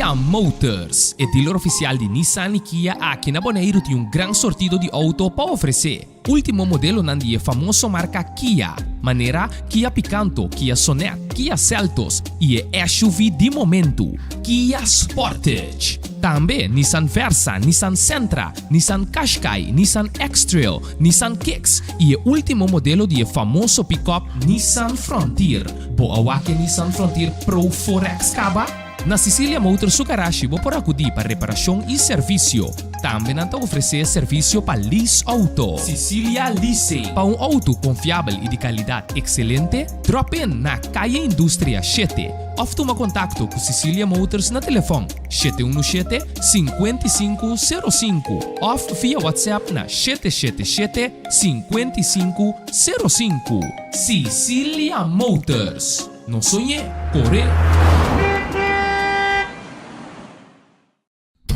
Sicilia Motors, e dealer oficial di Nissan y Kia aki na Boneiru tin un gran sortido di auto pa ofrece. Ultimo modelonan di e famoso marca Kia, manera Kia Picanto, Kia Sonet, Kia Seltos y e SUV di momento, Kia Sportage. Tambe Nissan Versa, Nissan Sentra, Nissan Qashqai, Nissan X-Trail, Nissan Kicks y e ultimo modelo di e famoso pick-up Nissan Frontier. Bo a wak e Nissan Frontier Pro 4X caba? Na Sicilia Motors su garashi bo por acudi pa reparacion y servicio. Tambe nan ta ofrece servicio pa lease auto. Sicilia Leasing. Pa un auto confiabel y di calidad excelente, drop in na Calle Industria shete of tuma contacto cu Sicilia Motors na telefon 717 5505 of via WhatsApp na 777 5505. Sicilia Motors. No soñ'é, cor'é!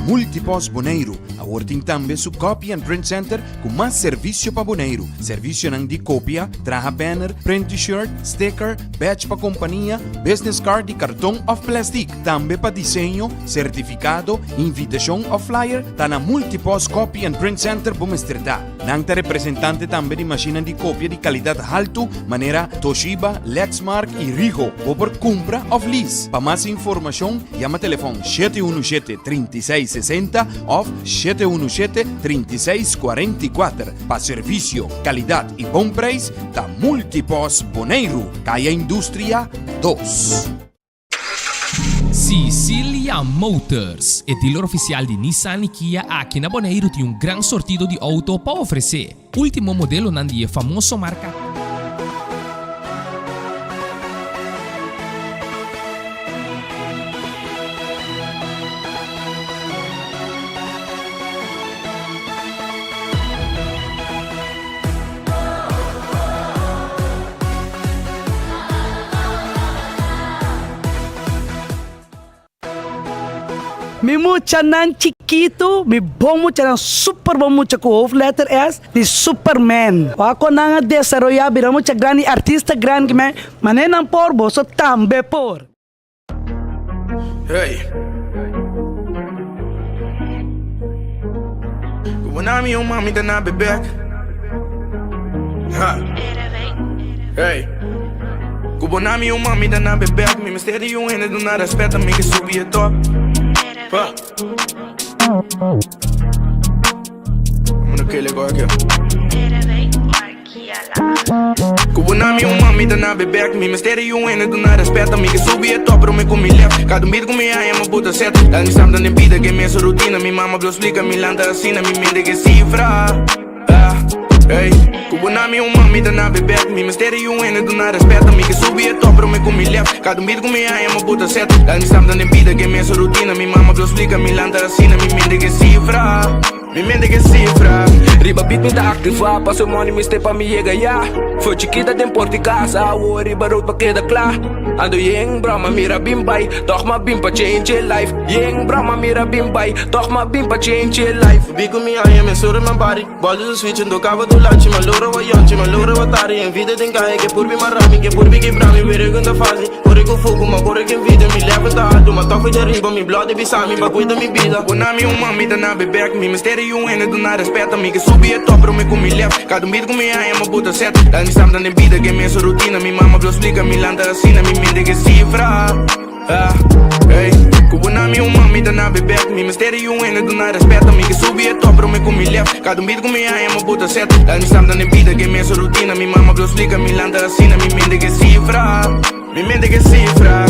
Multipost Boneiru awor tin tambe su Copy and Print Center ku mas servisio pa Boneiru. Servisionan di kopia, traha banner, print t-shirt, sticker, badge pa kompania, business card di karton òf plèstik. Tambe pa diseño, sertifikado, invitashon òf flyer ta na Multipost Copy and Print Center bo mester ta. Nan ta representante tambe di mashinnan di kopia di kalidat haltu manera Toshiba, Lexmark i Ricoh. Bo por kumpra òf lease. Pa mas informashon yama telefòn 717 36 60 òf 717 36 44. Pa servisio, kalidat i bon preis ta Multipost Boneiru, Kaya Industria dos. Sicilia Motors, e dealer oficial di Nissan y Kia aki na Boneiru tin un gran sortido di auto pa ofrece. Ultimo modelonan di e famoso marca. Mi muchanan chikitu, mi bon muchanan, super bon mucha ku hoofdletter S, di Superman. Wak kon nan a desaroyá bira mucha grandi, artista grandi ki men, manera nan por, boso tambe por. Hey. Ku mi un mami ta na bebek. Ha. Hey. Ku mi un mami ta na bebek. Mi mester di un hende duna respet mi ke subi e top. Ha. I'm gonna kill it, go again. Ku bo na mi un mami ta na bebek Mi mester di un hende duna respet Mi ke subi e top pero mi ku mi left Kada un bida ku mi haña mi buta set Dal mi samta den bida ke mesun rutina Mi mama blo splika mi lanta asina Mi mente ke sifra ah, ey. Ku bo na mi un mami ta na bebek Mi mester di un hende duna respet Mi ke subi e top pero mi ku mi left Kada un bida ku mi haña mi buta set Dal mi samta den bida ke mesun rutina Mi mama blo splika mi lanta asina Mi mente ke sifra Mi mente ke sifra. Riba beat mi ta aktivá, paso money mi step pa mi yega ya. For chikita den por di kas, awor riba road pa keda kla. Ando yen broma mira bin bai, tòg m'a bin pa change e life. Yen broma mira bin bai, tòg m'a bin pa change e life. Bi ku mi aña mi suru mi body Bòldu su switch ndo kaba du lachi Ma lora wa yonchi, ma lora wa tari En vida den kahe ke purbi marami Ke purbi kibrami, were ku ta fasi Kore ku fuku, ma kore ku vida Mi level ta altu, ma tòg di ariba Mi blood di bisami pa kuida mi bida Ku na mi un mami ta na bebek Mi mester di un hende duna respet Mi ke subi e top pero mi ku mi left Kada un bida ku mi haña mi buta set Dal mi samta den bida ke mesun rutina Mi mama blo splika mi lanta asina Mi mente ke sifra ah, ey. Ku bo na mi un mami ta na bebek Mi mester di un hende duna respet Mi ke subi e top pero mi ku mi left Kada un bida ku mi haña mi buta set Dal mi samta den bida ke mesun rutina Mi mama blo splika mi lanta asina Mi mente ke sifra Mi mente ke sifra.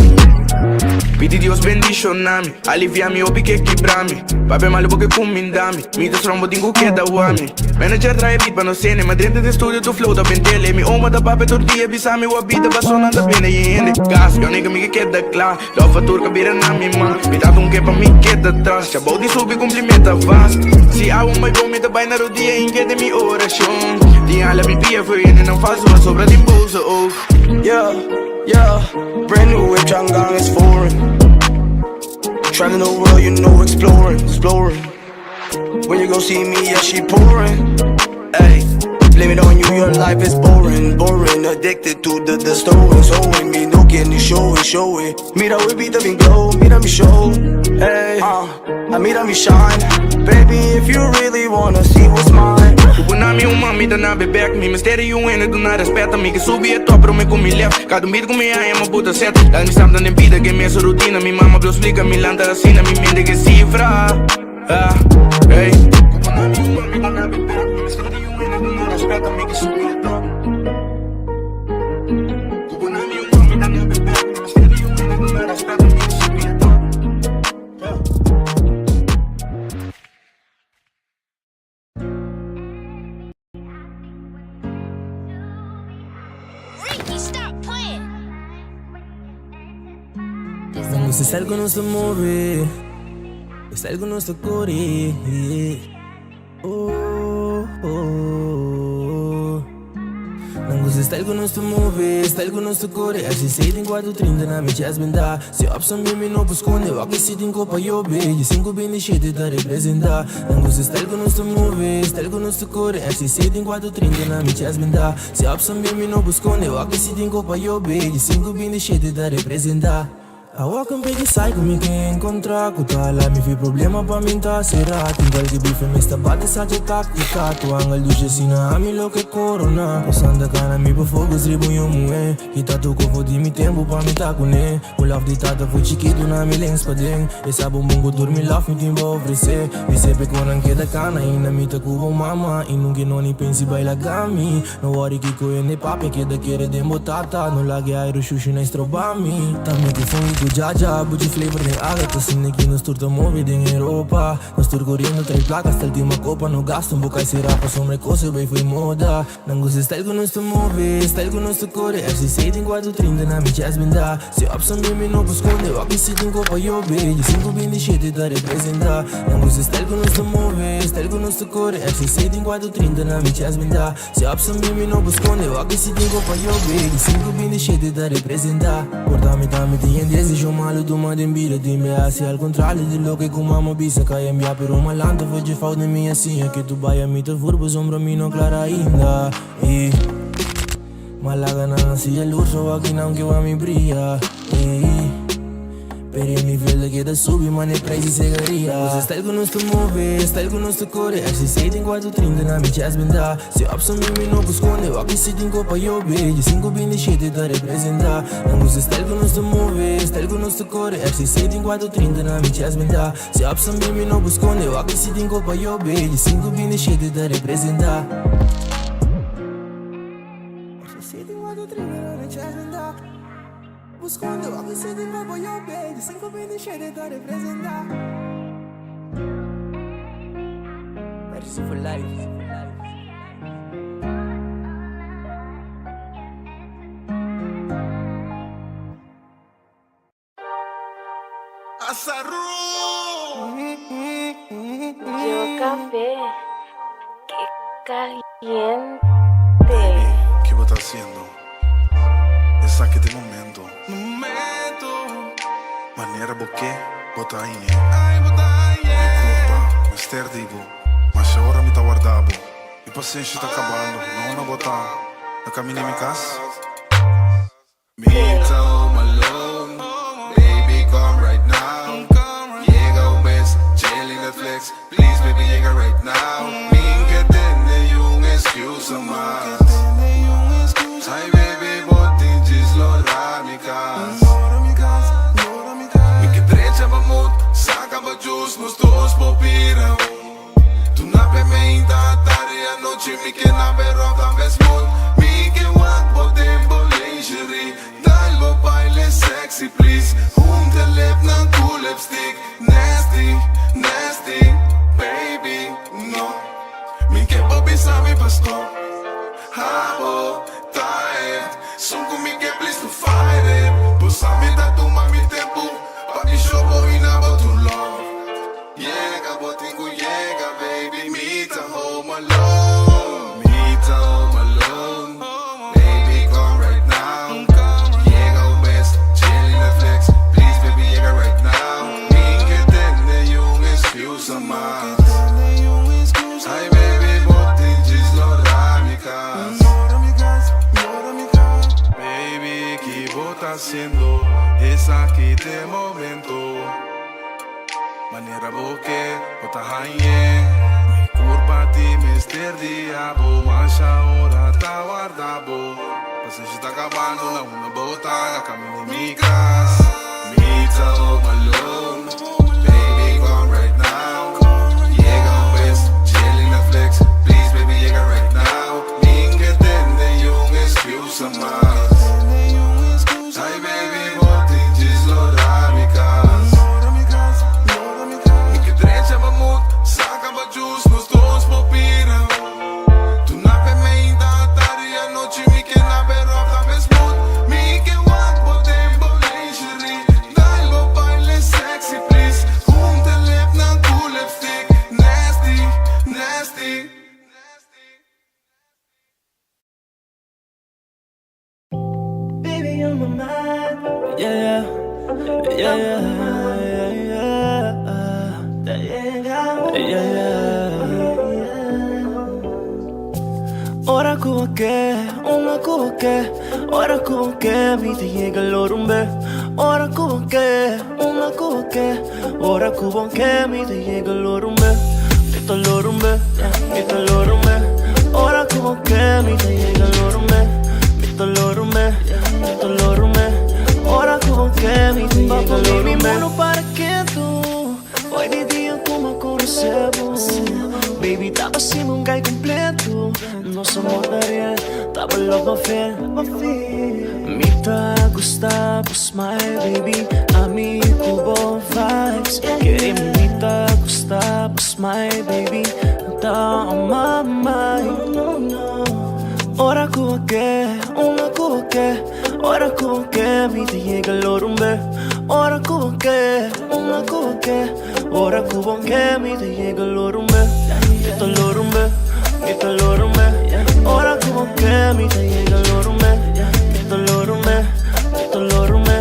Pidi Dios bendishoná mi, aliviá mi hopi ke kibrá mi. Papia malu bo ke kumindá mi, mi ta strong bo tin ku keda wak mi. Manager traha e beat pa nos sende, ma drenta den studio tur flow ta bentele. Mi oma ta papia tur dia bisa mi wak bida paso nan ta bende e hende. Gas, yo nigga mi ke keda kla, love pa tur ka bira na mi man. Mi tata un ke pa mi keda tras, chabou di subi kumpli meta vast. Si awa mai bon mi ta bai na rodia i keda mi orashon. Tin hala mi pia for hendenan falso a sobra di boso oog. Yeah, yeah, brand new whip, Changan is foreign. Traveling the world, you know, exploring, exploring. When you go see me, yeah, she pouring. Hey, blame it on you, your life is boring, boring. Addicted to the the stolen, so me no getting show it, show it. Mira we beat the glow, mira mi show. Hey, I mira mi shine. Baby, if you really wanna see what's mine. Ku na mi un mami ta na bebek Mi mester di un hende duna respet Mi ke subi e top pero mi ku mi left Kada un beat ku mi haña mi buta set Dal mi stap den bida ke mesun rutina Mi mama blo splika mi lanta asina Mi mente ke sifra ah, hey. Ku na mi un mami ta na bebek Mi mester di un hende duna respet Mi ke subi e top Ku na mi un mami ta na bebek Mi mester di un hende duna respet Mi ke subi e top. Nos ta style ku nos ta move, e style ku nos ta kore. Oh, oh. Nan gusta e style ku nos ta move, e style ku nos ta kore. RCC tin 430 na mi chest benta. Si opson bin mi no por skonde, wak si tin kopa yobe. Di sinku binti shete ta representa. Nan gusta e style ku nos ta move, e style ku nos ta kore. RCC tin 430 na mi chest benta. Si opson bin mi no por skonde, wak si tin kopa yobe. Di sinku binti shete ta representa. Awor ku pidi sai ku mi ke enkontrá ku ta hala mi fi problema pa mi ta será tin kualke bife mes ta bate sa dje taktika tu angel dushe sina ami loke korona ku santa kana mi por focus riba un yu muhé kita tur kofo di mi tempu pa mi ta kuné un love di tata for chikitu na mi lens paden e sa bon bon ku tur mi love mi tin pa ofresé mi sepe ku nan keda kana ainda mi ta ku bo mama i nunke no ni pensi bai laga mi. No worry kiko hende papia keda kere den bo tata. No lag'e airu shushu na estroba mi. Ta mi ku fungi ku jaja, buchi flavor den aga. Ta asina ki nos tur ta move den Europa. Nos tur koriendo trae plaka hasta ultima kopa. No gasta un boka y sera pasobra e kos e bay fo'i moda. Nan gusta e style ku nos ta move, e style ku nos ta kore. RCC tin 430 na mi chest benda. Si opson bin mi no por skonde, wak si tin kopa yobe. Di 527 ta representa. Nan gusta e style ku nos ta move, e style ku nos ta kore. RCC tin 430 na mi chest benda. Si opson bin mi no por skonde, wak si tin kopa yobe. Di 527 ta representa. Por ta mi tambe tin e desishon malu tuma den bida. Tin be hasi al kontrario di loke ku mama bisa. Kai en bia pero malanta for dje fout den mi a siña. Ke tu bai a mi ta vur pasobra mi no klara ainda. Y. Malaga nan a siya luz so aki nan ke wak mi bria ey. Pero e nivel ta keda subi mane prijs di sigaria. Nos e style ku nos ta move, e style ku nos ta kore. RCC tin 430 na mi chest benta. Si opson bin mi no por skonde, wak si tin kopa yobe. Di 527 ta representa. Nan gusta e style ku nos ta move, e style ku nos ta kore. RCC tin 430 na mi chest benta. Si opson bin mi no por skonde, wak si tin kopa yobe. Di 527 ta representa. Yo café, qué caliente. Baby, ki bo ta haciendo? Esaki ta e momento. Manera bo ke, bo ta hañ'é. Mi curpa mester di bo, masha ora mi ta warda bo. Mi pasenshi ta cabando, no na bo ta na camina mi cas? Mi ta home alone, baby come right now. Yega un bes, chilling Netflix, please baby yega right now. Mi ke tende un excuse mas. Ay baby bo tin djis lora mi cas. Mi ke drecha bo mood, saca bo juice, nos dos por bira un. Tu na pe meinta, tarde, anochi mi ke na be rock tambe smooth. Mi ke wak bo den bo lingerie, dal bo baile sexy please. Hunta lip. Sun ku mi ke please no fight it. Bo sa mi ta tuma mi tempu pa mi show bo i na bo true love. Yega bo tin ku yega baby mi ta home alone. Mi ta home alone. Baby come right now. Yega un bes chill in Netflix. Please baby yega right now. Mi ke tende un excusa mas. Ay baby bo tin djis lora mi kas. Baby ki bo ta hasiendo esaki t'e momento. Manera bo ke bo ta hañ'e. Mi kurpa tin mester di abo masha ora ta warda bo. Pasenshi ta kabando na unda bo ta na kaminda di mi kas. Mi ta home alone. Baby come right now. Yega un bes chill in Netflix. Please baby yega right now. Mi n'ke tende un excusa mas. Ay baby bo tin djis lora mi kas. Mi ke drecha bo mood, saka bo juice, nos dos por bira. Tu na pe meinta, tardi anochi mi ke na be rough, na be smooth. Mi ke wak bo den bo lingerie, dal bo baile sexy please. Hunte lip nan ku lipstick, nasty, nasty. Baby, on my mind. Yeah, yeah, yeah, yeah, yeah. Yeah, yeah. Ora ku ke, una ku ke, ora ku ke, mi te yega lorumbe. Ora ku ke, una ku ke, ora ku ke, mi te yega lorumbe. Mi ta lorumbe, mi ta lorumbe. Ora ku ke, mi te yega lorumbe. Mi ta lorumbe, mi ta lorumbe. Ora ku ke, mi te yega lorumbe. Para ketu, for di dia ku m'a konosé bo. Baby, taba sima un guy kompleto. Nos amor ta real, taba love m'a feel. Mi ta gusta bo smile, baby. Ami ku bo vibes. Kere mi ta gusta bo smile, baby. Ta on my mind. Ora ku ke, una ku ke, ora ku ke, mi ta yega lorumbe. Ora ku ke, una ku ke, ora ku ke, mi ta yega lorumbe. Mi ta lorumbe, mi ta lorumbe. Ora ku ke, mi ta yega lorumbe. Mi ta lorumbe, mi ta lorumbe.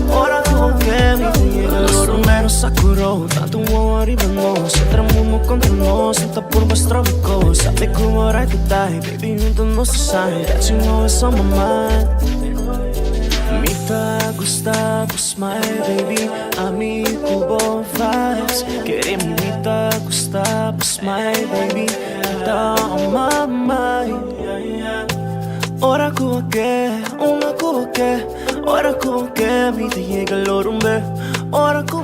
Ora ku ke, mi ta yega lorumbe. Sakuro, tantu wowo riba nos. Entra mundo kontra nos, ta purba strobe kos. Sabi ku ride or die, baby, huntu nos ta shine. That you always on my mind. Mi ta gusta bo smile, baby. Ami ku bo vibes. Kere mi ta gusta bo smile, baby. Ta on my mind. Ora ku ke, una ku ke, ora ku ke, mi ta yega lorumbe. Ora ku.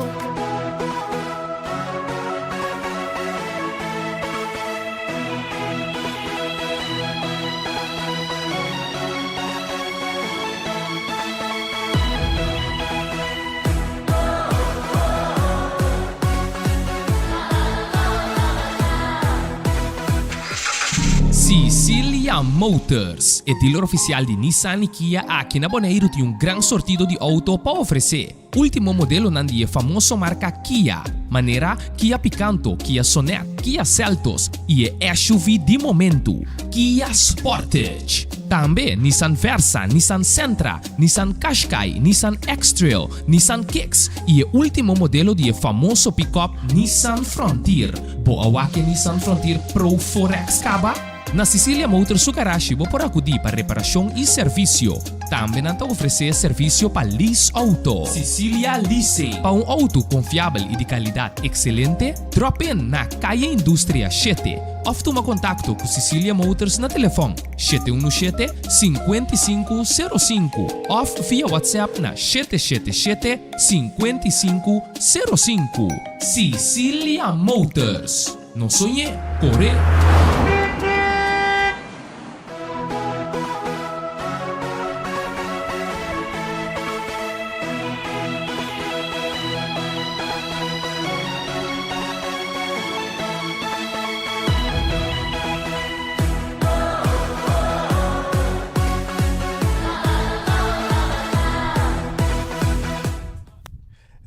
Sicilia Motors, e dealer oficial di Nissan y Kia aki na Boneiru tin un gran sortido di auto pa ofrece. Ultimo modelonan di e famoso marca Kia, manera Kia Picanto, Kia Sonet, Kia Seltos y e SUV di momento, Kia Sportage. Tambe Nissan Versa, Nissan Sentra, Nissan Qashqai, Nissan X-Trail, Nissan Kicks y e ultimo modelo di e famoso pick-up Nissan Frontier. Bo a wak e Nissan Frontier Pro 4X caba? Na Sicilia Motors su garashi bo por acudi pa reparacion y servicio. Tambe nan ta ofrece servicio pa lease auto. Sicilia Leasing. Pa un auto confiabel y di calidad excelente, drop in na Calle Industria shete of tuma contacto cu Sicilia Motors na telefon 717 5505 of via WhatsApp na 777 5505. Sicilia Motors. No soñ'é, cor'é!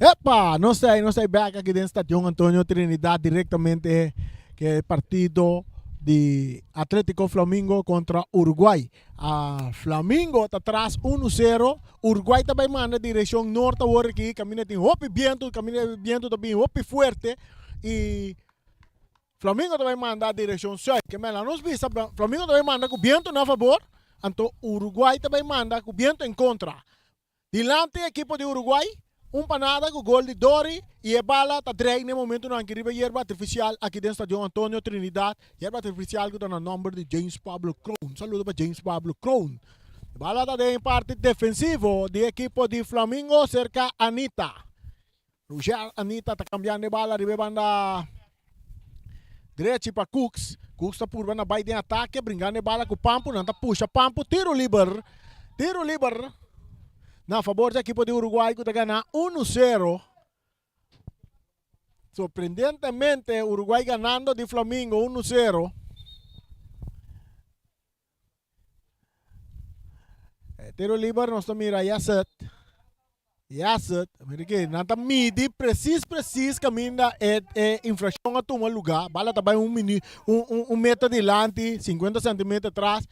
Epa! Nos ta nos ta back aki den Stadion Antonio Trinidad directamente ke partido di Atletico Flamingo contra Uruguay. Ah, Flamingo ta tras 1-0. Uruguay ta bay manda direccion norte awor aki. Caminda tin hopi biento, caminda biento ta bin hopi fuerte y Flamingo ta bay manda direccion zuid. Ke mela nos bisa Flamingo ta bay manda cu biento na favor, anto Uruguay ta bay manda cu biento en contra. Dilanti ekipo di Uruguay, un pa nada ku gol di Dori i e bala ta drei n'e momentunan aki riba yerba artifisial aki den Stadion Antonio Trinidad, yerba artifisial ku ta na nòmber di James Pablo Kroon. Saludo pa James Pablo Kroon. E bala ta den parti defensivo di ekipo di Flamingo serka Anita. Roger Anita ta kambiando e bala riba e banda drechi pa Cooks. Cooks ta purba na bai den atake, bringando e bala ku Pampu. Nan ta pusha Pampu, tiro liber. Tiro liber na fabor di ekipo di Uruguay ku ta gana 1-0. Sorprendentemente Uruguay ganando di Flamingo 1-0. E tiro liber nos ta mira Yasset. Yasset, mira que nan ta midi precies precies caminda e, e infraccion a tuma lugar. Bala ta bai un minu, un, un, un meter dilanti, 50 centimeter atrás.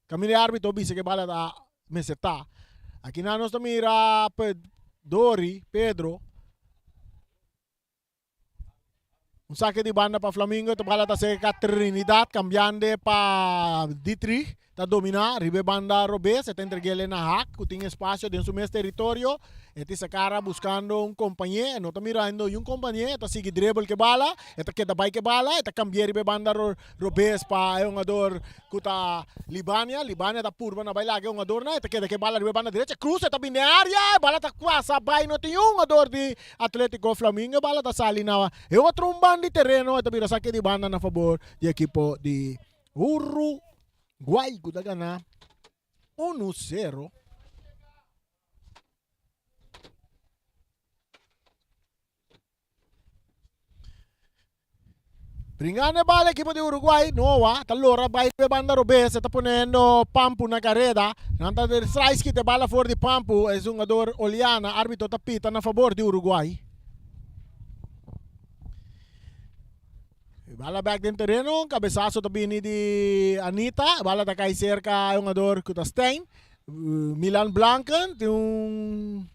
Caminda e arbitro bisa que bala ta mester ta. Aki nan nos ta mira Dori, Pedro. Un saque di banda pa Flamingo, e bala ta cerca Trinidad, cambiando pa Dietrich, ta domina, riba e banda robes, e ta entreg'ele na Haak, cu tin espacio den su mes territorio, e ta sacara buscando un compañe, e no ta mirando un compañe, e ta sigui dribble cu e bala, e ta keda bay cu e bala, e ta cambia riba e banda robes pa e hungador cu ta Libania, Libania ta purba na bay laga e hungadornan, e ta keda cu e bala riba e banda derecha, cruza, e ta bini den area, e bala ta pasa bay, no tin un hungador di Atletico Flamingo e bala ta sali na e otro un banda di tereno e ta bira sake di banda na fabor di ekipo di Uruguay ku ta gana 1-0. Bringando e bala ekipo di Uruguay, Noa ta lora bai riba e banda robes, e ta poniendo Pampu na kareda. Nan ta Srais kita e bala for di Pampu, e hungador Oliana, arbitro ta pita na fabor di Uruguay. E bala bek den tereno, kabesaso ta bini di Anita, e bala ta kai serka e hungador ku ta Stein. Milan Blanken tin un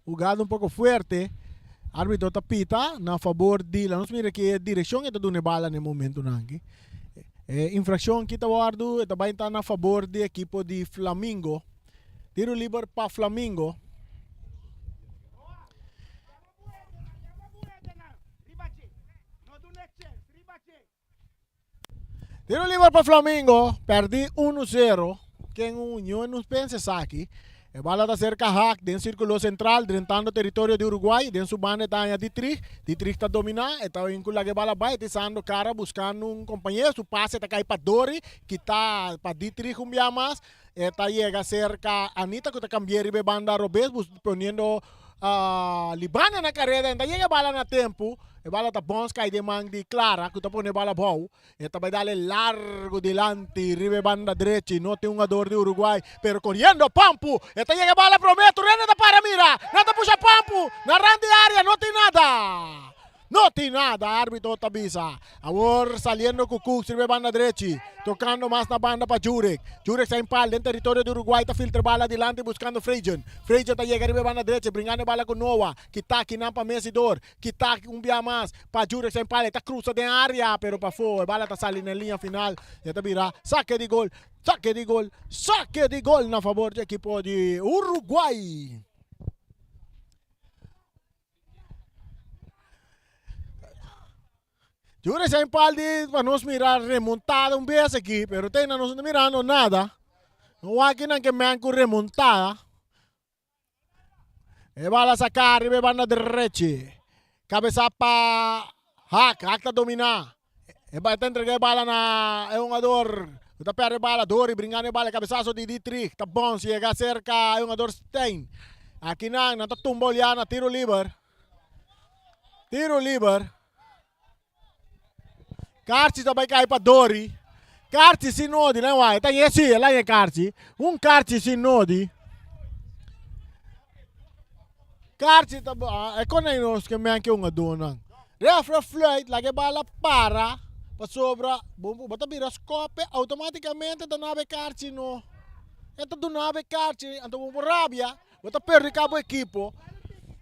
hugada un poko fuerte. Arbitro ta pita na fabor di la nos mira ki direccion e ta duna e bala na e momentonan aki. E infraccion ki ta wordo e ta bai ta na fabor di ekipo di Flamingo. Tiro liber pa Flamingo. Tiro liber pa Flamingo, perdi 1-0. Ken Union no pensa esaki. E bala ta cerca Haak den circulo central, drentando territorio di Uruguay. Den su banda ta haña Dietrich. Dietrich ta domina, e ta vincula ke bala bai, tisando cara buscando un compañero. Su pase ta cai pa Dori, kita pa Dietrich un bia mas. E ta yega cerca Anita cu ta cambia riba e banda robes, poniendo uh, Libana na careda. E ta yega bala na tempo. E bala ta bons cai den man di Clara cu ta pone bala abou. E ta bay dale largo dilanti riba e banda drechi. No tin hungador di Uruguay, pero coriendo Pampu. E ta yega bala prome, Turena ta para mira. Nan ta pusha Pampu na rand di area, no tin nada. No tin nada, arbitro ta bisa. Awor saliendo cu Cooks riba e banda drechi. Tocando mas na banda pa Jurek. Jurek sa impal den territorio di Uruguay ta filtra bala dilanti buscando Frejen. Frejen ta yega riba e banda drechi bringando e bala cu Noah. Kita kinan pa Messidor. Kita un bia mas pa Jurek sa impal. E ta cruza den area pero pafo e bala ta sali na linea final. E ta bira saque di gol. Saque di gol. Saque di gol na favor di ekipo di Uruguay. Jure sa impal di pa nos mira remontada un bes aki, pero te nos no mirando nada. No waki nan ke men ku remontada. E bala saca riba e banda derechi. Cabeza pa Hak, Hak ta domina. E ba ta entrega e bala na e hungador. Ta perde e bala, Dori bringando e bala, cabezazo di Dietrich, ta bons, yega cerca e hungador Stein. Aki nan, nan ta tumba Oliana, tiro liber. Tiro liber. Karchi ta bai kai pa Dori. Karchi sin nodi, nan wai, ta ye si, la ye karchi. Un karchi sin nodi. Karchi ta e konei nos ke men ke un adonan. Ref a fluit laga e bala para pasobra bo bo ta bira skope automaticamente ta nabe karchi no. E ta duna bo e karchi anto bo por rabia bo ta perhudica bo ekipo.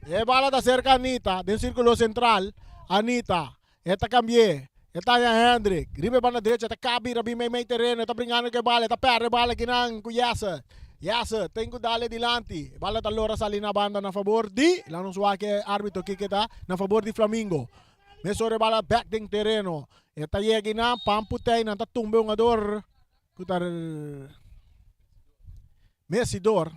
E bala ta serka Anita den circulo central Anita E ta cambi'é. E ta haña Hendrik. Riba e banda drecha e ta kabi rabi mei mei tereno. E ta bringando ku e bala. E ta pèrdè e bala kinan ku Yasser. Yasser ten ku dal e dilanti. E bala ta lora sali na banda na fabor di, laat nos wak e arbitro kiko e ta, na fabor di Flamingo. Mesora e bala bèk den tereno. E ta yega kinan, Pamputey nan ta tumba e hungador ku ta Messidor.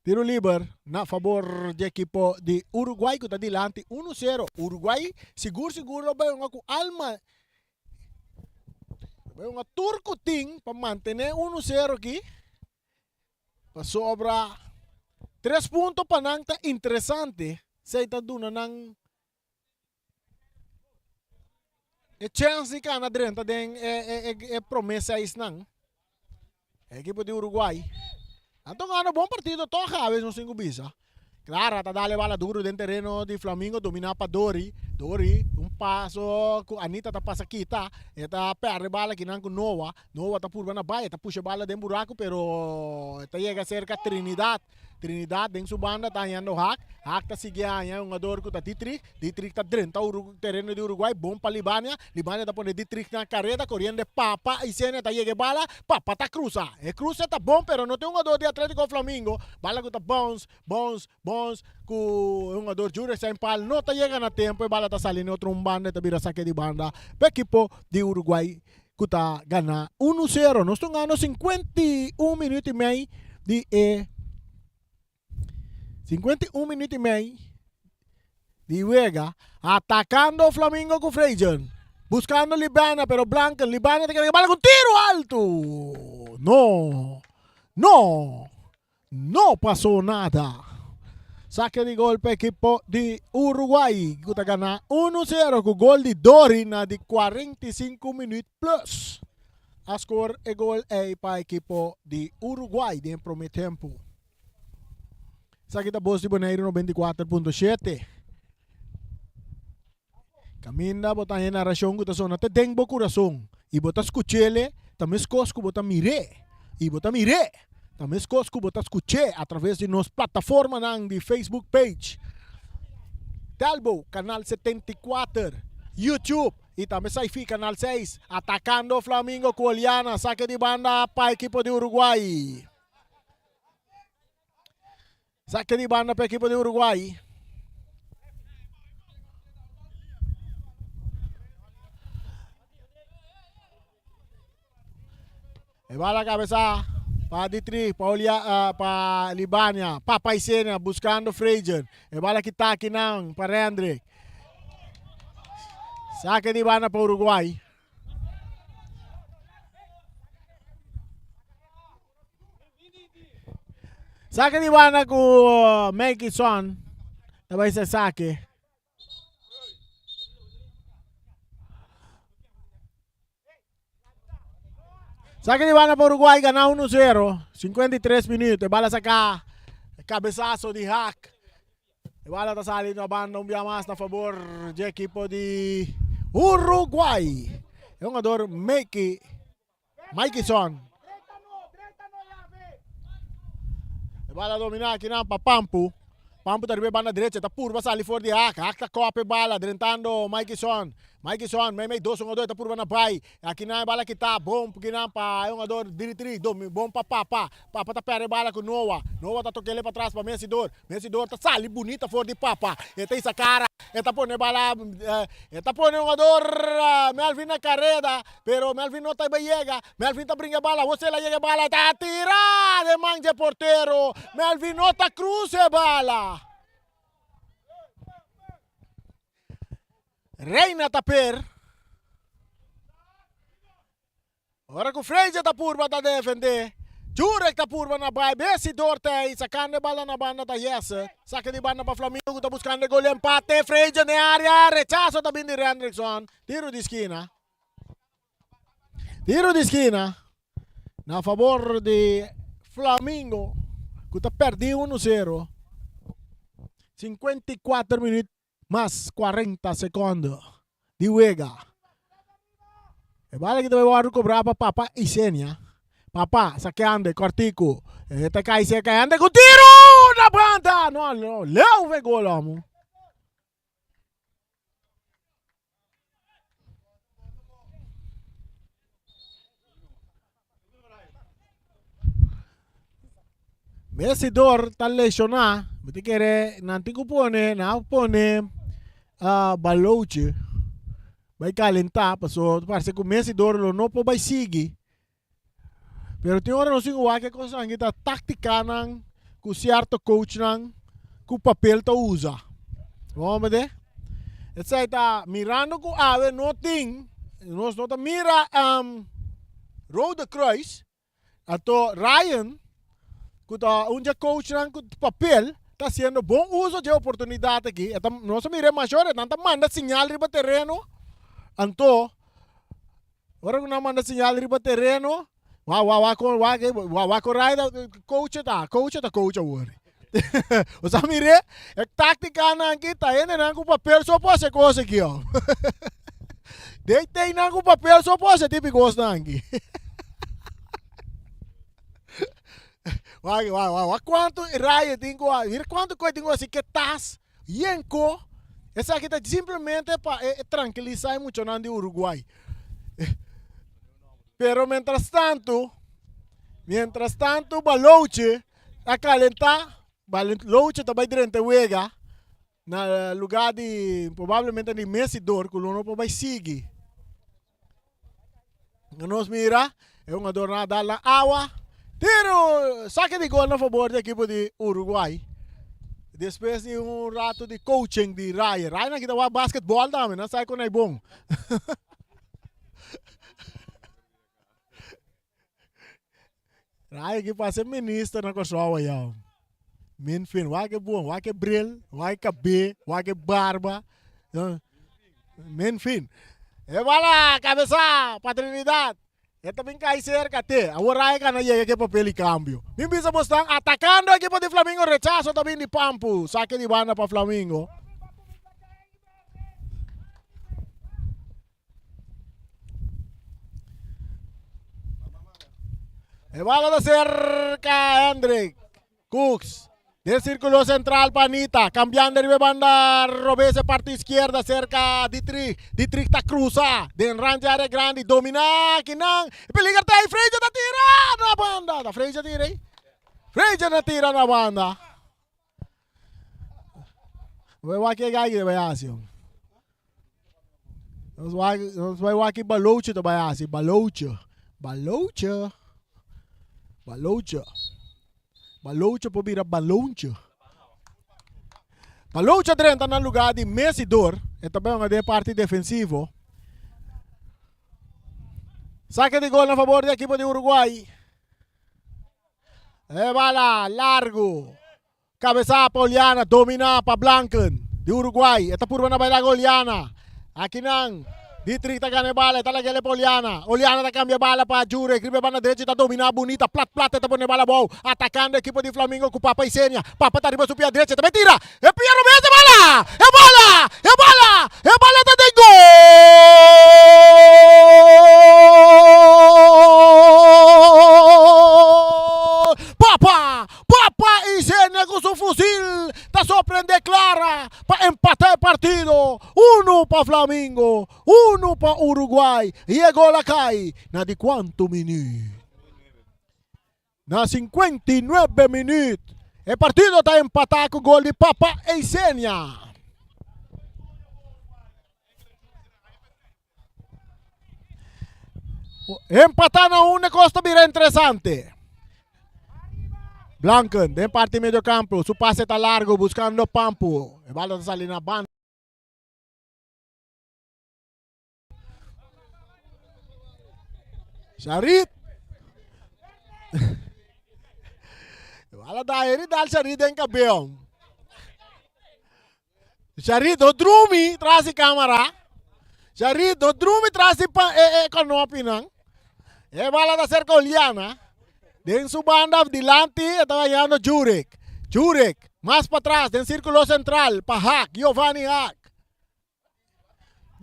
Tiro liber na fabor di ekipo di Uruguay ku ta dilanti uno sero. Uruguay sigur sigur lo bai hunga ku alma. Lo bai hunga tur ku tin pa mantene uno sero aki. Pasobra tres punto pa nan ta interesante. Esei ta duna nan e chèns di kana drenta den e promé seisnan. E ekipo di Uruguay a tongando bon partido tòg awe nos tin ku bisa. Clara ta dal e bala duru den tereno di Flamingo dominá pa Dori. Dori un paso ku Anita ta pasa kita. E ta pèrdè bala kinan ku Noa. Noa ta purba na bai e ta pusha e bala den buraku pero e ta yega serka Trinidad. Trinidad den su banda ta hañando Haak. Haak ta sigui haña e hungador ku ta Dietrich. Dietrich ta drenta tereno di Uruguay. Bon pa Libania. Libania ta pone Dietrich na kareda koriendo e Papa Isenia ta yega e bala. Papa ta krusa. E kruse ta bon pero no tin hungador di Atletico Flamingo. Bala ku ta bounce, bounce, bounce ku e hungador Jurek Sainpaal no ta yega na tempo. E bala ta sali na otro un banda e ta bira sake di banda pa ekipo di Uruguay ku ta gana unu sero. Nos ta gana 51 minuut i mei di e 51 minuut i mei di wega. Atakando Flamingo ku Freidjen. Buskando Libana, pero Blanken, Libana ta keda bala ku tiro altu. No, no. No pasó nada. Sake di gol pa ekipo di Uruguay ku ta gana uno sero ku gol di Dori na di 45 minuut plus. A skor e gol ei pa ekipo di Uruguay den prome tempu. Esaki ta Bos di Boneiru 94.7. Kaminda bo ta haña narashon ku ta sona te den bo kurason i bo ta skuch'ele ta meskos ku bo ta mir'é i bo ta mir'é ta meskos ku bo ta skuch'é atraves di nos plataformanan di Facebook page, Telbo kanal 74, YouTube i tambe Saifi kanal 6. Atakando Flamingo ku Oliana, sake di banda pa ekipo di Uruguay. Saque di banda pa equipo di Uruguay. E bala cabeza pa Ditri, pa Olia, uh, pa Libania, pa Paisenia, buscando Fraser. E bala kita aqui nan pa Rendrick. Saque di banda pa Uruguay. Sake di banda ku Melkison ta bai ser sake. Sake di banda pa Uruguay gana 1-0. 53 minuut. E bala saka cabezazo di Haak. E bala ta sali na banda un bia mas na favor di ekipo di Uruguay. E hungador Meki Maikison. E bala domina akinan pa Pampu. Pampu ta riba e banda derecha, ta purba sali for di Haak. Haak ta kòp e bala, drentando Maikison. Maikison meimei dos hungador, ta purba na bai. Akinan e bala kita bon kinan pa e hungador Diritri. Bon pa Papa. Papa ta pèrdè e bala ku Noa. Noa ta tok'el e patras pa Messidor. Messidor ta sali bunita for di Papa. E ta hisa kara, e ta pone e bala, e ta pone hungador Melvin na kareda. Pero Melvin no ta iba yega. Melvin ta bringa e bala. José la yega e bala. Ta tira den man dje portero. Melvin no ta cruza e bala. Reina ta per. Ora ku Frazier ta purba ta defende. Jurek ta purba na bai. Bessie Dorte i sakando e bala na banda ta Jesse. Sake di banda pa Flamingo ku ta buskando e gol di empate. Frazier den area. Rechaso ta bin di Rendrickson. Tiro di skina. Tiro di skina na favor di Flamingo. ku ta pèrdí unu sero. 54 minüt mas 40 sekònde di wega. E bala aki ta bai wòrdu kobrá pa Papa Isenia. Papa sakeando e kòrtiku. E ta kai serka e hende ku tiru na banda! No, no, leu fe gol homo. Mesidor ta lesioná. Mi ta kere nan tin ku pone, nan a pone uh, Baloche bai kalentá paso parse ku Mesidor lo no por bai sigui. Pero tin ora nos tin ku wak e kosnan aki ta táktikanan ku sierto coachnan ku papel ta usa. Bo mende? Esei ta mirando ku awe no tin, nos no ta mira um, Rode Kruis, anto Ryan ku ta un dje coachnan ku papel ta hasiendo bon uso dje oportunidat aki. E ta, nos a mira e mashor, nan ta manda siñal riba tereno, anto Ora ku nan manda señal riba tereno, wa wa wa kon wa ke wa wa kon rai coach ta, coach ta coach awor. Bo sa mir'é? E táktikanan aki ta hendenan ku papel so por hasi e kos aki oh. Den teinan ku papel so por hasi e tipo di kosnan aki. Wak wak wak wak kuantu rai e tin ku mira kuantu kos e tin ku hasi ke tas. Yenko, esaki ta simplemente pa e tranquilisa e muchanan di Uruguay. Pero mientras tanto, mientras tanto Balouche a calenta, Balouche ta bay drenta e wega na lugar di probablemente di Messidor cu lo no por bay sigui. Nos mira e hungador na dal na awa. Tiro, saque di gol na favor di equipo di Uruguay. Despues di un rato di coaching di Ryan. Ryan aki ta wak basketball tambe, nan sa con ay bon. Ryan aki pasa minister na Kòrsou ayá. Min fin, wak e bon, wak e bril, wak e kabé, wak e barba. Min fin. E bala, kabesa pa Trinidad. E ta bin kai serka te. Awor Ryan kana yega ke papel di kambio. Min bisa bo stan atakando ekipo di Flamingo. Rechaso ta bin di Pampu. Sake di banda pa Flamingo. E bala ta cerca Hendrik. Cooks. Den círculo central pa Anita. Cambiando riba e banda robes e parti izquierda cerca Dietrich. Dietrich ta cruza. Den rand di área grandi. Domina kinan. E peliger ta ahí. Freja ta tira na banda. Ta Freja tira ahí. Freja ta tira na banda. Bai wak e gai ki bai hasi. Nos wak, nos bai wak ki Baloche ta bai hasi. Baloche. Baloche. Baloche. Baloche por bira balonche. Baloche drenta na lugar di Messidor. E ta bai den parti defensivo. Saque di gol na favor di equipo di Uruguay. E bala largo. Cabeza pa Oliana, domina pa Blanken di Uruguay. E ta purba na baila Oliana. Akinan Dietrich ta gana e bala, e ta lag'el pa Oliana. Oliana ta cambia bala pa Jurek. Riba e banda derecho ta domina bunita. Plat plat e ta pone bala abou. Atacando ekipo di Flamingo cu Papa Isenia. Papa ta riba su pia derecho, e ta bay tira. E pia robes e bala! E bala! E bala! E bala ta den gol! Papa! Papa Isenia cu su fusil ta sorprende Clara pa empata e partido. Uno pa Flamingo, uno pa Uruguay y e gol a cay na di cuanto minuut? Na 59 minuut e partido ta empatá ku gol di Papa Eisenia. Empatá na un e kos ta bira interesante. Blanken den parti medio campo, su pase ta largo buscando Pampu. E bala ta sali na banda. Sharit. Wala da eri dal Sharit den kabel. Sharit no drumi tras di kamera. Sharit no drumi tras di pa e, e kanopi nan. E bala ta cerca Oliana. Den su banda dilanti e ta gayando Jurek. Jurek mas patras den sirkulo sentral pa Haak, Giovanni Haak.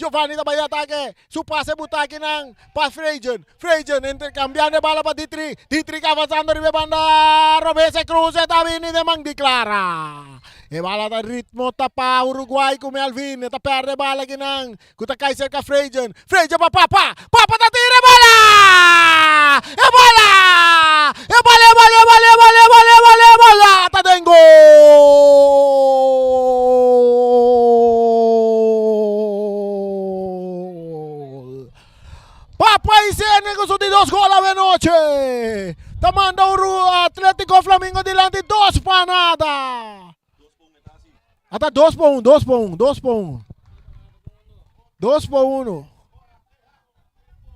Giovanni ta bai atake, su pase buta akinan pa Frejen. Frejen intercambiando e bala pa Ditri. Ditri avanzando riba e banda robes e cruce ta bini den man di Clara. E bala ta ritmo ta pa Uruguay cu Melvin. E ta perde e bala akinan cu ta cay cerca Frejen. Frejen pa Papa. Papa ta tira e bala! E bala! E bala, e bala, e bala, e bala, e bala, e bala, e bala ta den gol! Papa Isene ku su di dos gol awe noche. Ta manda Uru Atletico Flamingo dilanti dos pa nada. Ata dos pa un, dos pa un, dos pa un. Dos pa uno.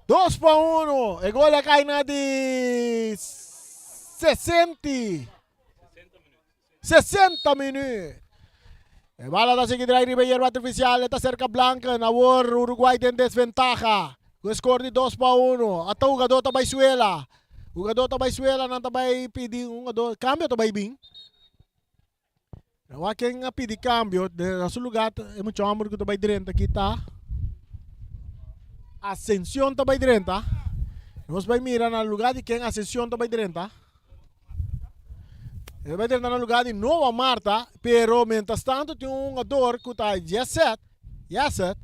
Dos pa uno. E gol a kai na di 60. 60 minuut. E bala ta sigui drai riba yerba artificial. E ta cerca Blanken. Awor Uruguay den desventaha. Ku e score di 2 pa 1. Ata hugador ta bai suela. Hugador ta bai suela. Nan ta bai pidi un hugador. Cambio ta bai bin. Wak ken a pidi cambio. Na su lugar e mucha homber ku ta bai drenta aki ta Ascension ta bai drenta. Nos bai mira na lugar di ken Ascension ta bai drenta. E bai drenta na lugar di Noah Marta, pero mientras tanto tin un hungador ku ta Yeset, Yeset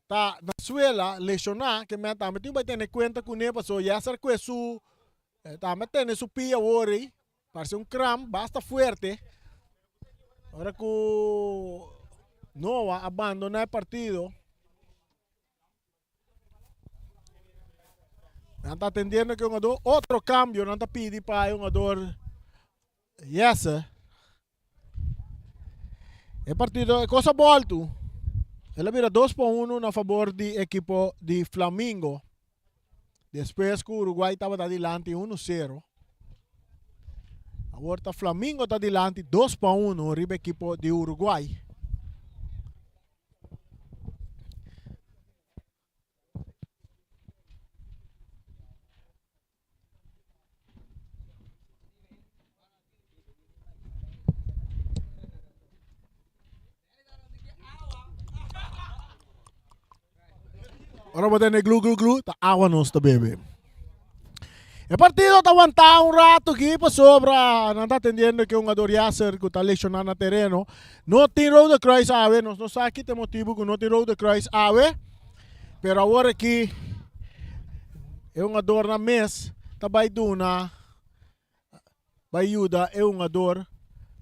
ta na suela lesioná, ke men tambe tin bai tene kuenta kuné pasobra Yeser kue su tambe tene su pia awor ei. Parse un kram basta fuerte. Ora ku Noah a bandoná e partido. Nan ta atendiendo ku e hungador. Otro kambio nan ta pidi pa e hungador Jesse. E partido e kos a boltu. El a bira dos pa uno na fabor di ekipo di Flamingo. Despues ku Uruguay tabata dilanti uno sero. Awor ta Flamingo ta dilanti dos pa uno riba ekipo di Uruguay. Ora bo tende glu glu glu, ta awa nos ta bebe. E partido ta wantá un rato aki pasobra nan ta atendiendo ke un jugador Yasser ku ta lesioná na tereno. No tin Rode Kruis awe, nos no sa ki ta e motibu ku no tin Rode Kruis awe. Pero awor aki e hungadornan mes ta bai duna, bai yuda e hungador.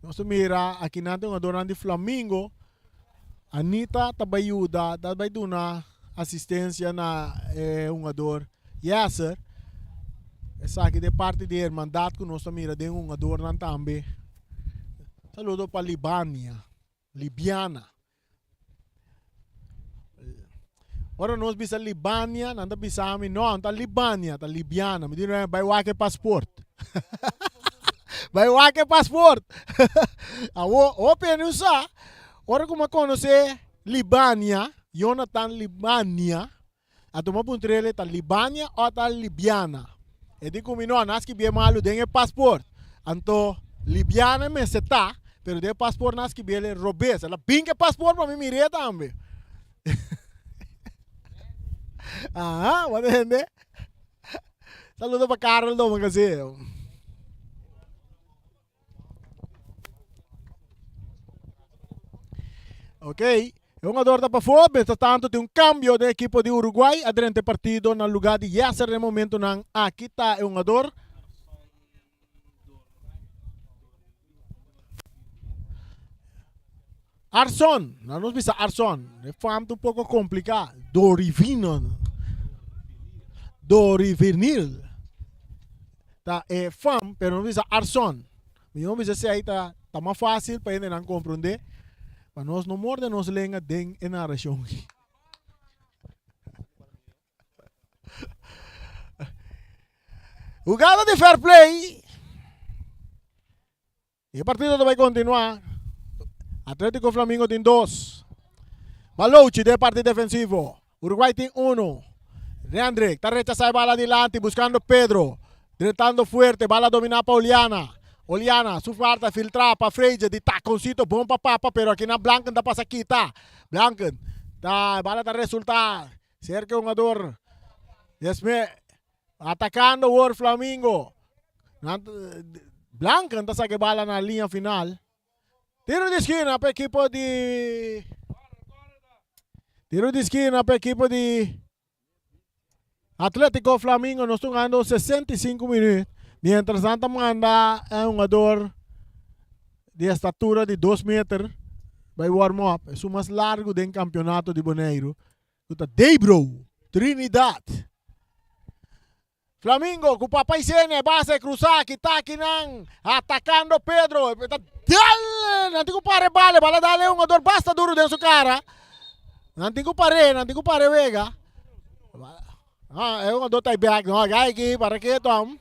Nos ta mira aki nan ta e hungadornan di Flamingo. Anita ta bai yuda, ta bai duna asistencia na e hungador Yasser. Esaki ta e parti di hermandad ku nos ta mira den hungadornan tambe. Saludo pa Libania, Libiana. Ora nos bisa Libania, nan ta bisa mi, no, no ta Libania, ta Libiana. Mi di, no, bai wak e paspoort. Bai wak e paspoort. Awo, hopi hende no sa, ora ku mi a konosé Libania, Jonathan Libania, Anto mi a puntra el, ta Libania o ta Libiana? E di ku mi, no, nan a skibié malu den e pasport. Anto, Libiana mester ta, pero den e pasport nan a skibié el robes. El a bin ku e pasport pa mi mir'é tambe. Aha, bo ta hende? Saludo pa Karel Domacassé. Ok, e hungador ta pafó, mientras tanto tin un cambio den ekipo di Uruguay a drenta e partido na lugar di Yasser den momentonan aki ta e hungador Arson, na nos bisa Arson, e fam ta un poco complica, Dorivino, Dorivinil ta e fam, pero nos bisa Arson. Mi no bisa esei ta ta mas facil pa hendenan comprende, pa nos no morde nos lenga den e narracion. Hugada di fair play. E partido ta bai kontinuá. Atlético Flamingo tin dos. Balouchi den parti defensivo. Uruguay tin uno. Rendrick ta rechasá e bala dilanti buskando Pedro. Dretando fuerte, bala dominá pa Oliana. Oliana, su falta filtrá pa Freidje di takoncito bon pa Papa, pero akinan Blanken ta pasa kita. Blanken ta, bala ta resultá serka e hungador Desme atakando awor Flamingo. Nan Blanken ta saka e bala na liña final. Tiro di skina pa ekipo di Tiro di skina pa ekipo di Atletico Flamingo. Nos ta hungando 65 minuut. Mientras nan ta manda e hungador di estatura di 2 meter bai warm up. Esun mas largo den campeonato di Boneiru. Ku ta Debro Trinidad. Flamingo ku Papa Isenia base krusa kita kinan atakando Pedro. Ta dal! Nan tin ku pare bale, bala dal e hungador basta duro den su kara. Nan tin ku pare, nan tin ku pare wega. Ah, e hungador ta back. No, gai ki para ke tom.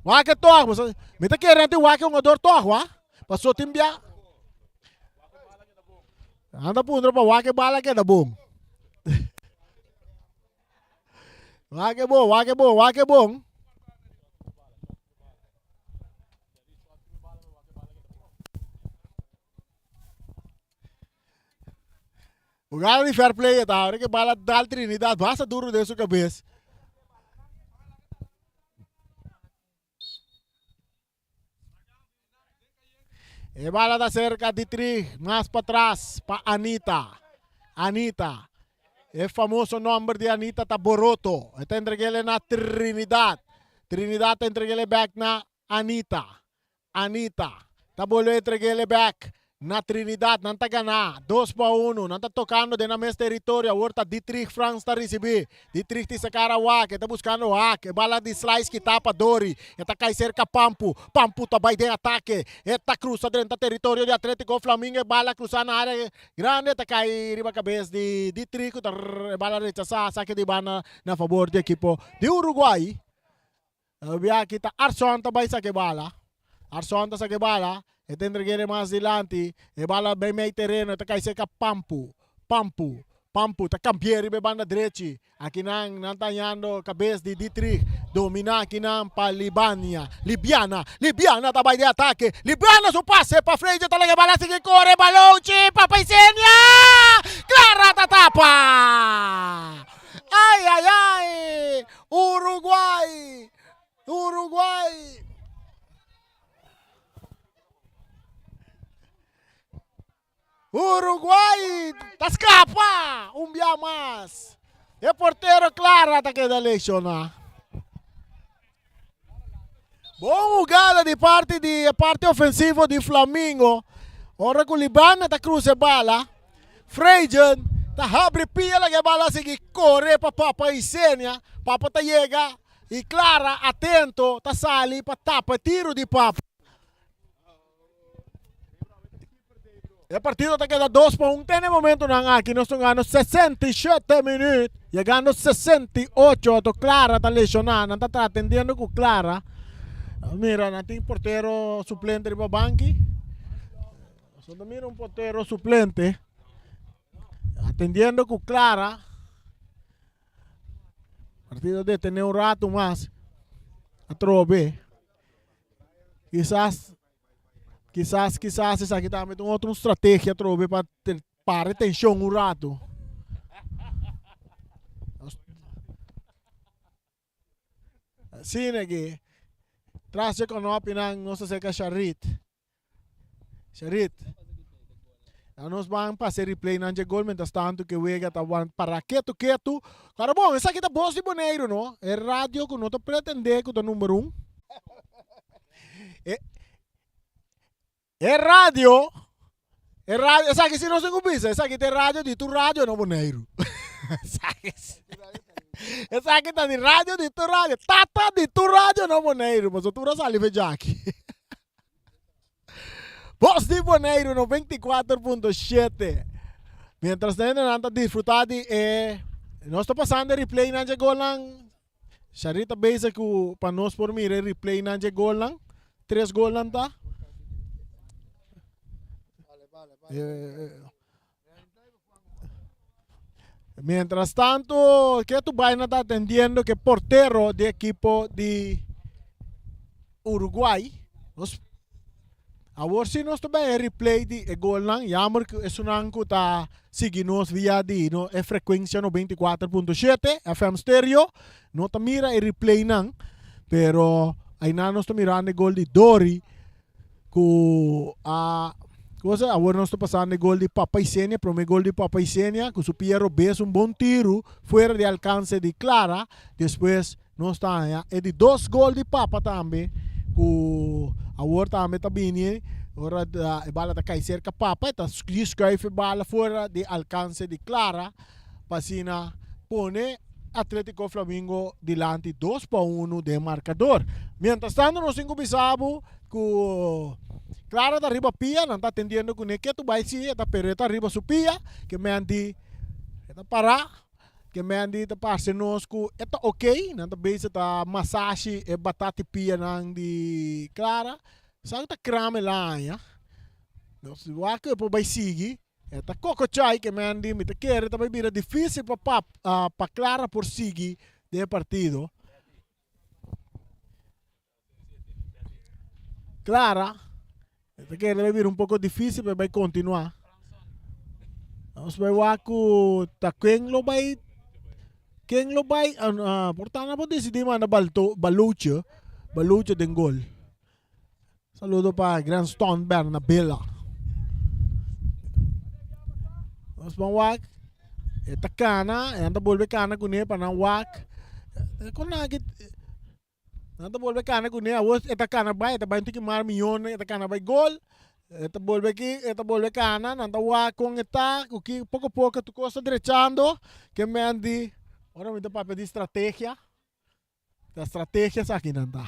Wak e tog, mi ta kere nan tin wak e hungador tog, wa. Paso tin bia. Nan ta puntra pa wak e bala keda bon. Wak e bon, wak e bon, wak e bon. Jugada di fair play ta, ahora que bala dal Trinidad basta duro den su cabeza. E bala ta cerca di Tri, mas patras pa Anita. Anita. E famoso nomber di Anita ta Boroto. E ta entregele na Trinidad. Trinidad ta entregele back na Anita. Anita ta bolbe entregele back na Trinidad. Nan ta gana 2-1. Nan ta tocando den nan mes territorio. Awor ta Dietrich Frans ta ricibi. Dietrich tin sa cara wak. E ta buscando hak. E bala di slice kita pa Dori. E ta cay cerca Pampu. Pampu ta bay den atake. E ta cruza drenta territorio di Atletico Flamingo. E bala cruza na area grande. E ta cay riba cabes di Dietrich cu ta e bala rechasa. Sake di banda na favor di ekipo di Uruguay. Bia aki ta Arson ta bai saka e bala. Arson ta saka e bala. E ta entreg'é mas dilanti. E bala bai mei tereno. E ta kai serka Pampu. Pampu. Pampu ta kambi'é riba e banda drechi. Akinan nan ta hañando kabes di Dietrich. Dominá akinan pa Libania. Libiana. Libiana ta bai den atake. Libiana su pase pa Freidje ta laga e bala sigui kore. Balon chi pa Paisenia! Clara ta tapa! Ai ai ai! Uruguay! Uruguay! Uruguay ta scapa un bia mas. E portero Clara ta keda lesioná. Bon hugada di parti di e parti ofensivo di Flamingo. Ora ku Libana ta cruza e bala, Freygen ta habri pia laga e bala sigui kore pa Papa Isenia. Papa ta yega i Clara atento ta sali pa tapa e tiro di Papa. E partido ta keda 2-1 te na e momentonan aki. Nos ta hungando 67 minuut, yegando 68. Ato Clara ta lesioná. Nan ta atendiendo ku Clara. Mira, nan tin portero suplente riba banki. Nos ta mira un portero suplente. Atendiendo ku Clara. Partido detene un rato mas. Atrobe. Kisas, kisas, kisas esaki tambe ta un otro strategia atrobe pa para e tension un rato. Asina ke tras dje konopinan nos ta seka Sharit. Sharit. Ya nos ban pasa e replay nan dje gol mientras tanto ke wega ta wan para ketu ketu. Kara bon, esaki ta Bos di Boneiru no, e radio ku no ta pretende ku ta number un. E e radio, e radio, esaki si nos tin ku bisa, esaki ta e radio di tur radio na Boneiru. Esaki si, esaki ta di radio di tur radio, tata di tur radio na Boneiru, pasobra tur a sali fe djaki. Bos di Boneiru 94.7. Mientras nan ta disfruta di e nos ta pasando e replay nan dje golnan. Sharita bezig ku pa nos por mira e replay nan dje golnan. Tres golnan ta. Mientras tanto, ke tu bai nan ta atendiendo ke portero di ekipo di. Uruguay. Nos awor si nos ta bay e replay di e golnan. Jammer ku esunnan ku ta sigui nos via di no e frekuensia 94.7 FM stereo. No ta mira e replaynan, pero aynan nos ta mirando e gol di Dori ku a cosa awor nos ta pasando e gol di Papa Isenia, prome gol di Papa Isenia ku su pia robes un bon tiru fuera di alkanse di Clara. Despues nos ta haña e di dos gol di Papa tambe ku awor tambe ta bini ora e bala ta kai serka Papa e ta schuif e bala fuera di alkanse di Clara pa asina pone Atletico Flamingo dilanti 2-1 den markador. Mientras tanto nos tin ku bisa bo ku Clara ta riba pia, nan ta atendiendo kuné ketu bai si e ta pero e ta riba su pia ke men di e ta para. Ke men di ta parse nos ku e ta ok, nan ta bezig ta masashi e batati pianan di Clara. Sa ku ta kram el a haña. Nos wak ku e por bai sigui. E ta kokochai ke men di mi ta kere ta bai bira difisil pa pap pa Clara por sigui den e partido. Clara, e ta kere bai bira un poko difisil pa e bai kontinuá. Nos bai wak ku ta ken lo bai ken lo bai por ta nan por disidí manda balto baluche baluche den gol. Saludo pa Granston Bernabela. Nos ban wak e ta kana e nan ta bolbe kana kuné pa nan wak e kon nan aki nan ta bolbe kana kuné awor e ta kana bai e ta bai un tiki mar miyon e ta kana bai gol e ta bolbe aki e ta bolbe kana nan ta wak kon e ta ku ki poko poko tur kos ta drechando ke men di ora mi ta papia di strategia. Ta strategia esaki nan ta.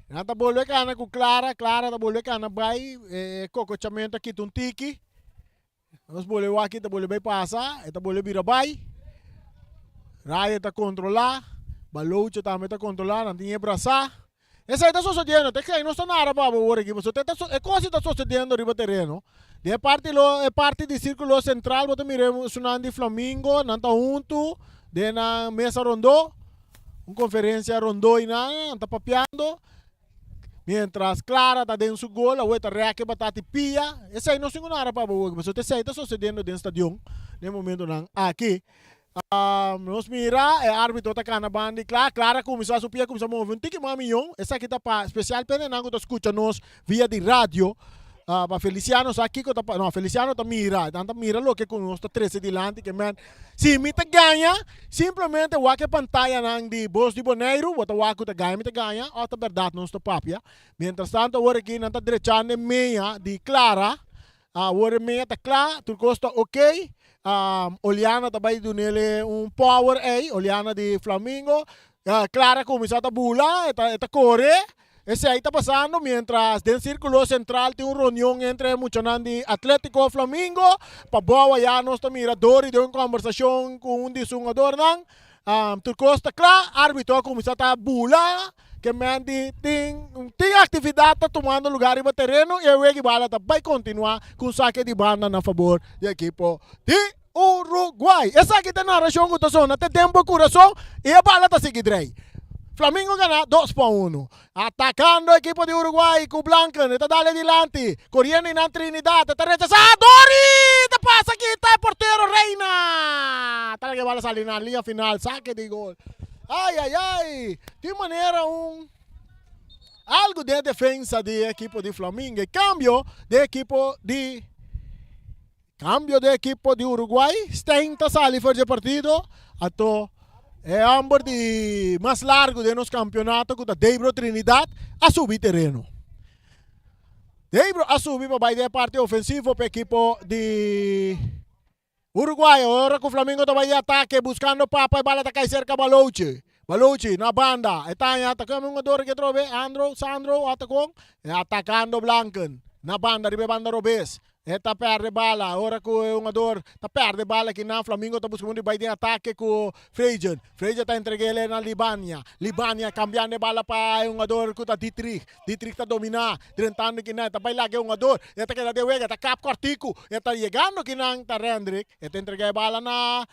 Nan ta bolbe kana ku Clara, Clara ta bolbe kana bai, e kokochamento a kita un tiki. Nos bolbe wak ta bolbe bai pasa, e ta bolbe bira bai. Raya ta kontrolá, Balocho tambe ta kontrolá, nan tin e brasá. Esei ta sosodiendo, te kei nos ta nara pa bo awor aki, pasobra te ta e kos ta sosodiendo riba tereno. Den e parti lo e parti di sirkulo sentral bo ta mira esunnan di Flamingo, nan ta huntu den nan mesa rondó, un konferensia rondó einan, nan ta papiando, mientras Clara ta den su gol, awor e ta rèk e batata i pia. Esei nos tin ku nara pa bo awor aki, pasobra te esei ta sosodiendo den stadion den e momentonan aki. Nos mira e arbitro ta kana banda di Clara. Clara a kuminsá su pia kuminsá move un tiki mas miyon. Esaki ta pa spesial pa hendenan ku ta skucha nos via di radio. Pa Feliciano sa kiko ta no Feliciano ta mira. Nan ta mira loke ku nos ta trese dilanti ke men si mi ta gaña simplemente wak e pantayanan di Bos di Boneiru bo ta wak ku ta gaña mi ta gaña òf ta bèrdat nos ta papia. Mientras tanto awor aki nan ta drechando e meña di Clara. Awor e meña ta kla, tur kos ta ok. Oliana ta bai dunele un power ei, Oliana di Flamingo. Clara kuminsá ta bula, e ta e ta kore. Esei ta pasando mientras den sirkulo sentral tin un reunion entre e muchanan di Atletico Flamingo. Pa bou ayá nos ta mira Dori den un kombersashon ku un di su hungadornan. Tur kos ta kla, arbitro a kuminsá ta bula. Ke men di tin tin aktividat ta tumando lugar riba tereno i e wega di bala ta bai kontinuá ku un sake di banda na fabor di ekipo di Uruguay. Esaki ta e narashon ku ta sona te den bo kurason i e bala ta sigui drei. Flamingo gana 2-1. Atakando ekipo di Uruguay ku Blanken e ta dale dilanti koriendo i nan Trinidad e ta rechasá Dori ta pasa kita e portero Reina ta laga e bala sali na liña final sake di gol. Ai ai ai! Tin manera un algo den defensa di ekipo di Flamingo. E cambio di ekipo di cambio di ekipo di Uruguay. Stein ta sali for di partido. Ato e homber di mas largo den nos campeonato ku ta Debro Trinidad a subi tereno. Debro a subi pa bai den e parti ofensivo pa ekipo di Uruguay ora ku Flamingo ta bai di atake buskando Papa e bala ta kai serka Balouchi. Balouchi na banda e ta haña ta kome un ador ke trobe Andro Sandro ota kon e atakando Blanken na banda riba e banda robes e ta perde bala ora ku e hungador ta perde bala kinan Flamingo ta buska di bai den atake ku Frejen Frejen ta entreg'e na Libania Libania kambiando e bala pa e hungador ku ta Dietrich Dietrich ta dominá, drentando kinan, e ta bai laga e hungador, e ta keda den wega, e ta kap kòrtiku, e ta yegando kinan ta Rendrick, e ta entregá e bala na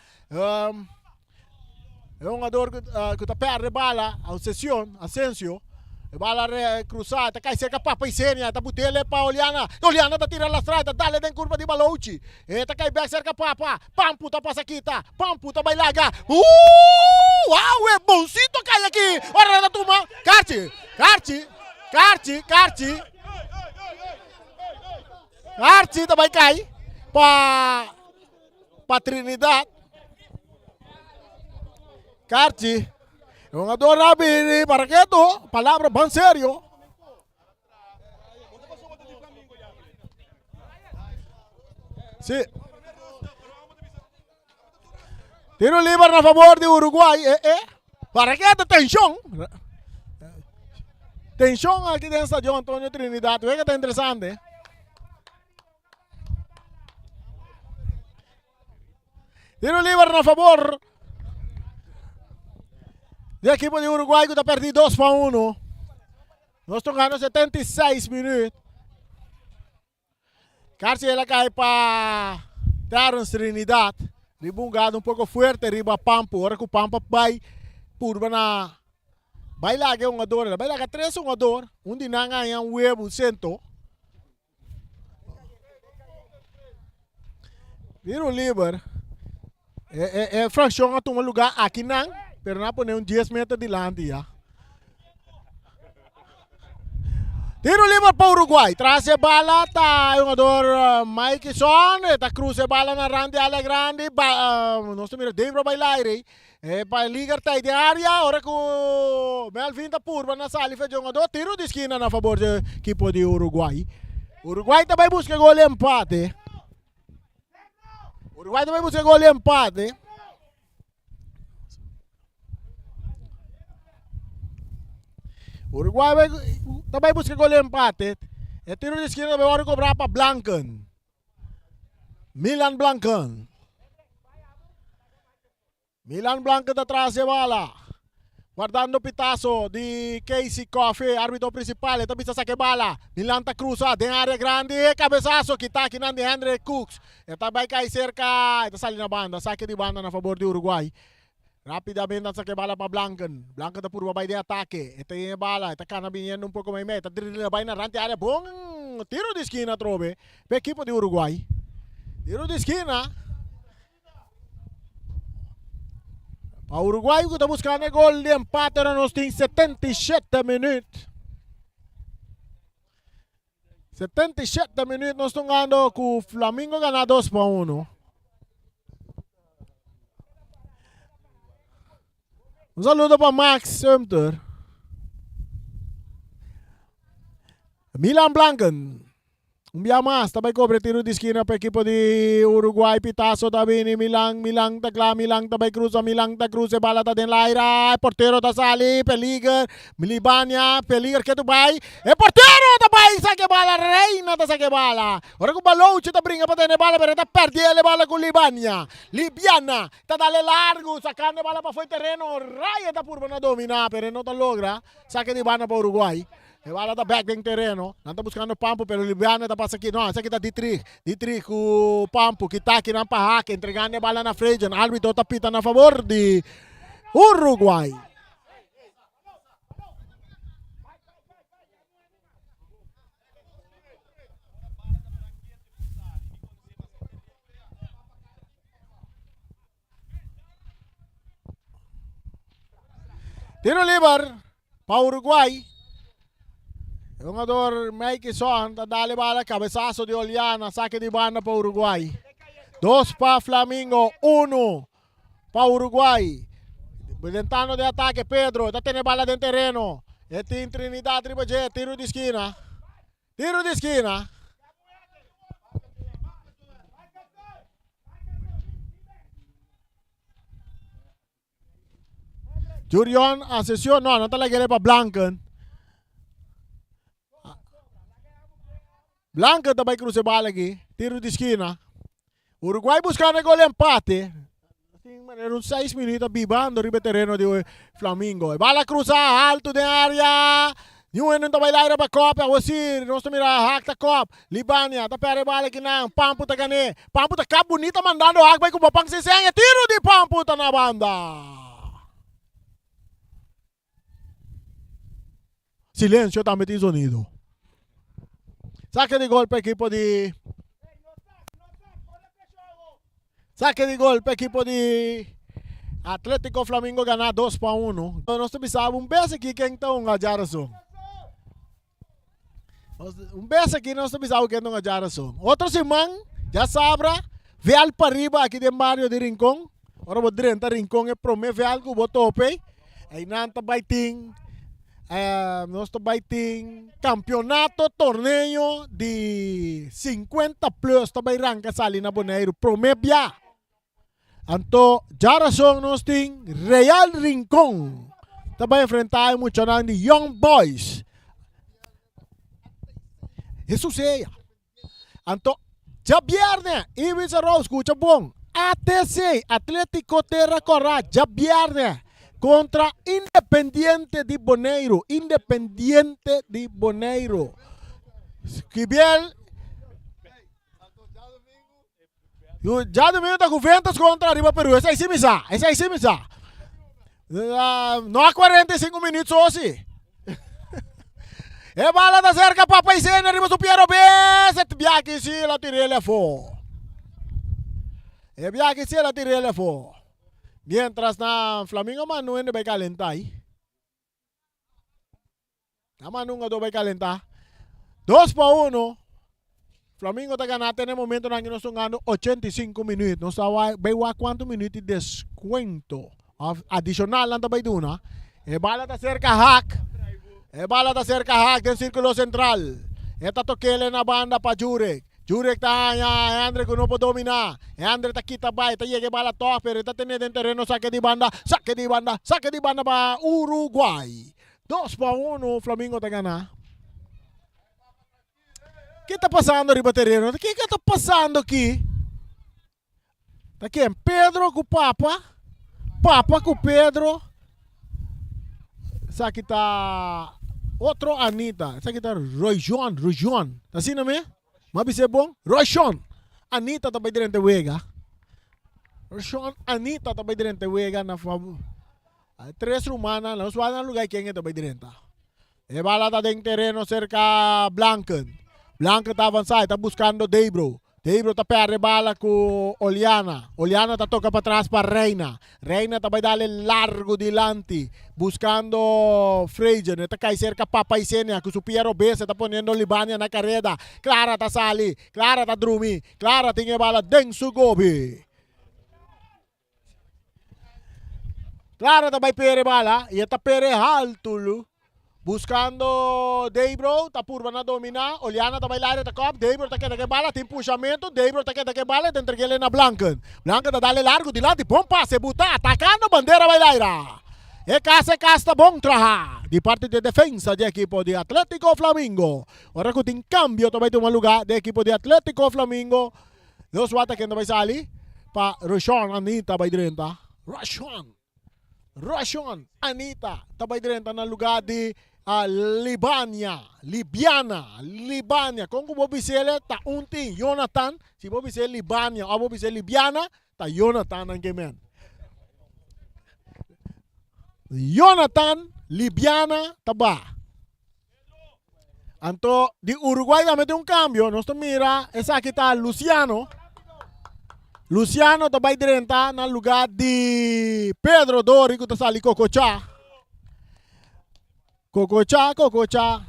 E hungador ku ta perde bala, Ascension, Asensio. E bala krusa, ta kai serka Papa Isenia, ta butele pa Oliana. Oliana ta tira lastra, ta dale den kurpa di Balouchi. E ta kai bek serka Papa. Pampu ta pasa kita. Pampu ta bai laga. Ooh! Wow, e bonsito kai aki. Ora ta tuma. Karchi, karchi, karchi, karchi. Karchi ta bai kai pa pa Trinidad. Karchi. E hungador a bini para ketu. Palabra ban serio. Sí. Tiro libre na favor di Uruguay. Eh, eh. Para ketu tensión. Tensión aki den Stadion Antonio Trinidad. Wega ta interesante. Tiro libre na favor di equipo di Uruguay ku ta perdi 2 pa 1. Nos tocando 76 minuut. Casi el a kai pa Terence Trinidad. Riba un gado un poco fuerte riba Pampu. Ora ku Pampa bai purba na bai laga e hungador. Bai laga tres hungador. Un di nan haña un webu, un sento. Tiro liber. E, e, e fraccion a tuma lugar aki nan, pero nan a pone un 10 meter dilanti ya. Tiro liber pa Uruguay. Tras e bala ta e jugador eh, Mike Son. E ta cruza e bala na rand di área grande. Ba, uh, nos ta mira Dave bay laire. E pa liger ta de área. Ora ku Melvin ta purba na sali fe jugador. Tiro di esquina na favor di equipo di Uruguay. Uruguay ta bay busca gol empate. Uruguay ta bay busca gol empate. Uruguay bai, ta bai busca gol empate. E tiro di esquina ta bai wòrdu kobrá pa Blanken. Milan Blanken. Milan Blanken ta tras e bala. Guardando pitazo di Casey Coffey, arbitro principal. E ta bisa saca e bala. Milan ta cruza den area grandi. E cabezazo kita akinan di Hendrik Cooks. E ta bai cai cerca. E ta sali na banda. Saque di banda na favor di Uruguay. Rapidamente a saca e bala pa Blanken. Blanken ta purba bai den atake. E ta yen e bala. E ta cana biniendo un poco meimei. E ta dribla bai na rand di area. Bon tiro di skina atrobe pa e ekipo di Uruguay. Tiro di skina. Pa Uruguay ku ta buskando e gol di empate ora nos tin 77 minuut. 77 minuut nos tungando ku Flamingo gana 2 pa 1. Un saludo pa Max Sumter. Milan Blanken. Un bia mas ta bai kobre tiro di skina pa ekipo di Uruguay. Pitazo ta bini. Milan, Milan ta kla. Milan ta bai krusa. Milan ta krusa. E bala ta den laira. E portero ta sali. Peliger. Libania. Peliger ke tu bai. E portero ta bai saka e bala. Reina ta saka e bala. Ora ku Balouchi ta bringa pa tene e bala pero e ta pèrdè e bala ku Libania. Libiana ta dale largu sakando e bala pafó e tereno. Raya ta purba na dominá pero e no ta logra. Saka di banda pa Uruguay. E bala ta bek den tereno. Nan ta buskando Pampu pero Libiana ta pasa aki. No, esaki ta Dietrich. Dietrich ku Pampu kita aki nan pa hak entregando e bala na Frejen. Arbitro ta pita na favor di Uruguay. Tiro liber pa Uruguay. E hungador Mike Son ta dale bala cabezazo di Oliana, saque di banda pa Uruguay. Dos pa Flamingo, uno pa Uruguay. Presentando de ataque Pedro, ta tene bala den terreno. E tin Trinidad riba dje, tiro di esquina. Tiro di esquina. Jurion Asensio, no, no ta lag'é pa Blanken. Blanken ta bai cruza e bala aki. Tiro di skina. Uruguay buscando e gol empate. Sin manera un 6 minuut bibando riba e terreno di Flamingo. E bala cruza alto den area. Niun hende no ta bai laira pa kop. Awor si nos ta mira Haak ta kop. Libania ta perde e bala kinan. Pampu ta gané. Pampu ta kap bunita mandando Haak bai ku Bopang Senseng. E tiro di Pampu ta na banda. Silensio tambe tin sonido. Sake di gol pa ekipo di Sake di gol pa ekipo di Atletico Flamingo gana 2 pa 1. Nos ta bisa un bes aki ken ta hunga djarason. Un bes aki nos ta bisa ken ta hunga djarason. Otro siman djasabra vèlt pariba aki den bario di Rincon. Ora bo drenta Rincon e prome vèlt ku bo tope einan ta bai tin nos ta bai tin kampionato torneo di sinkuenta plus ta bai ranka sali na Boneiru prome bia. Anto djarason nos tin Real Rincon ta bai enfrenta e muchanan di Young Boys. Hesus eya. Anto djabièrnè, Iwis Arou skucha bon, ATC, Atlético Terra Kòrá, djabièrnè kontra Independiente di Boneiru, Independiente di Boneiru. Skibiel djadumingu ta Juventus kontra Riba Peru, esei si mi sa, esei si mi sa. No a 45 minuut so si. E bala ta cerca Papa Isenia riba su pie robes. E biaki si la tirele afo. E biaki si la tirele afo. Mientras na Flamingo Manu ende bay calenta ahí. Na Manu nga do bay calenta. 2 pa 1. Flamingo ta gana te na e momentonan aki nos ta hungando 85 minuut. Nos ta bay wak cuanto minuut di descuento of adicional nan ta bay duna. E bala ta cerca hak. E bala ta cerca hak den circulo central. E ta tokele na banda pa Jurek. Jurek ta haña Hendrik ku no por domina. Hendrik ta kita bay, ta yega e bala tog pero e ta tene den tereno sake di banda, sake di banda, sake di banda pa Uruguay. 2 pa 1 Flamingo ta gana. Ke ta pasando riba tereno? Ke ta pasando aki? Ta ken? Pedro ku Papa? Papa ku Pedro? Esaki ta otro Anita. Esaki ta Royjon, Royjon. Ta asina me? Ma bis'é bon? Royshon. Anita ta bai drenta e wega. Royshon Anita ta bai drenta e wega na favor. Tres rumannan, nos wak na lugar ken e ta bai drenta. E bala ta den tereno serka Blanken. Blanken ta avansa, e ta buskando Debro. Debro ta perde bala ku Oliana. Oliana ta toka patras pa Reina. Reina ta bai dale largu dilanti, buskando Frejen. E ta kai serka Papa Isenia ku su pia robes, e ta poniendo Libania na kareda. Clara ta sali, Clara ta drumi, Clara tin e bala den su gobi. Clara ta bai pere bala y e ta pere haltu lu. Buscando Debro, ta purba na domina. Oliana ta bai laire ta kop. Debro ta keda ke bala, tin pushamento. Debro ta keda ke bala y ta entreg'el na Blanken. Blanken ta dale largo dilanti, bon pase, buta, atacando, bandera bai laira. E kas e kas ta bon traha di parti di e defensa di ekipo di Atletico Flamingo. Ora ku tin kambio ta bai tuma luga di ekipo di Atletico Flamingo. Nos wak ta ken ta bai sali pa Roshon Anita bai drenta. Roshon, Roshon Anita ta bai drenta na lugar di uh, Libania, Libiana, Libania. Kon ku bo bisele ta un tin Jonathan, si bo bisele Libania o bo bisele Libiana, ta Jonathan nan ke men. Jonathan Libiana ta ba. Anto di Uruguay tambe tin un cambio. Nos ta mira esaki ta Luciano. Luciano ta bai drenta na lugar di Pedro Dori ku ta sali Kokocha. Kokocha, Kokocha.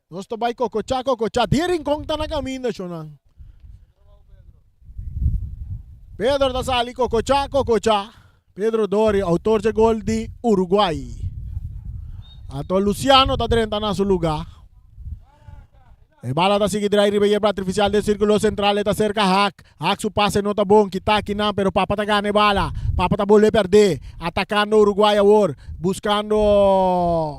Nos ta bai Kokocha, Kokocha. Di Rincon ta na caminda, shonan. Pedro ta sali Kokocha, Kokocha. Pedro Dori, autor dje gol di Uruguay. Anto Luciano ta drenta na su luga. E bala ta sigui drai riba yerba artificial den circulo central e ta cerca Haak. Haak su pase no ta bon, kita akinan pero Papa ta gana e bala. Papa ta bolbe perde. Atacando Uruguay awor, buscando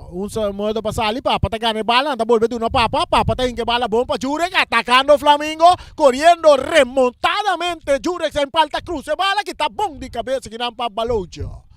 un modo pa sali. Papa ta gana e bala, nan ta bolbe duna Papa. Papa ta hinca e bala bon pa Jurek, atacando Flamingo. Coriendo remontadamente Jurek sa empalta cruza e bala kita bon di cabeza kinan pa Balocho.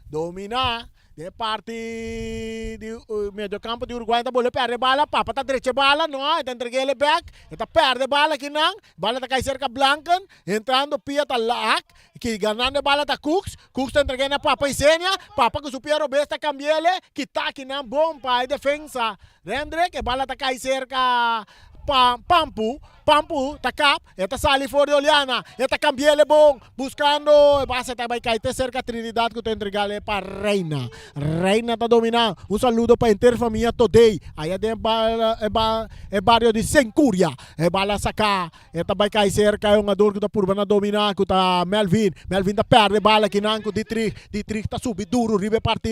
Domina. Den parti di medio campo di Uruguay ta bolbe perde bala. Papa ta drecha e bala. No, e ta entreg'é bek. E ta perde bala akinan. Bala ta kai serka Blanken. Entrando pia ta Laak. Ki ganando e bala ta Cooks. Cooks ta entreg'é na Papa Isenia. Papa ku su pia robes ta kambi'é. Kita akinan bon pa e defensa. Rendrick. E bala ta kai serka Pampu. Pampu ta kap. E ta sali for di Oliana. E ta kambi'é bon. Buscando e base ta bay cay te cerca Trinidad cu ta entregale pa Reina. Reina ta domina. Un saludo pa henter famia Todey aya den e bario di Sencuria. E bala saca. E ta bay cay cerca e hungador cu ta purba na domina cu ta Melvin. Melvin ta perde bala kinan cu Dietrich. Dietrich ta subi duro riba e parti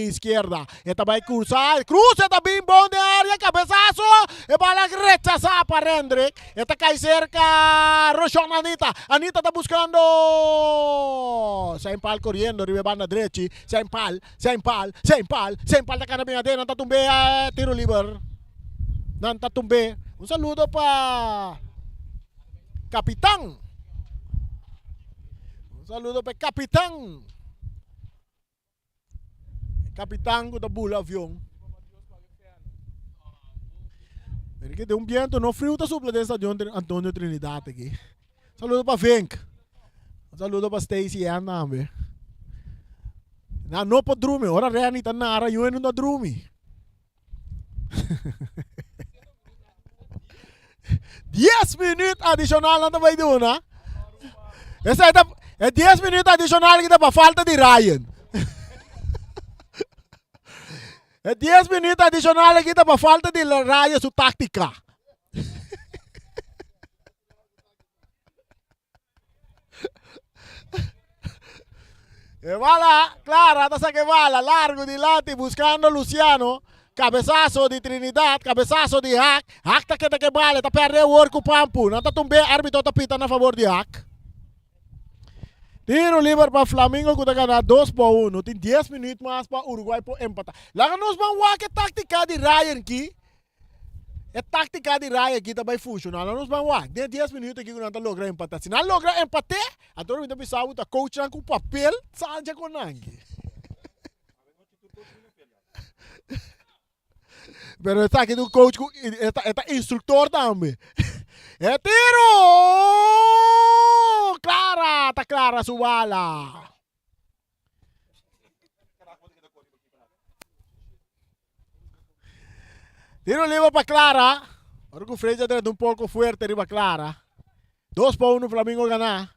izquierda. E ta bai cruza, e cruza ta bin bon den area, cabezazo, e bala rechaza pa Rendrick, e ta cay cerca Roshon Anita, Anita ta buscando Seinpal coriendo riba e banda drechi, Seinpal, Seinpal, Seinpal, Seinpal ta cana bin aden, nan ta tumbe tiro liber, nan ta tumbe, un saludo pa Capitan, un saludo pa e Capitan. E kapitan ku ta bula avion. Mira ki den un biento no friu ta supla den stadion Antonio Trinidad aki. Saludo pa Vink. Un saludo pa Stacy Ann tambe. Nan no por drumi. Ora Renny ta nara yu no ta drumi. 10 minuut adicional nan ta bai duna. Esa ta e 10 minuut adicional kita pa falta di Ryan. E 10 minuut adicional kita pa falta di Ryan su táctica. E bala, Clara ta saca e bala largo dilanti buscando Luciano. Cabezazo di Trinidad, cabezazo di Haak. Haak ta keda ke bala, e ta perde awor cu Pampu. Nan ta tumbe, arbitro ta pita na favor di Haak. Tiro liber pa Flamingo cu ta gana 2-1. Tin 10 minuut mas pa Uruguay por empata. Laga nos ban wak e tactica di Ryan ki. E táktika di Raya aki ta bai funshoná. Laga nos ban wak. Den dies minuut aki ku nan ta logra empatá. Si nan logra empaté, anto mi ta bisa bo ta coachnan ku papel sanja ku nan aki. Pero esaki ta un coach ku e ta e ta instruktor tambe. E tiro! Clara! Ta Clara su bala. Tiro liber pa Clara. Ora ku Freja drenta un poko fuerte riba Clara. 2-1 Flamingo gana.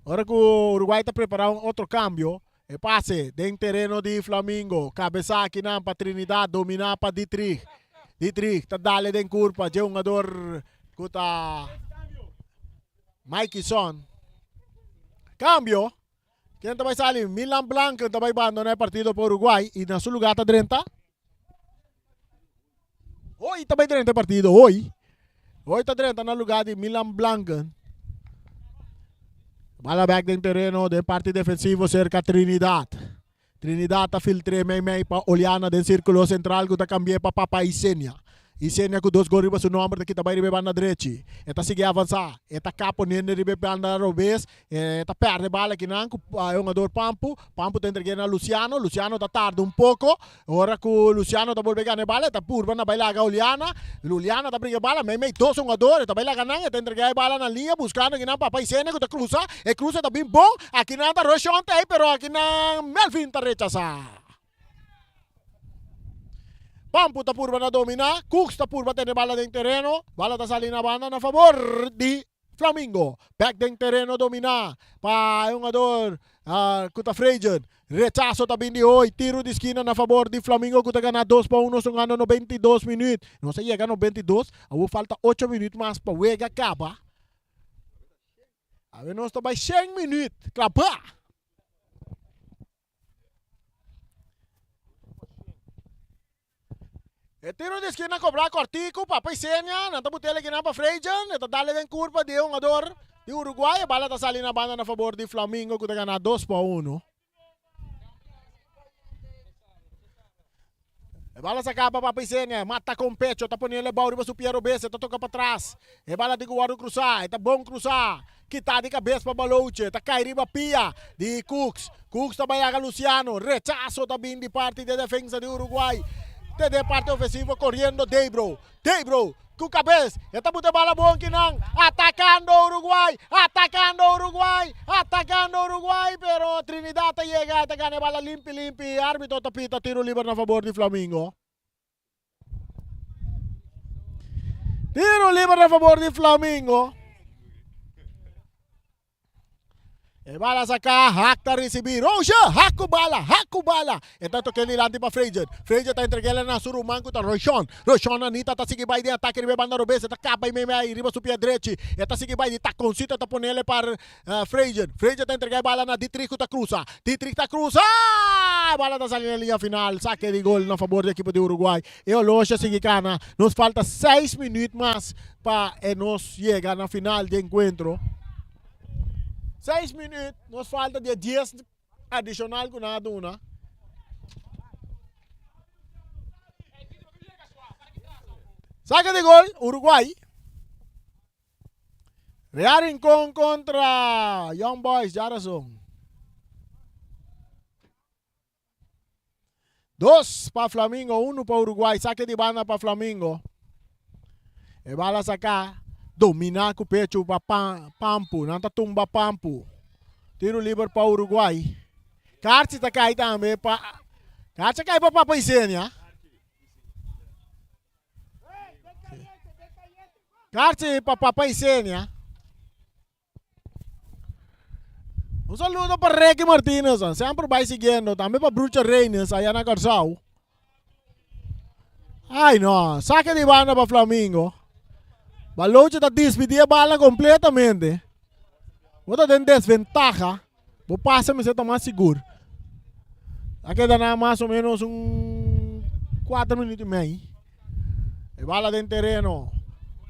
Ora ku Uruguay ta prepara un otro cambio. E pase den tereno di Flamingo. Cabeza akinan pa Trinidad. Domina pa Dietrich. Dietrich ta dale den curpa dje hungador ku ta Mikey Son. Cambio. Ken ta bai sali? Milan Blanken ta bai bandona e partido pa Uruguay y na su lugar ta drenta. Hoy ta bai drenta e partido, hoy. Hoy ta drenta na lugar di Milan Blanken. Bala back den terreno den parti defensivo cerca Trinidad. Trinidad ta filtr'é meimei pa Oliana den sirkulo sentral ku ta kambi'é pa Papa Isenia. Isenia ku dos gol riba su nòmber ta kita bai riba e banda drechi. E ta sigui avansá. E ta kap poniendo riba e banda robes. E ta pèrdè bala akinan ku e hungador Pampu. Pampu ta entreg'é na Luciano. Luciano ta tarda un poko. Ora ku Luciano ta bolbe gana e bala e ta purba na bai laga Oliana. Oliana ta bringa e bala meimei dos hungador. E ta bai laga nan. E ta entregá e bala na liña buskando akinan Papa Isenia ku ta krusa. E krusa ta bin bon. Akinan ta Roshon ta ei pero akinan Melvin ta rechasá. Pampu ta purba na dominá. Cooks ta purba tene bala den tereno. Bala ta sali na banda na fabor di Flamingo. Bek den tereno dominá pa e hungador ku ta Frejen. Rechaso ta bin di Hoy. Tiro di skina na fabor di Flamingo ku ta gana 2-1 sungando 92 minuut. Nos a yega 92, awor falta 8 minuut mas pa wega kaba. Awe nos ta bai 100 minuut klabá. E tiro di eskina kobrá kòrtiku, Papa Isenia, nan ta but'el ekinan pa Frejen, e ta dale den kurpa di e hungador di Uruguay, e bala ta sali na banda na fabor di Flamingo ku ta gana 2-1. E bala sa kaba pa Paisenia, mata kon pecho, ta pone el bou riba su pia robes, e ta toka patras. E bala tin ku wòrdu krusá, e ta bon krusá. Kita di kabes pa Balouche, ta kai riba pia di Cooks. Cooks ta bai laga Luciano, rechaso ta bin di parti di e defensa di Uruguay. Te den parti ofensivo koriendo Debro. Debro ku kabes, e ta buta e bala bon kinan, atakando Uruguay, atakando Uruguay, atakando Uruguay, pero Trinidad ta yega, e ta gana e bala limpi limpi, arbitro ta pita tiro liber na fabor di Flamingo. Tiro liber na fabor di Flamingo. E bala saca, Hak ta ricibi. Roosje, Hak cu bala, Hak cu bala. E ta toke dilanti pa Fraser. Fraser ta entreg'el na su ruman cu ta Roshon. Roshon Anita ta sigui bay den atake riba e banda robes. E ta caba y meimei riba su pia drechi. E ta sigui bay di taconcito e ta ponele pa Fraser. Fraser ta entrega e bala na Dietrich cu ta cruza. Dietrich ta cruza! E bala ta sali na liña final. Sake di gol na fabor di ekipo di Uruguay. E oloshi a sigui cana. Nos falta seis minuut mas pa e nos yega na final di encuentro. Seis minuut nos falta di e dies adicional cu nan a duna. Sake di gol Uruguay. Real Rincon contra Young Boys, djarason. Dos pa Flamingo, uno pa Uruguay. Sake di banda pa Flamingo. E bala saka, domina ku pecho pa Pampu. Nan ta tumba Pampu. Tiro liber pa Uruguay. Karchi ta kai tambe pa Karchi a kai pa Papa Isenia. Karchi pa Papa Isenia. Un saludo pa Ricky Martinez, semper bai siguiendo. Tambe pa Brucha Reynes, allá na Curaçao. Ay no, saque di banda pa Flamingo. Baloche ta despidi e bala completamente. Bo ta den desventaha. Bo pasa mester ta mas sigur. A keda na mas o menos un 4 minuut y mei. E bala den tereno.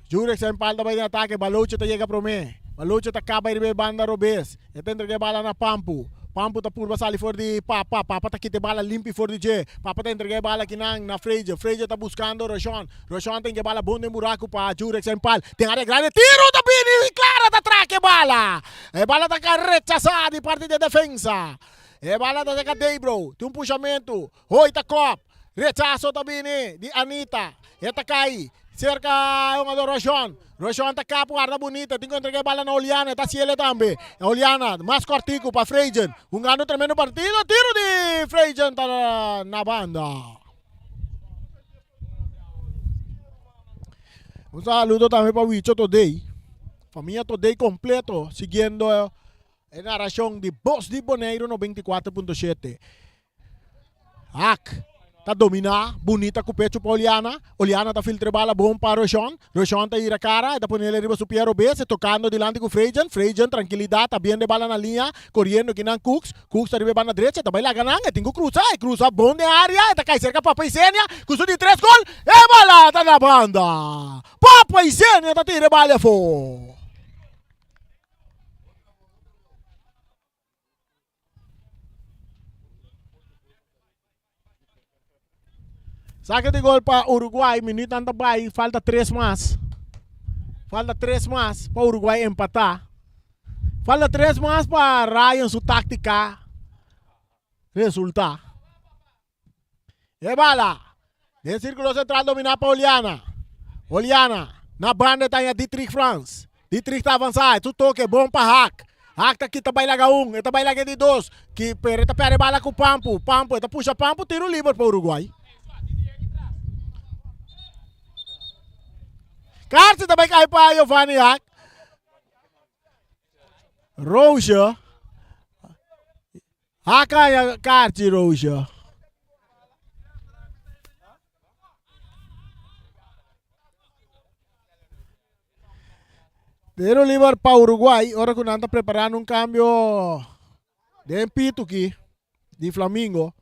Jurek sa empalta bai den atake. Baloche ta yega prome. Baloche ta kaba riba e banda robes. E ta entrega e bala na Pampu. Pampu ta purba sali for di Papa. Papa ta kita e bala limpi for di dje. Papa ta entrega e bala kinan na Freidje. Freidje ta buskando Roshon. Roshon ta hinka e bala bon den buraku pa Jurek sa empal. Den area grandi tiro ta bini i Clara ta traka e bala. E bala ta ka rechasá di parti di e defensa. E bala ta seka Debro. Tin un pushamentu. Hoy ta kop. Rechaso ta bini di Anita. E ta kai serka e hungador Roshon. Roshon ta kap warda bunita. Tin ku entrega e bala na Oliana. E ta hasiel tambe. Oliana mas kortiku pa Freijen. Hungando tremendo partido. Tiro di Freijen ta na banda. Un saludo tambe pa Wicho Todey. Famia Todey kompleto siguiendo e narashon di Bos di Boneiru 94.7. Haak ta dominá bunita ku pechu pa Oliana. Oliana ta filtra e bala bon pa Roshon. Roshon ta ira kara, e ta ponele riba su pia robes, e tokando dilanti ku Frejen. Frejen trankilidat ta biendo e bala na liña, koriendo kinan Cooks. Cooks ta riba e banda drecha, e ta bai laga nan, e tin ku krusa, e krusa bon den área, e ta kai serka Papa Isenia ku su di tres gol, e bala ta na banda. Papa Isenia ta tira e bala afó. Saque di gol pa Uruguay, minuutnan ta bai, falta tres mas. Falta tres mas pa Uruguay empatá. Falta tres mas pa Ryan su táctica resultá. E bala den sírkulo sentral dominá pa Oliana. Oliana na banda ta haña Dietrich Frans. Dietrich ta avansá, e su toke bon pa Haak. Haak ta kita bai laga un, e ta bai laga e di dos. Ki pero e ta pèrdè bala ku Pampu. Pampu e ta pusha Pampu, tiro liber pa Uruguay. Karchi ta bai kai pa Giovanni Haak. Roosje. Haak a haña karchi Roosje. Tiro liber pa Uruguay ora ku nan ta preparando un kambio den pituki di Flamingo.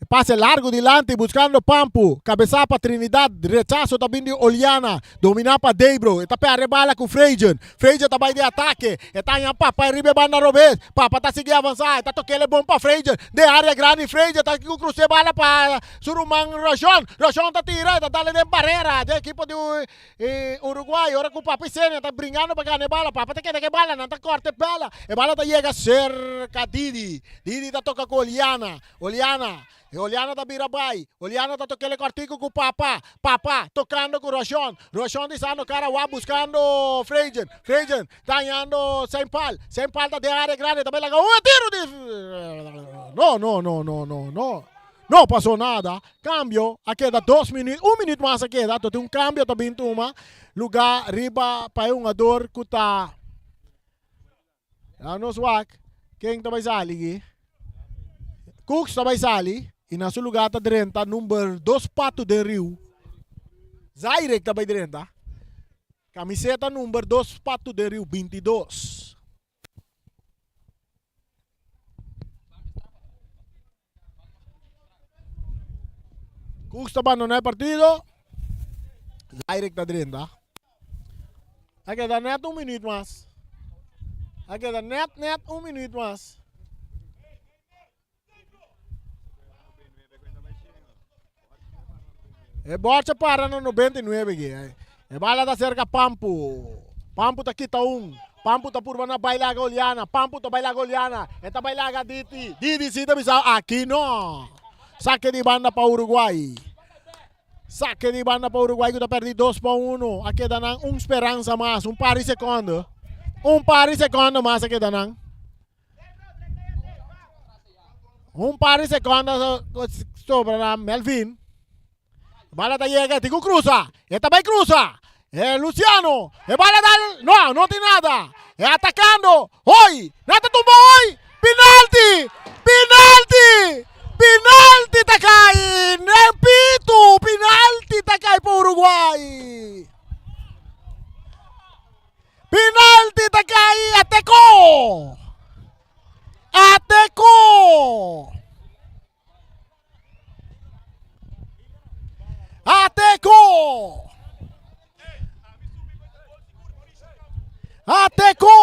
Pase largo dilanti buscando Pampu. Cabeza pa Trinidad. Rechazo ta bin di Oliana. Domina pa Debro. E ta perde bala cu Frejen. Frejen ta bay di atake. E ta haña Papa riba e banda robes. Papa ta sigui avansa. E ta tokele bon pa Frejen. Den area grandi Frejen ta crusa e bala pa su ruman Roshon. Roshon ta tira. E ta dale den barera den ekipo di Uruguay. Ora cu Papa y Senia ta bringando pa gana e bala. Papa ta keda cu e bala. Nan ta corta e bala. E bala ta yega cerca Didi. Didi ta toca cu Oliana. Oliana, e Oliana ta bira bai. Oliana ta tokele kòrtiku ku Papa. Papa tokando ku Roshon. Roshon disando kara wak buskando Frejen. Frejen ta hañando Seinpal. Seinpal ta den área grandi ta bai laga un tiru di No, no, no, no, no, no. No pasó nada. Kambio a keda dos minüt, un minüt mas a keda. Tot un kambio ta bin tuma lugá riba pa e hungador ku ta. Laga nos wak ken ta bai sali aki. Cooks ta bai sali i na su lugar ta drenta number dos Pato den Riu. Zairek ta bai drenta. Camiseta number dos Pato den Riu 22. Cooks ta bandona e partido. Zairek ta drenta. A keda net un minuut mas. A keda net net un minuut mas. E borcha para na 99 aquí. E bala ta cerca Pampu. Pampu ta kita un. Pampu ta purba na bailaga Oliana. Pampu ta bailaga Oliana. E ta bailaga Didi. Didi si ta bisa aki no. Saque di banda pa Uruguay. Saque di banda pa Uruguay ku ta perdi 2 pa 1. A keda nan un speransa mas. Un par di secondo. Un par di secondo mas a keda nan. Un par di secondo sobra na Melvin. Bala ta yega, tin ku krusa. E ta bai krusa. E Luciano. E bala dal. No, no tin nada. E atakando. Hoi! Nan ta tumba hoi! Penalti! Penalti! Penalti ta kai! Nen pitu! Penalti ta kai pa Uruguay! Penalti ta kai! Ateko! Ateko! Ateko! Ateko!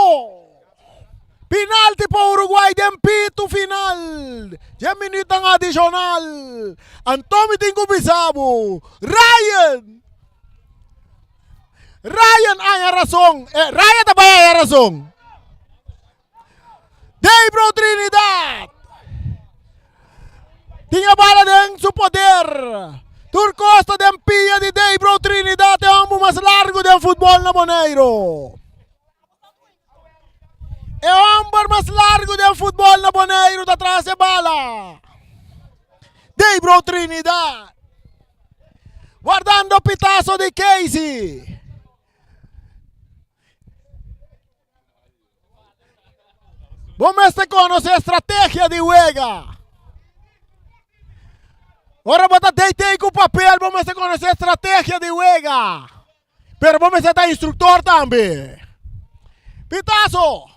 Penalti pa Uruguay den pitu final. Dje minutan adicional. Anto mi tin ku bisa bo. Ryan! Ryan haña rason. Eh, Ryan ta bai haña rason. Debro Trinidad. Tin e bala den su poder. Tur costa den pia di Debro Trinidad e homber mas largo den futbol na Boneiro. E homber mas largo den futbol na Boneiro ta tras e bala. Debro Trinidad. Guardando pitazo di Casey. Bo mester konosé estrategia di wega. Ora bo ta DT ku papel, bo mester konosé estrategia di wega. Pero bo mester ta instruktor tambe. Pitazo!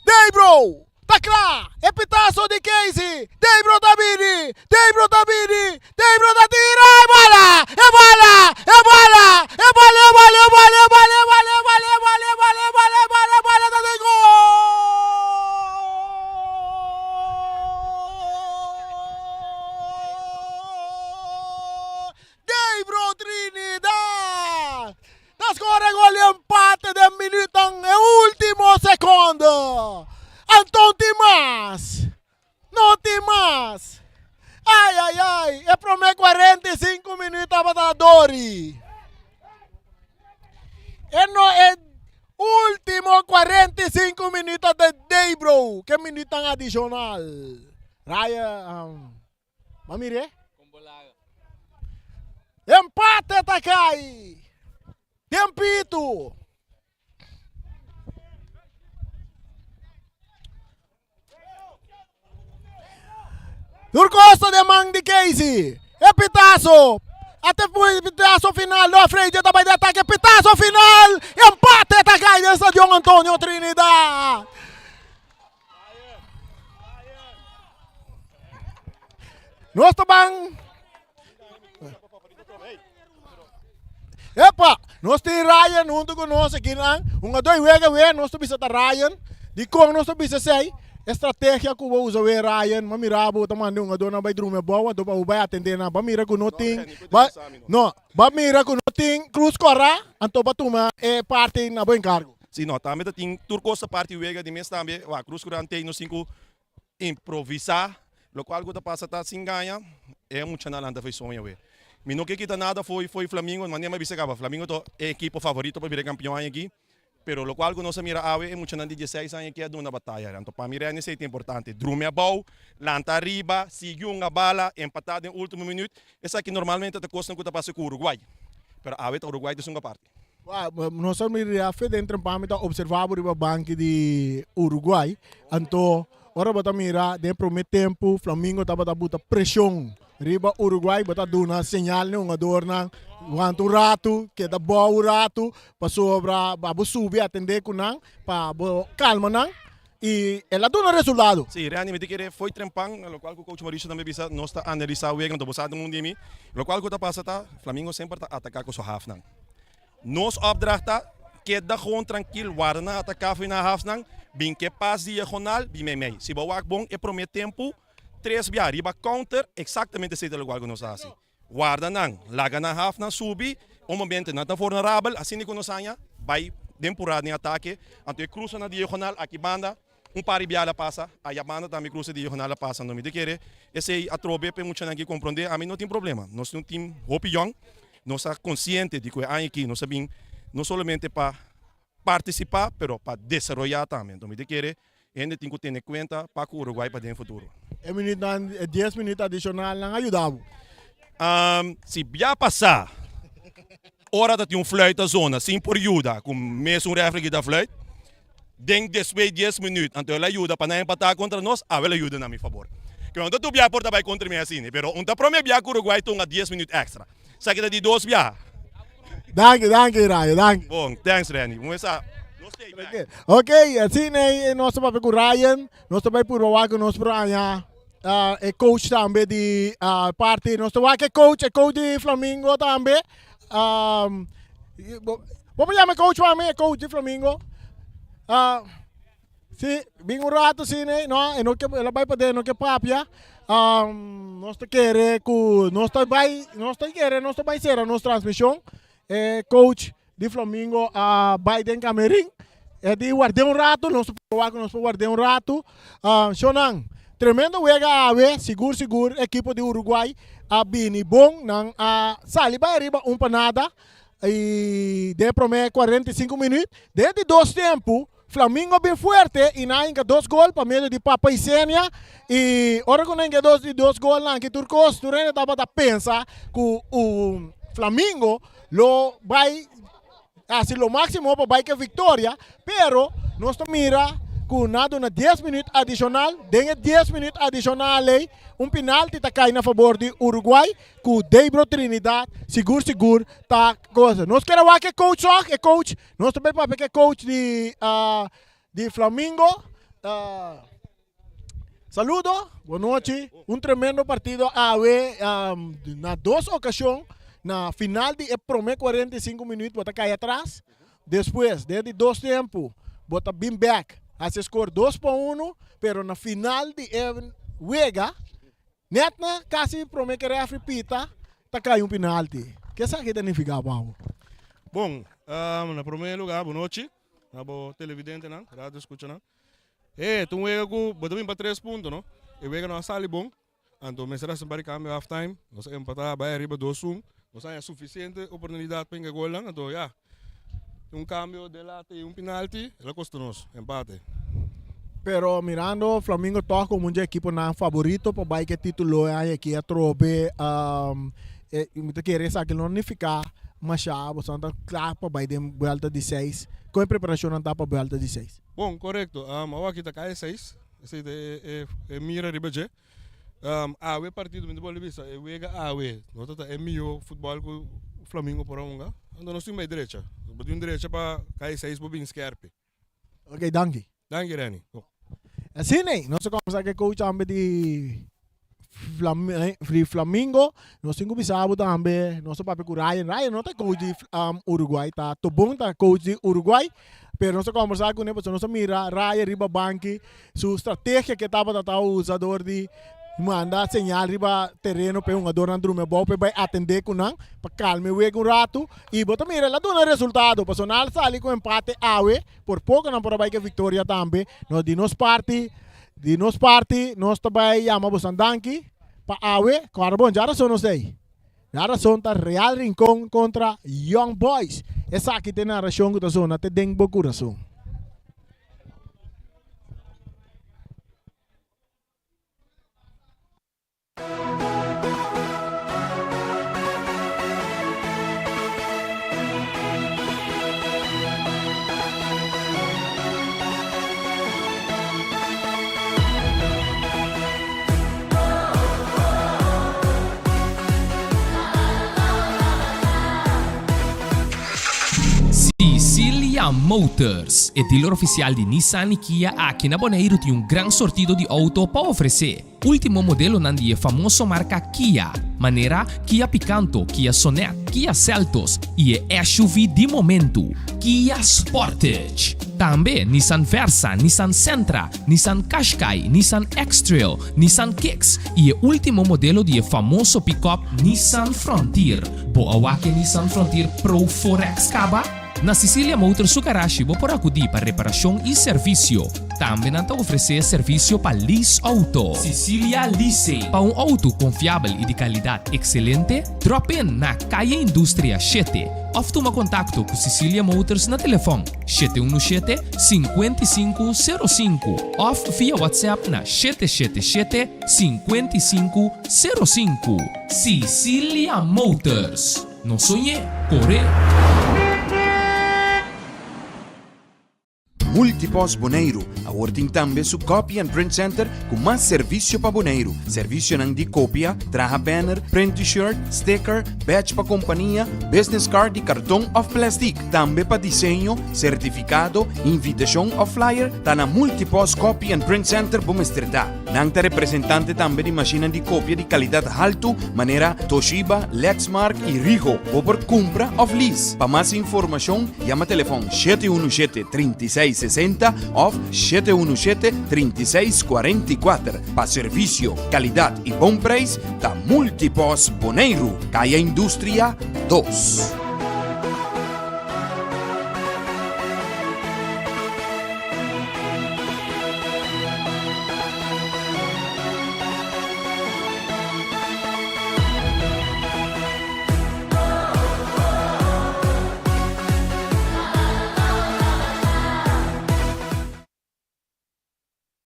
Debro! Ta kla! E pitazo di Casey! Debro ta bini! Debro ta bini! Debro ta tira! E bala! E bala! E bala! E bala! E bala! E bala! E bala! E bala! E bala! E bala! E bala! E bala! E bala! E bala ta den gol! Debro Trinidad! Ta score gol di empate den minutan e ultimo secondo. Anton tin mas. No tin mas. Ai ai ai, e prome 45 minuut tabata dori. E no e ultimo 45 minuut ta day bro, ke minutan adicional. Raya um, Ma mire. Empate ta kai. Tempito. Tur costa de man di Casey. E pitazo. Até pitazo final. No, Freire ta bai de ataque. Pitazo final. Empate ta kai den Stadion Antonio Trinidad. Nos ta ban. Epa, nos tin Ryan huntu ku nos aki nan. Hungadó i wega we, nos ta bisa ta Ryan. Dikon nos ta bisa esei? E strategia ku bo usa we Ryan, m'a mira bo ta manda e hungadónan bai drumi abou, anto pa bo bai atendé nan. Ba mira ku no tin, ba, no, ba mira ku no tin krus kòrá, anto ba tuma e parti na bo enkargo. Si no, tambe ta tin tur kos ta parti wega di mes tambe. Wak, krus kòrá tei nos tin ku improvisá, lokual ku ta pasa ta sin gaña e muchanan lanta fo'i soña we. Mi no ke kita nada fo'i fo'i Flamingo, manera mi a bisa kaba, Flamingo ta e ekipo favorito pa bira kampion aña aki, pero lokual ku nos a mira awe e muchanan di dieseis aña aki a duna bataya. Anto pa mi Renny esei ta importante, drumi abou, lanta ariba, sigui hunga bala, empatá den ultimo minüt, esaki normalmente ta kosnan ku ta pasa ku Uruguay, pero awe ta Uruguay ta esun aparte. Nos a mira fe den trempa mi ta observa bo riba banki di Uruguay. Anto ora bo ta mira den prome tempu Flamingo tabata buta presion riba Uruguay. Bo ta duna señal na e hungadornan wanta un ratu, keda bou un ratu pasobra pa bo subi atende ku nan pa bo kalma nan y el a duna resultado. Sí, Randy, mi ta kere fo'i trempan, lokual ku coach Mauricio tambe bisa, nos ta analisa wega, anto bo sa den un di mi. Lokual ku ta pasa ta Flamingo semper ta ataka ku su hafnan. Nos opdracht ta, keda gewoon trankil, warda nan ataká for nan hafnan, bin ke pas diagonal, bin meimei. Si bo wak bon e promé tempu, tres bia riba counter, eksaktamente esei ta lokual ku nos a hasi. Warda nan, laga nan hafnan subi, un momento nan ta vulnerabel, asina ku nos haña, bai den purá den atake, anto e krusa na diagonal aki banda, Un par di biaha a pasa, aya banda tambe cruce diagonal a pasa, no mi ta kere esey atrobe pa e muchanan aki compronde, ami no tin problema, nos tin un team hopi yong, nos ta consciente di cu e aña aki nos a bin no solamente pa participa pero pa desaroya tambe, enton mi ta kere hende tin cu tene cuenta pa cu Uruguay pa den futuro. E minuutnan, e dies minuut adicional nan a yuda bo? Si bia pasa ora ta tin un fluit ta zona sin por yuda cu mesun refri ki ta fluit, Den despues dies minuut, anto el a yuda pa nan empatá kontra nos, awe el a yuda na mi fabor. Ke no ta tur bia por ta bai kontra mi asina, pero un ta prome bia ku Uruguay tunga dies minuut èkstra. Esaki ta di dos bia. Danki, danki Rayo, danki. Bon, thanks Renny. Bo mester sa, nos stay back. Ok, asina ei nos ta papia ku Ryan, nos ta bai purba wak ku nos por haña e coach tambe di parti, nos ta wak e coach, e coach di Flamingo tambe. Bo por yama e coach pa mi, e coach di Flamingo. Uh, si, bin un rato si, ne? No, e no ke, el a bai paden, no ke papia. Um, nos ta kere ku nos ta bai, nos ta kere, nos ta bai sera nos transmisión. E coach di Flamingo a bai den camerín. E di guardé un rato, nos por wak nos por guardé un rato. Uh, Shonan, tremendo wega awe, sigur sigur ekipo di Uruguay a bini bon, nan a sali bai ariba un pa nada y den e prome 45 minuut. Den di dos tempo, Flamingo bin fuerte y nan a hinka dos gol pa medio di Papa Isenia y ora cu nan hinka dos di dos golnan aki tur cos, tur hende tabata pensa cu un Flamingo lo bai hasi lo máximo pa bai ke victoria, pero nos ta mira ku nan a duna dies minuut adicional, den e dies minuut adicional ei un penalti ta kai na fabor di Uruguay ku Debro Trinidad sigur sigur ta cosa. Nos kere wak e coach toch, e coach, nos ta bai papia ke coach di di Flamingo. Saludo, bon nochi. Un tremendo partido awe na dos ocasion. Na final di e prome 45 minuut bo ta cay atras. Despues, den di dos tempo, bo ta bin back. Haci score 2-1, pero na final di e wega, net na casi prome ke refri pita, ta cay un penalti. Ke esaki ta nifica pa bo? Bon, na prome lugar, bon nochi na bo televidentenan, radio escuchanan. E ta un wega ku bo ta bin pa tres punto no. E wega no a sali bon, anto mester hasi un par di kambio half time. Nos a empatá bai ariba dos un. Nos a haña sufisiente oportunidat pa hinka golnan, anto ya. Un kambio delante i un pinalti, el a kosta nos empate. Pero mirando Flamingo tòg komo un dje ekiponan faborito pa bai ku e titulo e aña aki atrobe mi ta kere esaki lo nifiká mashá, boso ta kla pa bai den buelta di seis. Kon e preparashonnan ta pa buelta di seis? Bon, korekto. Awo aki ta kai seis. Esei ta e mira riba dje. Awe partido mi ta bolbe bisa e wega awe no ta ta e mihó futbòl ku Flamingo por a hunga. Anto nos tin bai drecha. Bo tin drecha pa kai seis bo bin skèrpi. Ok, danki. Danki Renny. Asina, nos a kombersa ku e coach tambe di. Di Flamingo, nos tin ku bisa bo tambe, nos ta papia ku Ryan, Ryan no ta coach di Uruguay, ta Tobon ta coach di Uruguay, pero nos ta kombersá kuné pasobra nos a mira Ryan riba banki, su strategia ke tabata ta usa dor di manda señal riba tereno pa e hungadornan drumi abou pa e bai atendé ku nan pa kalma e wega un ratu i bo ta mira el a duna resultado pasobra nan a sali ku empate awe por poko nan por a bai ku e viktoria tambe, nos di nos parti Di nos parti nos ta bai yama bosan danki pa awe. Kòrda bon, djarason nos ei. Djarason ta Real Rincon kontra Young Boys. Esaki ta e narashon ku ta sona te den bo kurason. Sicilia Motors, e dealer oficial di Nissan y Kia aki na Boneiru tin un gran sortido di auto pa ofrece. Último modelonan di e famoso marka Kia, manera Kia Picanto, Kia Sonet, Kia Seltos i e SUV di momentu, Kia Sportage. Tambe Nissan Versa, Nissan Sentra, Nissan Qashqai, Nissan X-Trail, Nissan Kicks i e último modelo di e famoso pikòp Nissan Frontier. Bo a wak e Nissan Frontier Pro 4X kaba? Na Sicilia Motors su garashi bo por akudí pa reparashon i servisio. Tambe nan ta ofresé servisio pa lease outo. Sicilia Leasing. Pa un outo konfiabel i di kalidat ekselente, drop in na Kaya Industria shete òf tuma kontakto ku Sicilia Motors na telefòn 717 5505 òf via WhatsApp na 777 5505. Sicilia Motors. No soñ'é, kor'é! Multipost Boneiru awor tin tambe su Copy and Print Center ku mas servisio pa Boneiru. Servisionan di kopia, traha banner, print T-shirt, sticker, badge pa kompania, business card di karton òf plèstik. Tambe pa diseño, sertifikado, invitashon òf flyer ta na Multipost Copy and Print Center bo mester ta. Nan ta representante tambe di mashinnan di kopia di kalidat haltu manera Toshiba, Lexmark i Ricoh. Bo por kumpra òf lease. Pa mas informashon yama telefòn 717 36 60 òf 717 36 44. Pa servisio, kalidat i bon preis ta Multipost Boneiru, Kaya Industria dos.